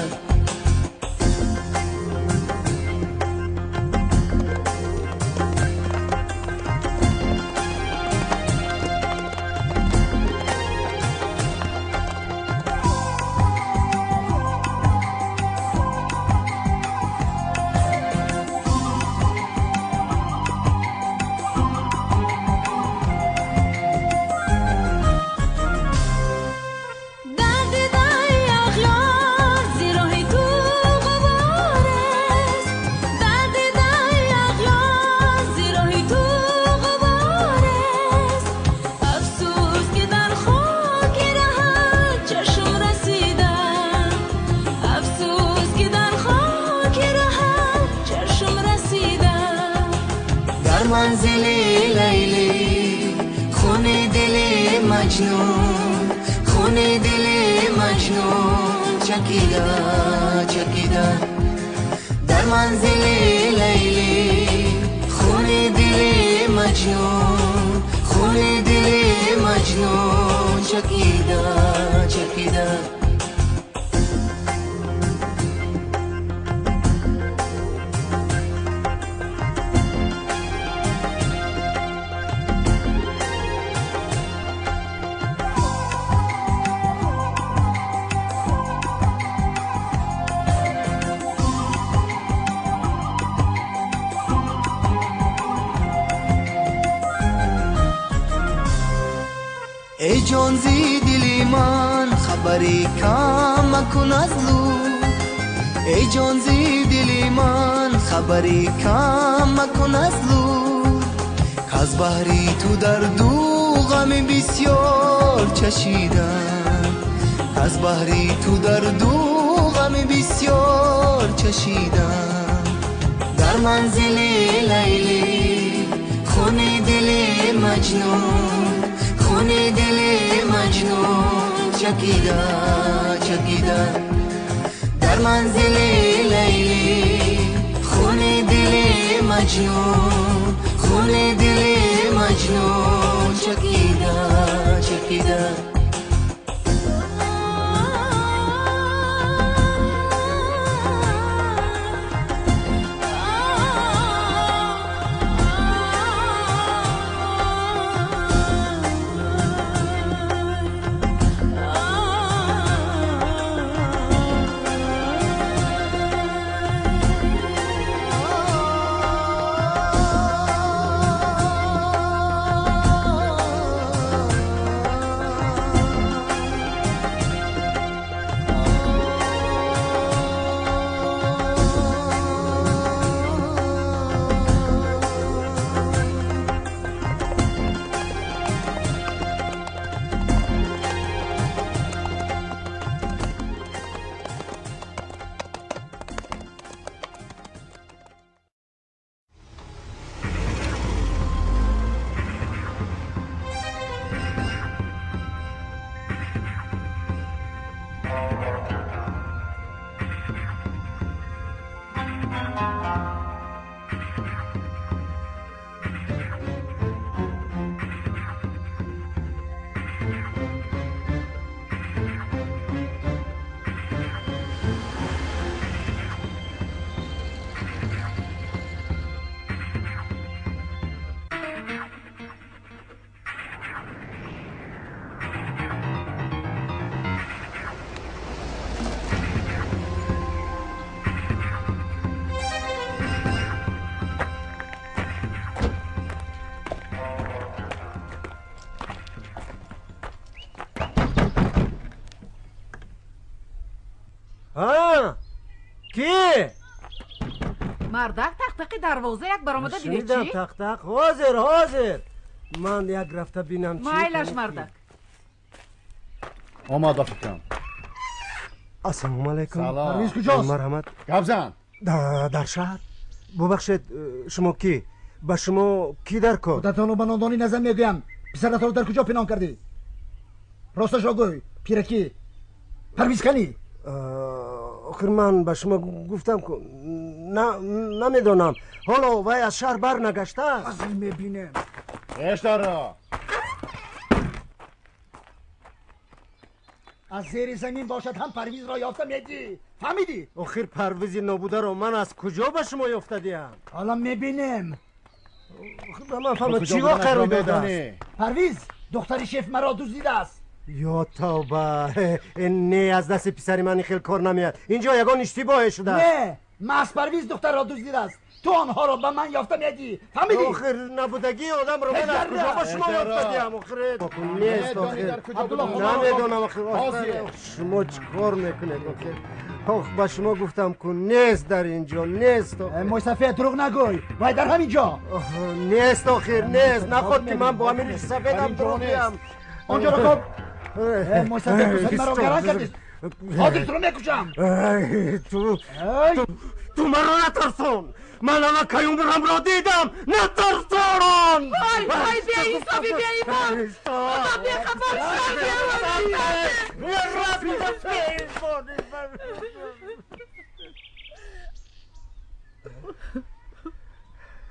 E: Манзили Лайлӣ хуни дили Маҷнун, хуни дили Маҷнун чакида, чакида. Дар манзили Лайлӣ хуни дили Маҷнун, хуни дили Маҷнун чакида, чакида. Ҷон зи дили ман хабаре кам макун аз лутф, эй ҷон зи дили ман хабаре кам макун аз лутф, каз баҳри ту дарду ғами бисёр чашидам, каз баҳри ту дарду ғами бисёр чашидам. Дар манзили Лайлӣ хуни дили Маҷнун, хуни дили Маҷнун чакида чакида. Дар манзили Лайлӣ хуни дили Маҷнун, хуни дили Маҷнун чакида чакида.
X: Мардак тақтақи дарвоза як баромада бинед
Y: Шунидам
X: чӣ?
Y: тақтақ. Ҳозир, ҳозир. Ман як рафта бинам чӣ.
X: Майлаш, мардак.
O: Омад ба фикрам.
Y: Ассалому алайкум.
O: Салом.
A: Парвиз куҷост?
Y: Марҳамат.
O: Гап зан.
Y: Дар шаҳр. Бубахшед, шумо кӣ? Ба шумо кӣ дар кор?
A: Худатонро ба нодонӣ назар мегӯям. Писаратро дар куҷо пинҳон кардӣ? Росташро гӯй, пиракӣ. Парвиз канӣ?
Y: Охир ман ба шумо гуфтам ку намедонам. Ҳоло вай аз шаҳр бар нагаштааст.
A: Аз мебинем.
O: Бештарро.
A: Аз зери замин бошад ҳам Парвизро ёфта медӣ. Фаҳмидӣ?
Y: Охир Парвизи нобударо ман аз куҷо ба шумо ёфта диҳам?
A: Ҳоло мебинем.
Y: Ба ман фаҳмад чӣ воқеа рӯй додааст.
A: Парвиз, духтари шеф маро дуздидааст.
Y: Ё тавба, не, аз дасти писари ман хел кор намеяд. Инҷо ягон иштибоҳе шудааст.
A: Не, маҳз Парвиз духтарро дуздидааст. Ту онҳоро ба ман ёфта медӣ. Фаҳмидӣ?
Y: Охир набудагии одамро ман аз куҷо ба шумо ёфта диҳам? Охир нест, охир намедонам. Охир шумо чӣ кор мекунед? Охир ох, ба шумо гуфтам ку нест дар инҷо, нест.
A: Мӯйсафед, дурӯғ нагӯй. Вай дар ҳамин ҷо.
Y: Нест, охир нест. Наход ки ман бо ҳамин ришсафедам дурӯғ гӯям.
A: Онҷоро коб. Мӯйсафед, ту сари маро гарон кардӣ. Ҳозир туро мекушам.
Y: Ту маро натарсон. Ман ана каюмбрамро дидам. Натарсон.
W: Вай, вай, беинсофи, беимон. Одам бехабар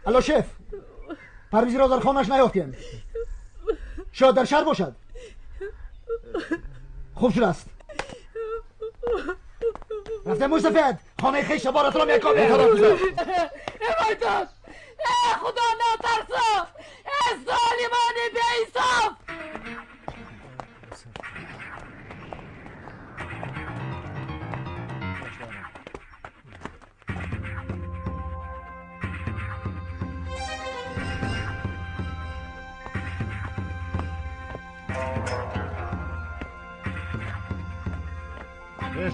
A: Алло, шеф. Парвизро дар хонааш наёфтем. Шояд дар шаҳр бошад. Хуб шудааст. Рафтем, мӯйсафед, хонаи хеш шаборатро мекобем.
W: Э вайдод! Э худо натарсо! Э золимони беинсоф!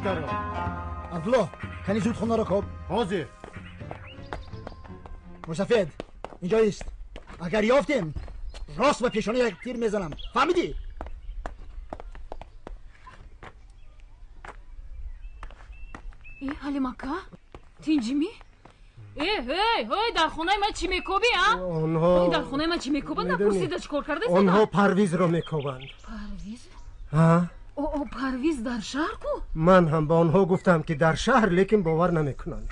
Y: даро.
A: Абдулло, кани зуд хонаро коб.
Y: Ҳозир.
A: Мусафед, инҷо ист. Агар ёфтем, рост ба пешона як тир мезанам. Фаҳмидӣ?
F: Э, Ҳалимака, тинҷимӣ? Э, эй, эй, дар хонаи ман чӣ мекобӣ, а?
Y: Онҳо
F: дар хонаи ман чӣ мекобанд? Напурсида чӣ кор карда?
Y: Онҳо Парвизро мекобанд.
F: Парвиз?
Y: Ҳа?
F: О, Парвиз дар шаҳр ку?
Y: Ман ҳам ба онҳо гуфтам, ки дар шаҳр, лекин бовар намекунанд.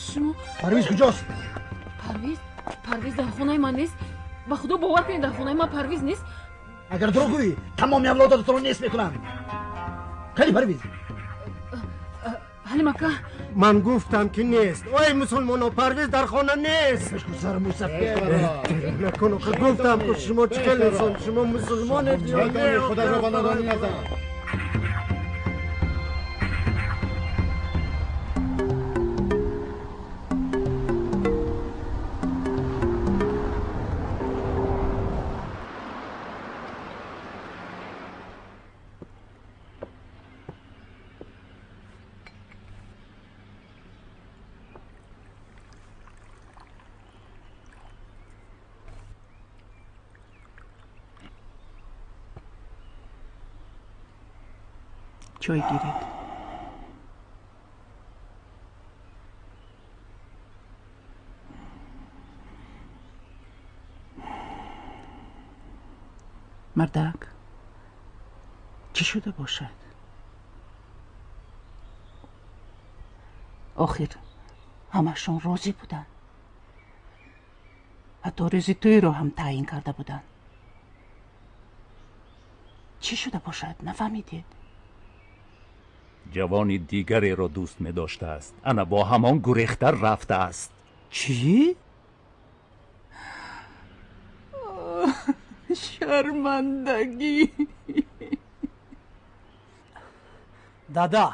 F: Шумо
A: Парвиз куҷост?
F: Парвиз? Парвиз дар хонаи ман нест. Ба худо бовар кунед, дар хонаи ман Парвиз нест.
A: Агар дурӯғ гӯӣ, тамоми авлодатро нест мекунам. Кали Парвиз?
F: Ҳалимака,
Y: ман гуфтам, ки нест. Ой, мусулмоно, Парвиз дар хона нест. Накун, гуфтам ку. Шумо чӣ хел инсон? Шумо мусулмонед ё не?
C: Худатро ба нодонӣ назан.
X: Чой гиред. Мардак, чӣ шуда бошад? Охир ҳамашон розӣ буданд, ҳатто рӯзи тӯйро ҳам таъйин карда буданд. Чӣ шуда бошад, нафаҳмидед?
J: Ҷавони дигареро дӯст медоштааст. Ана бо ҳамон гурехта рафтааст.
X: Чӣ? Шармандагӣ.
G: Дада,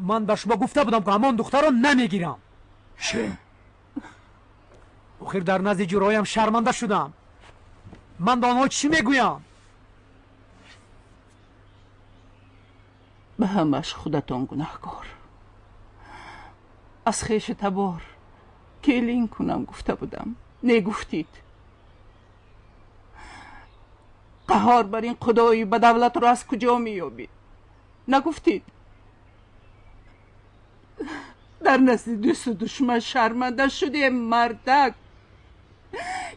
G: ман ба шумо гуфта будам, ки ҳамон духтарро намегирам.
J: Чӣ?
G: Охир дар назди ҷуроям шарманда шудам. Ман ба онҳо чӣ мегӯям?
X: Ба ҳамаш худатон гунаҳкор. Аз хеши табор келин кунам гуфта будам, негуфтид. Қаҳор бар ин худои ба давлатро аз куҷо меёбид? Нагуфтид. Дар назди дӯсту душман шарманда шудем, мардак.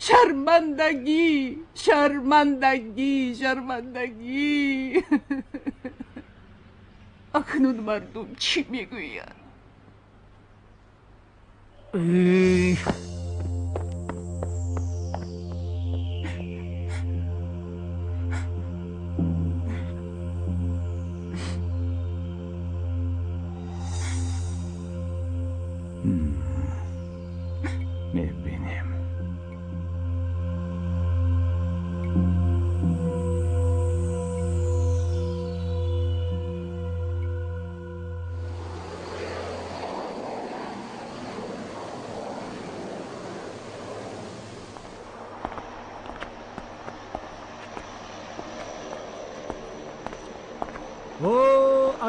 X: Шармандагӣ, шармандагӣ, шармандагӣ. Акнун мардум чӣ мегӯянд?
J: Мебинем.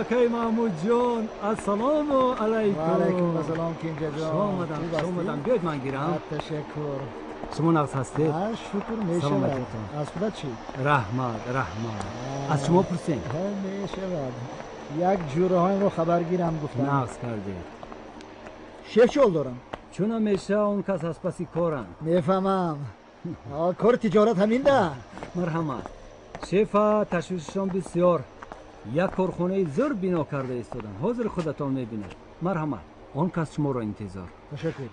D: Акай Маҳмудҷон, ассалому алайкум.
A: Ва алайкум ассалом, Кенҷаҷон.
D: Шумо омадам, биёед ман гирам.
A: Ташаккур.
D: Шумо нағз ҳастед?
A: Шукр, мешавад. Аз худат чӣ?
D: Раҳмат, раҳмат. Аз шумо пурсем.
A: Мешавад. Як ҷураҳоимро хабаргирам гуфтам.
D: Нағз кардед.
A: Шеф чӣ ҳол дорам?
D: Чун ҳамеша он кас аз паси коранд.
A: Мефаҳмам. Кори тиҷорат ҳаминда.
D: Марҳамат. Шефа ташвишашон бисёр. Як корхонаи зӯр бино карда истоданд. Ҳозир худатон мебинед. Марҳамат, он кас шуморо интизор.
A: Ташаккур.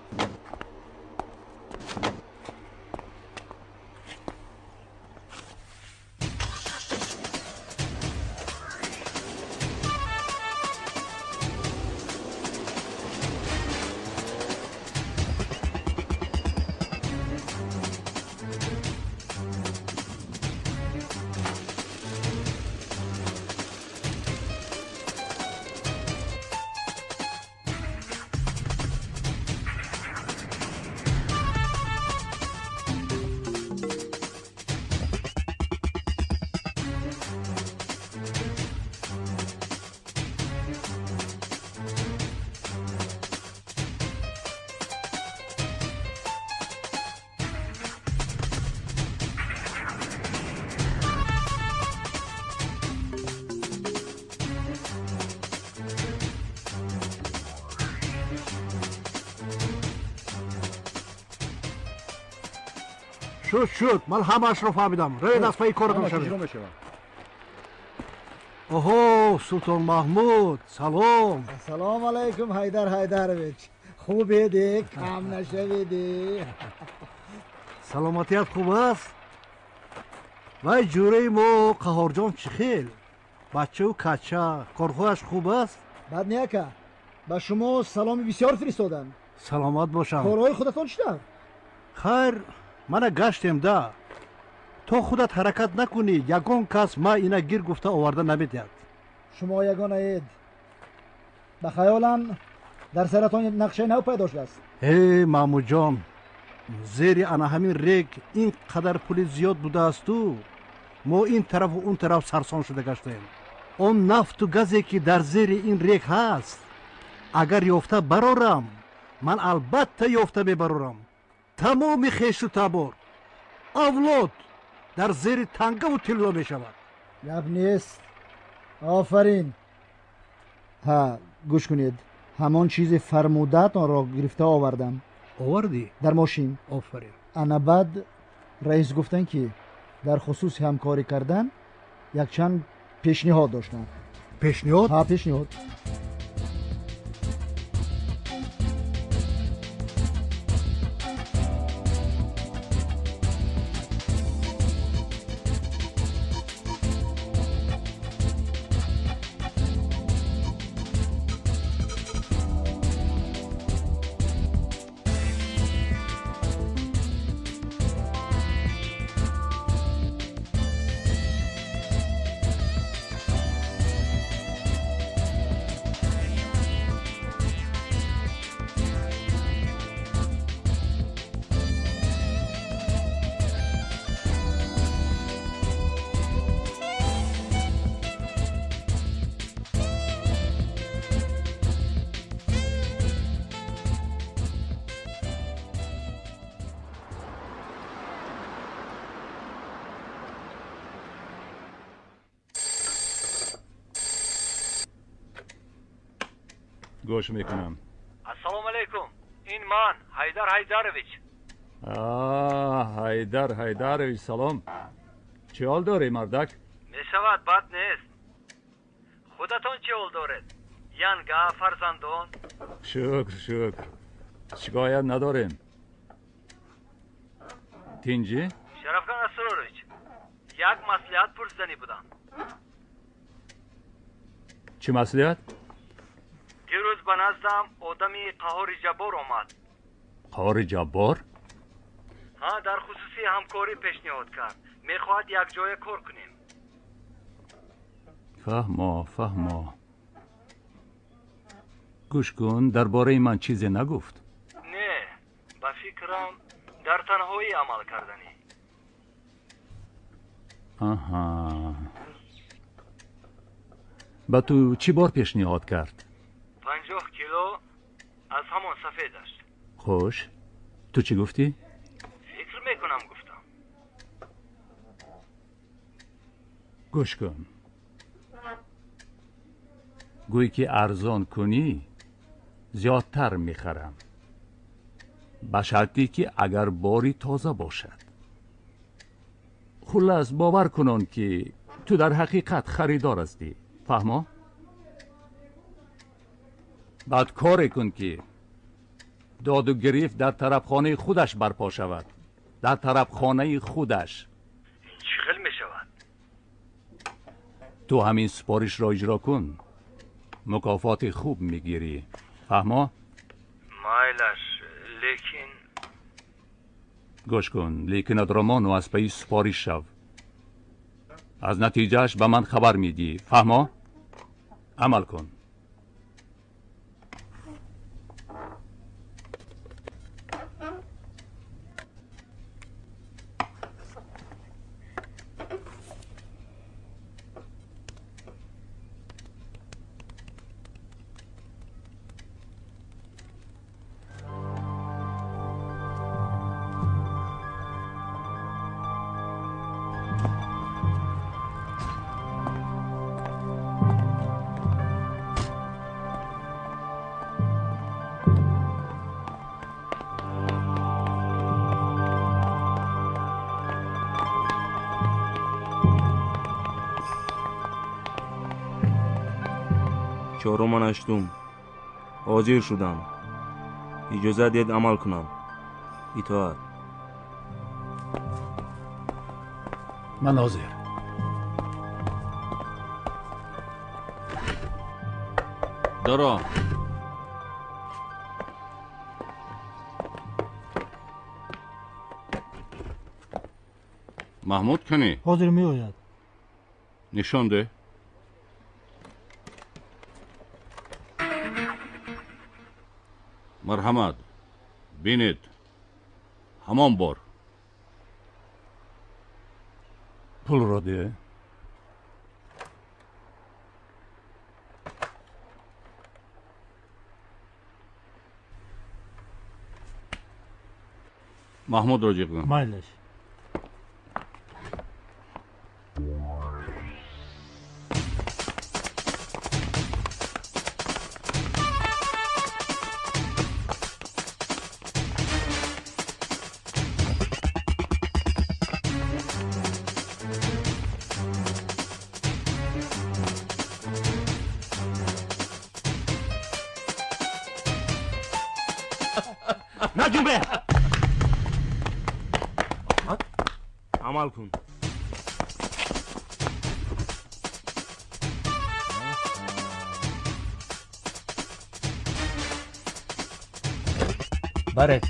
K: Шуд, шуд, ман ҳамаашро фаҳмидам. Равед, аз пайи коратон шавед. Оҳо, Султон Маҳмуд, салом.
A: Ассалому алайкум, Ҳайдар Ҳайдарович. Хубеде, кам нашаведе.
K: Саломатият хуб аст? Вай ҷӯраи мо Қаҳорҷон чӣ хел? Бачаву кача, корҳояш хуб аст?
A: Бад не, ака. Ба шумо саломи бисёр фиристодам.
K: Саломат бошам.
A: Корҳои худатон чӣ тавр?
K: Хайр, мана гаштем да. То худат ҳаракат накунӣ, ягон кас ма ина гир гуфта оварда намедиҳад.
A: Шумо ягонаед. Ба хаёлам дар саратон нақшаи нав пайдо шудааст.
K: Э, Маҳмудҷон, зери ана ҳамин рег ин қадар пули зиёд будаасту мо ин тарафу он тараф сарсон шуда гаштаем. Он нафту газе ки дар зери ин рег ҳаст, агар ёфта барорам, ман албатта ёфта мебарорам. Тамоми хешу табор, авлод дар зери тангаву тилло мешавад.
A: Гап нест. Офарин. Ҳа, гӯш кунед, ҳамон чизи фармудаатонро гирифта овардам.
K: Овардӣ?
A: Дар мошин.
K: Офарин.
A: Ана баъд раис гуфтанд, ки дар хусуси ҳамкорӣ кардан якчанд пешниҳод доштанд.
K: Пешниҳод?
A: Ҳа, пешниҳод.
I: Гӯш мекунам.
D: Ассалому алайкум, ин ман Ҳайдар Ҳайдарович.
I: Ҳайдар Ҳайдарович, салом. Чӣ ҳол дорӣ, мардак?
D: Мешавад, бад нест. Худатон чӣ ҳол доред? Янга, фарзандон?
I: Шукр, шукр, шикоят надорем. Тинҷӣ?
D: Шарафхан Асрорович, як маслиҳат пурсиданӣ будам.
I: Чӣ маслиҳат?
D: Дирӯз ба наздам одами Қаҳори Ҷаббор омад.
I: Қаҳори Ҷаббор?
D: Ҳа, дар хусуси ҳамкорӣ пешниҳод кард. Мехоҳад якҷоя кор кунем.
I: Фаҳмо, фаҳмо. Гӯш кун, дар бораи ман чизе нагуфт?
D: Не, ба фикрам дар танҳоӣ амал карданӣ.
I: Аҳа. Ба ту чӣ бор пешниҳод кард?
D: 50 кило аз ҳамон сафедаш.
I: Хуш, ту чӣ гуфтӣ?
D: Фикр мекунам, гуфтам.
I: Гӯш кун, гӯй ки арзон кунӣ зиёдтар мехарам, ба шарте ки агар бори тоза бошад. Хуллас, бовар кунон ки ту дар ҳақиқат харидор ҳастӣ. Фаҳмо? Баъд коре кун ки доду гирифт дар тарабхонаи худаш барпо шавад. Дар тарабхонаи худаш.
D: Ин чӣ хел мешавад?
I: Ту ҳамин супоришро иҷро кун, мукофоти хуб мегирӣ. Фаҳмо?
D: Майлаш, лекин
I: гӯш кун, лекинат ромону аз пайи супориш шав. Аз натиҷааш ба ман хабар медиҳӣ. Фаҳмо? Амал кун.
L: Чоруман ҳаштум. Ҳозир шудам. Иҷозат диҳед амал кунам. Итоат.
K: Ман ҳозир.
J: Доро. Маҳмуд кунӣ?
G: Ҳозир меояд.
J: Нишон деҳ. Марҳамат, бинед, ҳамон бор.
I: Пулро деҳ.
J: Маҳмудро ҷиғ кун.
G: Майлаш.
L: Наҷунбе! Амал кун.
D: Баред.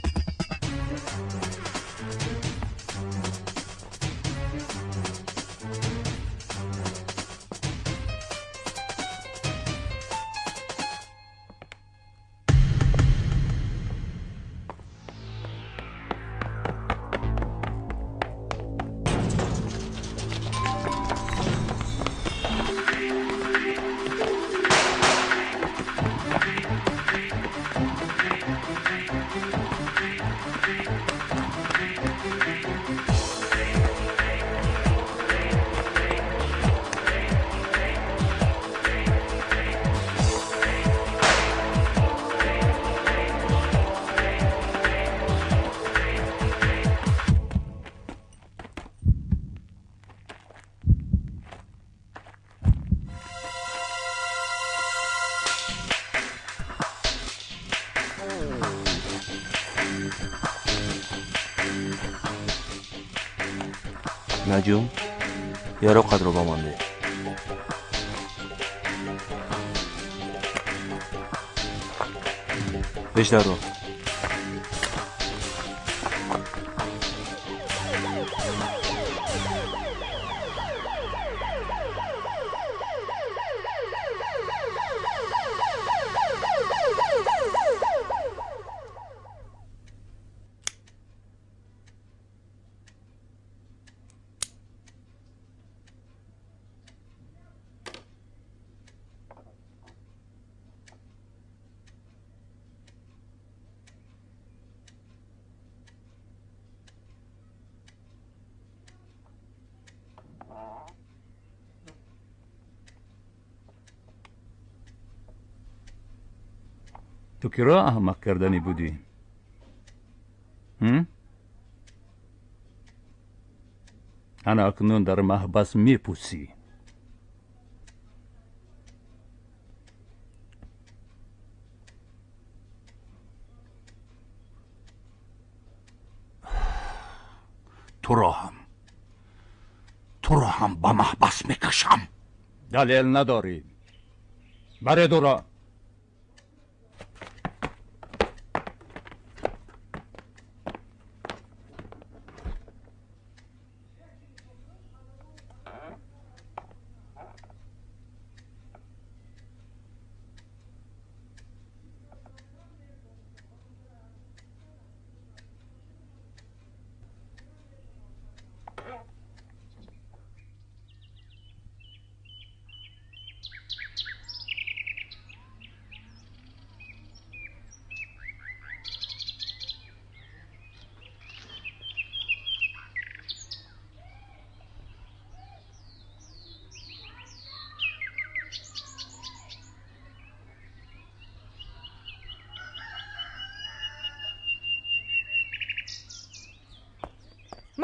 L: Наҷум, яроқатро ба ман деҳ. Пешдарро.
I: Ту киро аҳмақ карданӣ будӣ? Ана акнун дар маҳбас мепӯсӣ.
J: Туро ҳам ба маҳбас мекашам.
I: Далел надорӣ. Баред ӯро.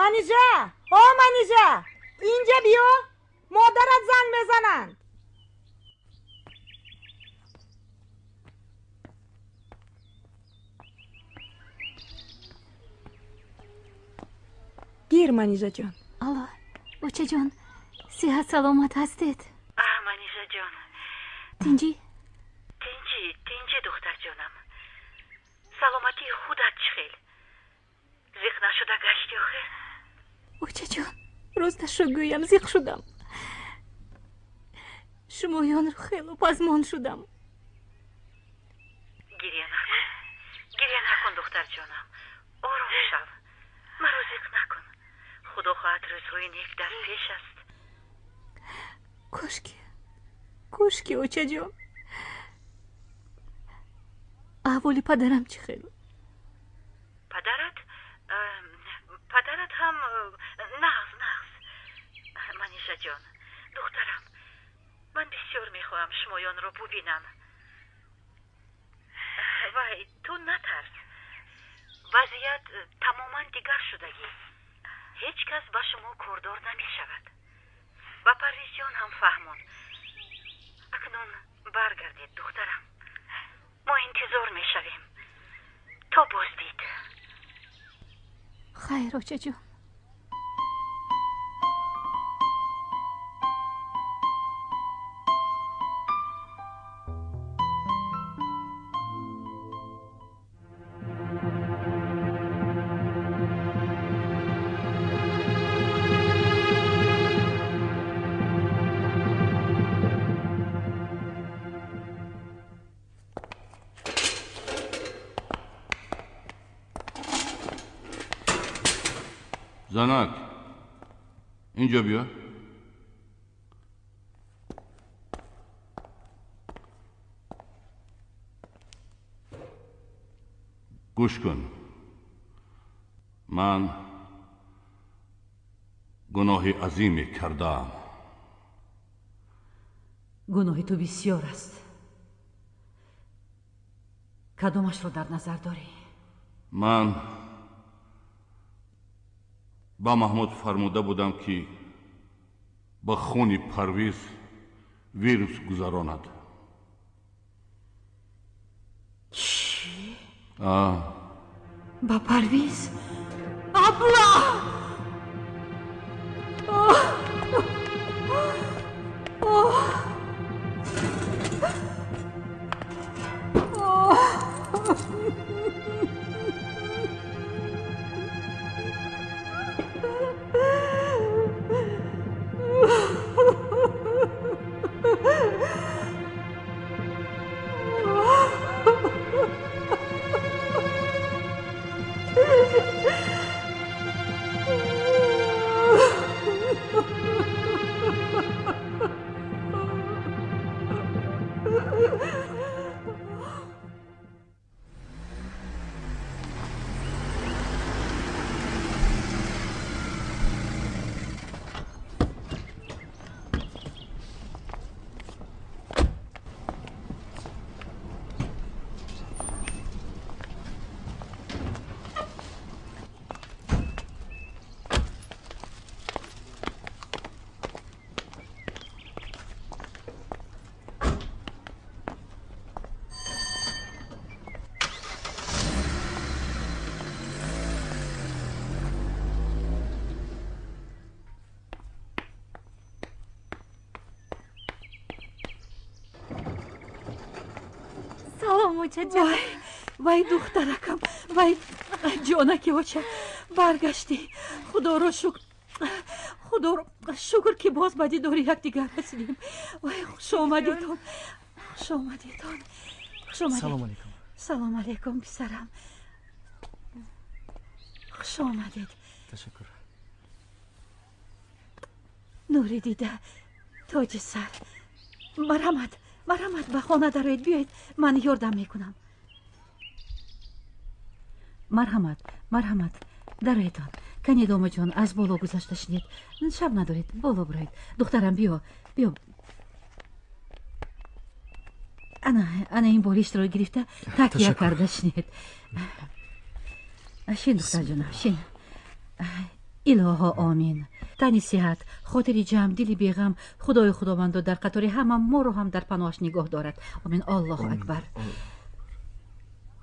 W: Манижа! О, Манижа! Инҷа биё! Модарат занг мезананд.
V: Хайр, Манижаҷон.
F: Алло, очаҷон, сиҳат саломат ҳастед?
M: Манижаҷон.
F: Тинҷӣ?
M: Тинҷӣ, тинҷӣ, духтарҷонам. Саломатии худат чӣ хел? Зиқ нашуда гашти охир?
F: Очаҷон, росташро гӯям, зиқ шудам. Шумоёнро хело пазмон шудам.
M: Гиря накун, гиря накун, духтарҷонам. Ором шав, маро зиқ накун. Худо хоҳад, рӯзҳои нек дар пеш аст.
F: Кошки, кошки, очаҷон. Аҳволи падарам чӣ хел?
M: Падарат? Падарат ҳам нағз, нағз. Манижаҷон, духтарам, ман бисёр мехоҳам шумоёнро бубинам. Вай, ту натарс. Вазъият тамоман дигар шудагӣ. Ҳеҷ кас ба шумо кордор намешавад. Ба Парвизҷон ҳам фаҳмон. Акнун баргардед, духтарам. Мо интизор мешавем. То боздид.
F: Хайр, очаҷон.
J: Занак, инҷо биё. Гӯш кун. Ман гуноҳи азиме кардаам.
M: Гуноҳи ту бисёр аст. Кадомашро дар назар дорӣ?
J: Ман ба Маҳмуд фармуда будам, ки ба хуни Парвиз вирус гузаронад.
M: Чӣ?
J: Ба
M: Парвиз? Абла!
F: Салом, очаҷон.
M: Вай, духтаракам, вай, ҷонаки оча, баргаштӣ. Худоро шукр, худоро шукр, ки боз ба дидори якдигар расидем. Вай, хуш омадедон, хуш омадедон, хуш омадед.
N: Салом алейкум.
M: Салом алейкум, писарам. Хуш омадед.
N: Ташаккур.
M: Нури дида, тоҷи сар. Марҳамат, марҳамат, ба хона дароед, биёед, ман ёрдам мекунам. Марҳамат, марҳамат, дароедон. Кани домаҷон, аз боло гузашта шинед. Шаб надоред, боло бироед. Духтарам, биё, биё. Ана, ана ин болиштро гирифта такя карда шинед. Шин, духтарҷонам, шин. Илоҳо омин. Тани сиҳат, хотири ҷамъ, дили беғам, Худои Худовандо дар қатори ҳама моро ҳам дар паноҳаш нигоҳ дорад. Омин. Аллоҳу акбар.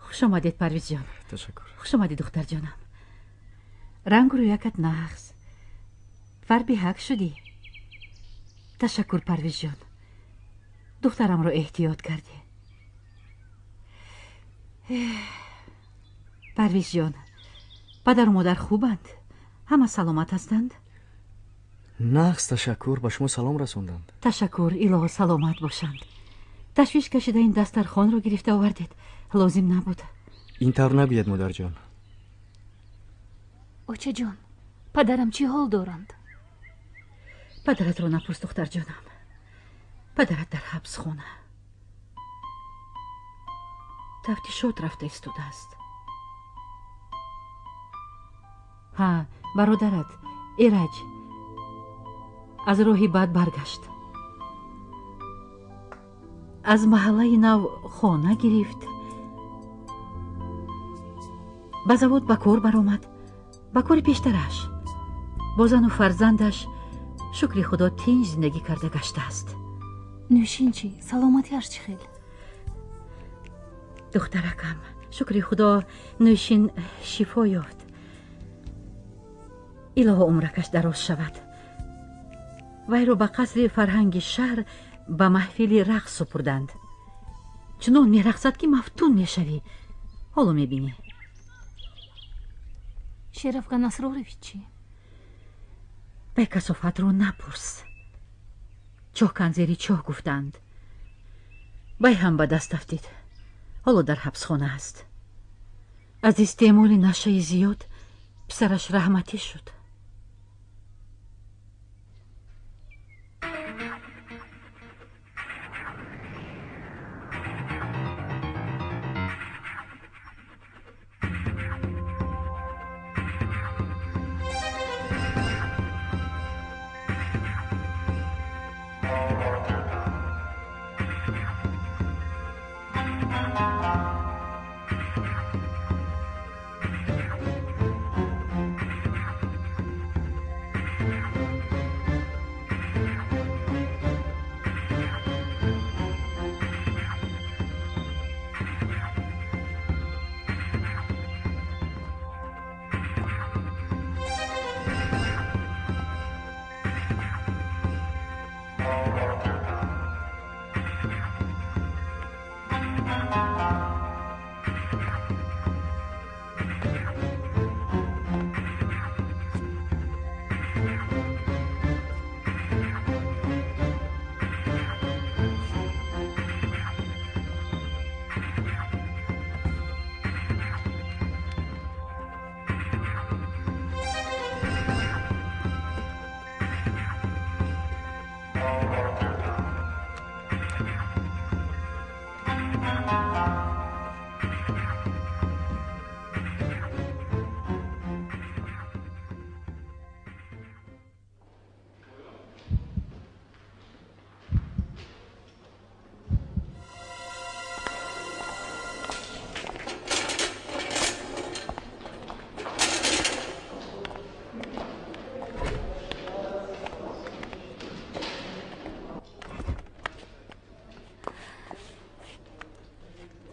M: Хуш омадед, Парвизҷон.
N: Ташаккур.
M: Хуш омадед, духтарҷонам. Рангу рӯякат нағз. Фарбиҳак шудӣ. Ташаккур, Парвизҷон, духтарамро эҳтиёт кардӣ. Парвизҷон, падару модар хубанд? Ҳама саломат ҳастанд?
N: Нағз, ташаккур. Ба шумо салом расонданд.
M: Ташаккур, илоҳо саломат бошанд. Ташвиш кашида ин дастархонро гирифта овардед, лозим набуд.
N: Ин тавр нагӯяд, модарҷон.
F: Очаҷон, падарам чӣ ҳол доранд?
M: Падаратро напурс, духтарҷонам. Падарат дар ҳабсхона тафтишот рафта истодааст. Ҳа, бародарат Эраҷ аз роҳи бад баргашт, аз маҳаллаи нав хона гирифт, ба завод ба кор баромад, ба кори пештараш. Бо зану фарзандаш, шукри худо, тинҷ зиндагӣ карда гаштааст.
F: Нӯшин чӣ? Саломатиаш чӣ хел?
M: Духтаракам, шукри худо, Нӯшин шифо ёфт. Илоҳо умракаш дароз шавад. Вайро ба қасри фарҳанги шаҳр ба маҳфили рақс супурданд. Чунон мерақсад, ки мафтун мешавӣ. Ҳоло мебинӣ.
F: Шерафган Асрорович чӣ?
M: Бай касофатро напурс. Чоҳкан зери чоҳ гуфтанд. Бай ҳам ба даст афтид. Ҳоло дар ҳабсхона аст. Аз истеъмоли нашаи зиёд писараш раҳматӣ шуд.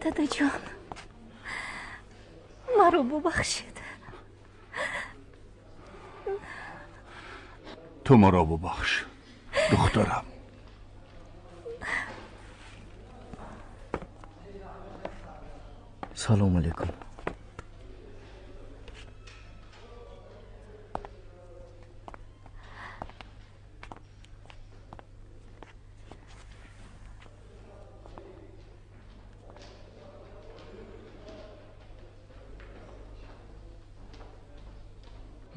F: Дадаҷон, маро бубахшед.
J: Ту маро бубахш, духтарам.
N: Салом алейкум.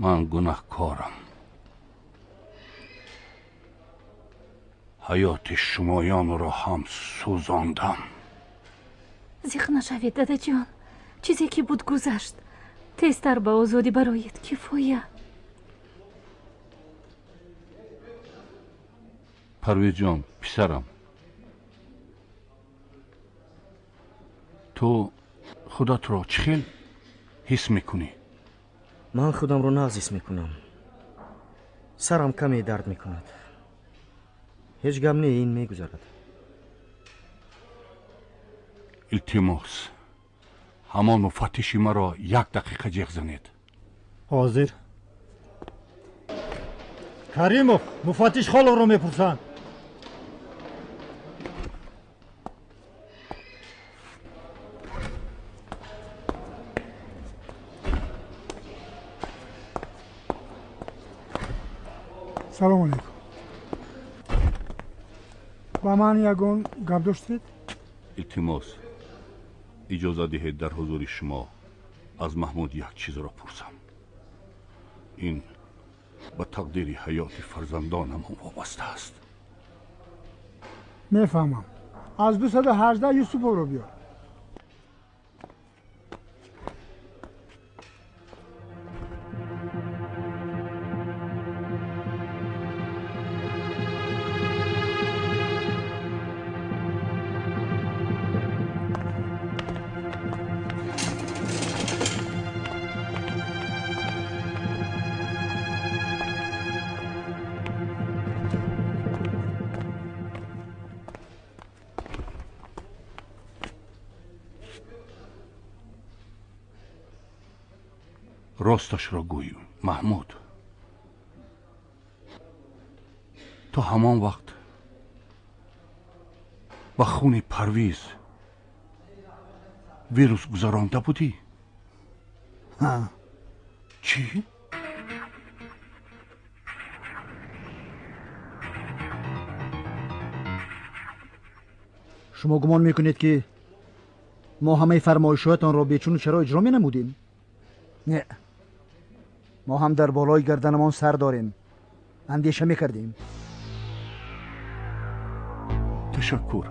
J: Ман гунаҳкорам. Ҳаёти шумоёнро ҳам сӯзондам.
F: Зиқ нашавед, дадаҷон. Чизе ки буд гузашт. Тезтар ба озодӣ бароед, кифоя.
J: Парвизҷон, писарам, ту худатро чӣ хел ҳис мекунӣ?
N: Ман худамро нағз ҳис мекунам. Сарам каме дард мекунад. Ҳеҷ гап не, ин мегузарад.
J: Илтимос, ҳамон муфаттиши маро як дақиқа ҷеғ занед.
G: Ҳозир. Каримов, муфаттиш Холовро мепурсанд.
H: Салом алейкум. Ба ман ягон гап доштед?
J: Илтимос, иҷоза диҳед дар ҳузури шумо аз Маҳмуд як чизро пурсам. Ин ба тақдири ҳаёти фарзандонамон вобаста аст.
H: Мефаҳмам. Аз 218 Юсуповро биёр.
J: Росташро гӯй, Маҳмуд, то ҳамон вақт ба хуни Парвиз вирус гузаронда будӣ? Чӣ?
A: Шумо гумон мекунед, ки мо ҳамаи фармоишҳоятонро бечуну чаро иҷро менамудем? Не, мо ҳам дар болои гарданамон сар дорем, андеша мекардем.
J: Ташаккур,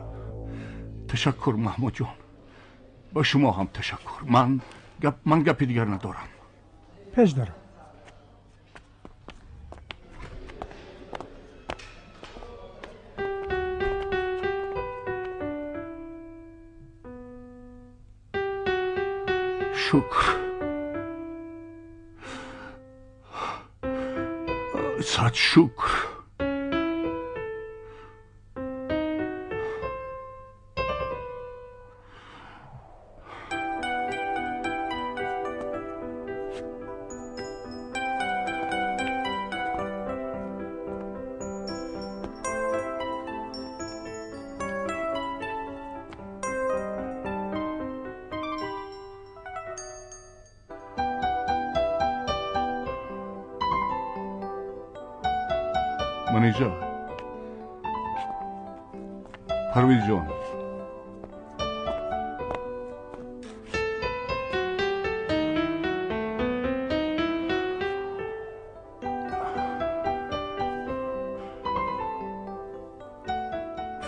J: ташаккур, Маҳмудҷон, ба шумо ҳам ташаккур. Ман гапи дигар надорам.
H: Пеш даро.
J: Шукр, сад шукр. Манижа, Парвизҷон,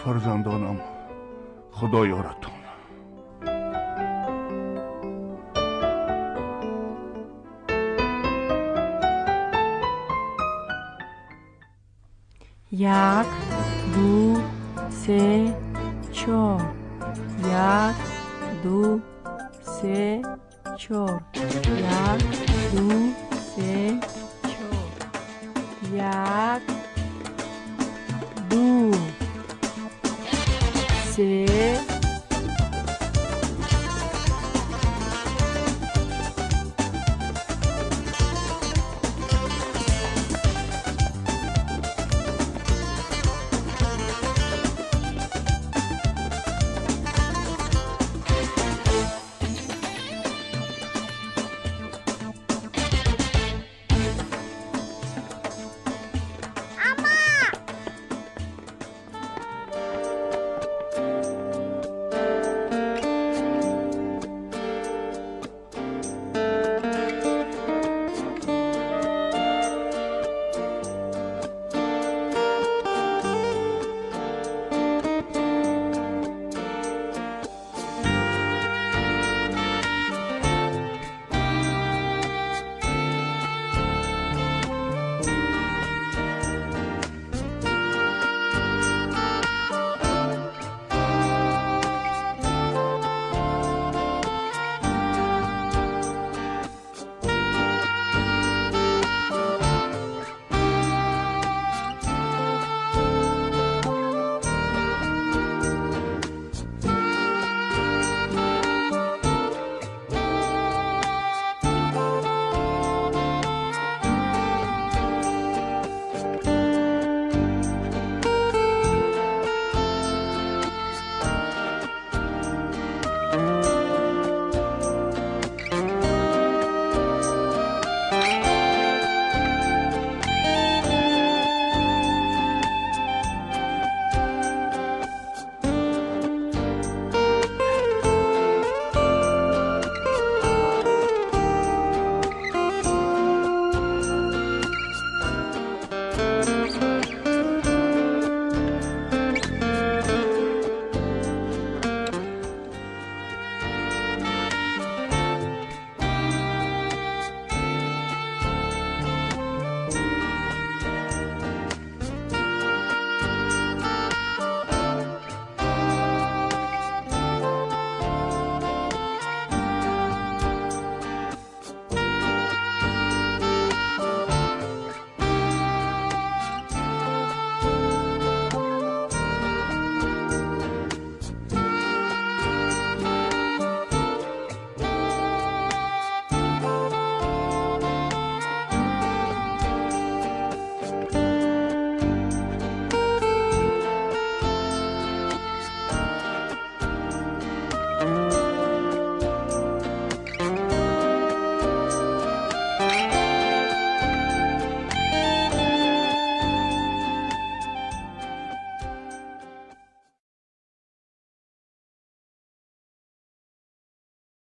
J: фарзандонам, Худо ёратон.
V: Як, ду, се, чор. Як, ду, се, чор. Як, ду,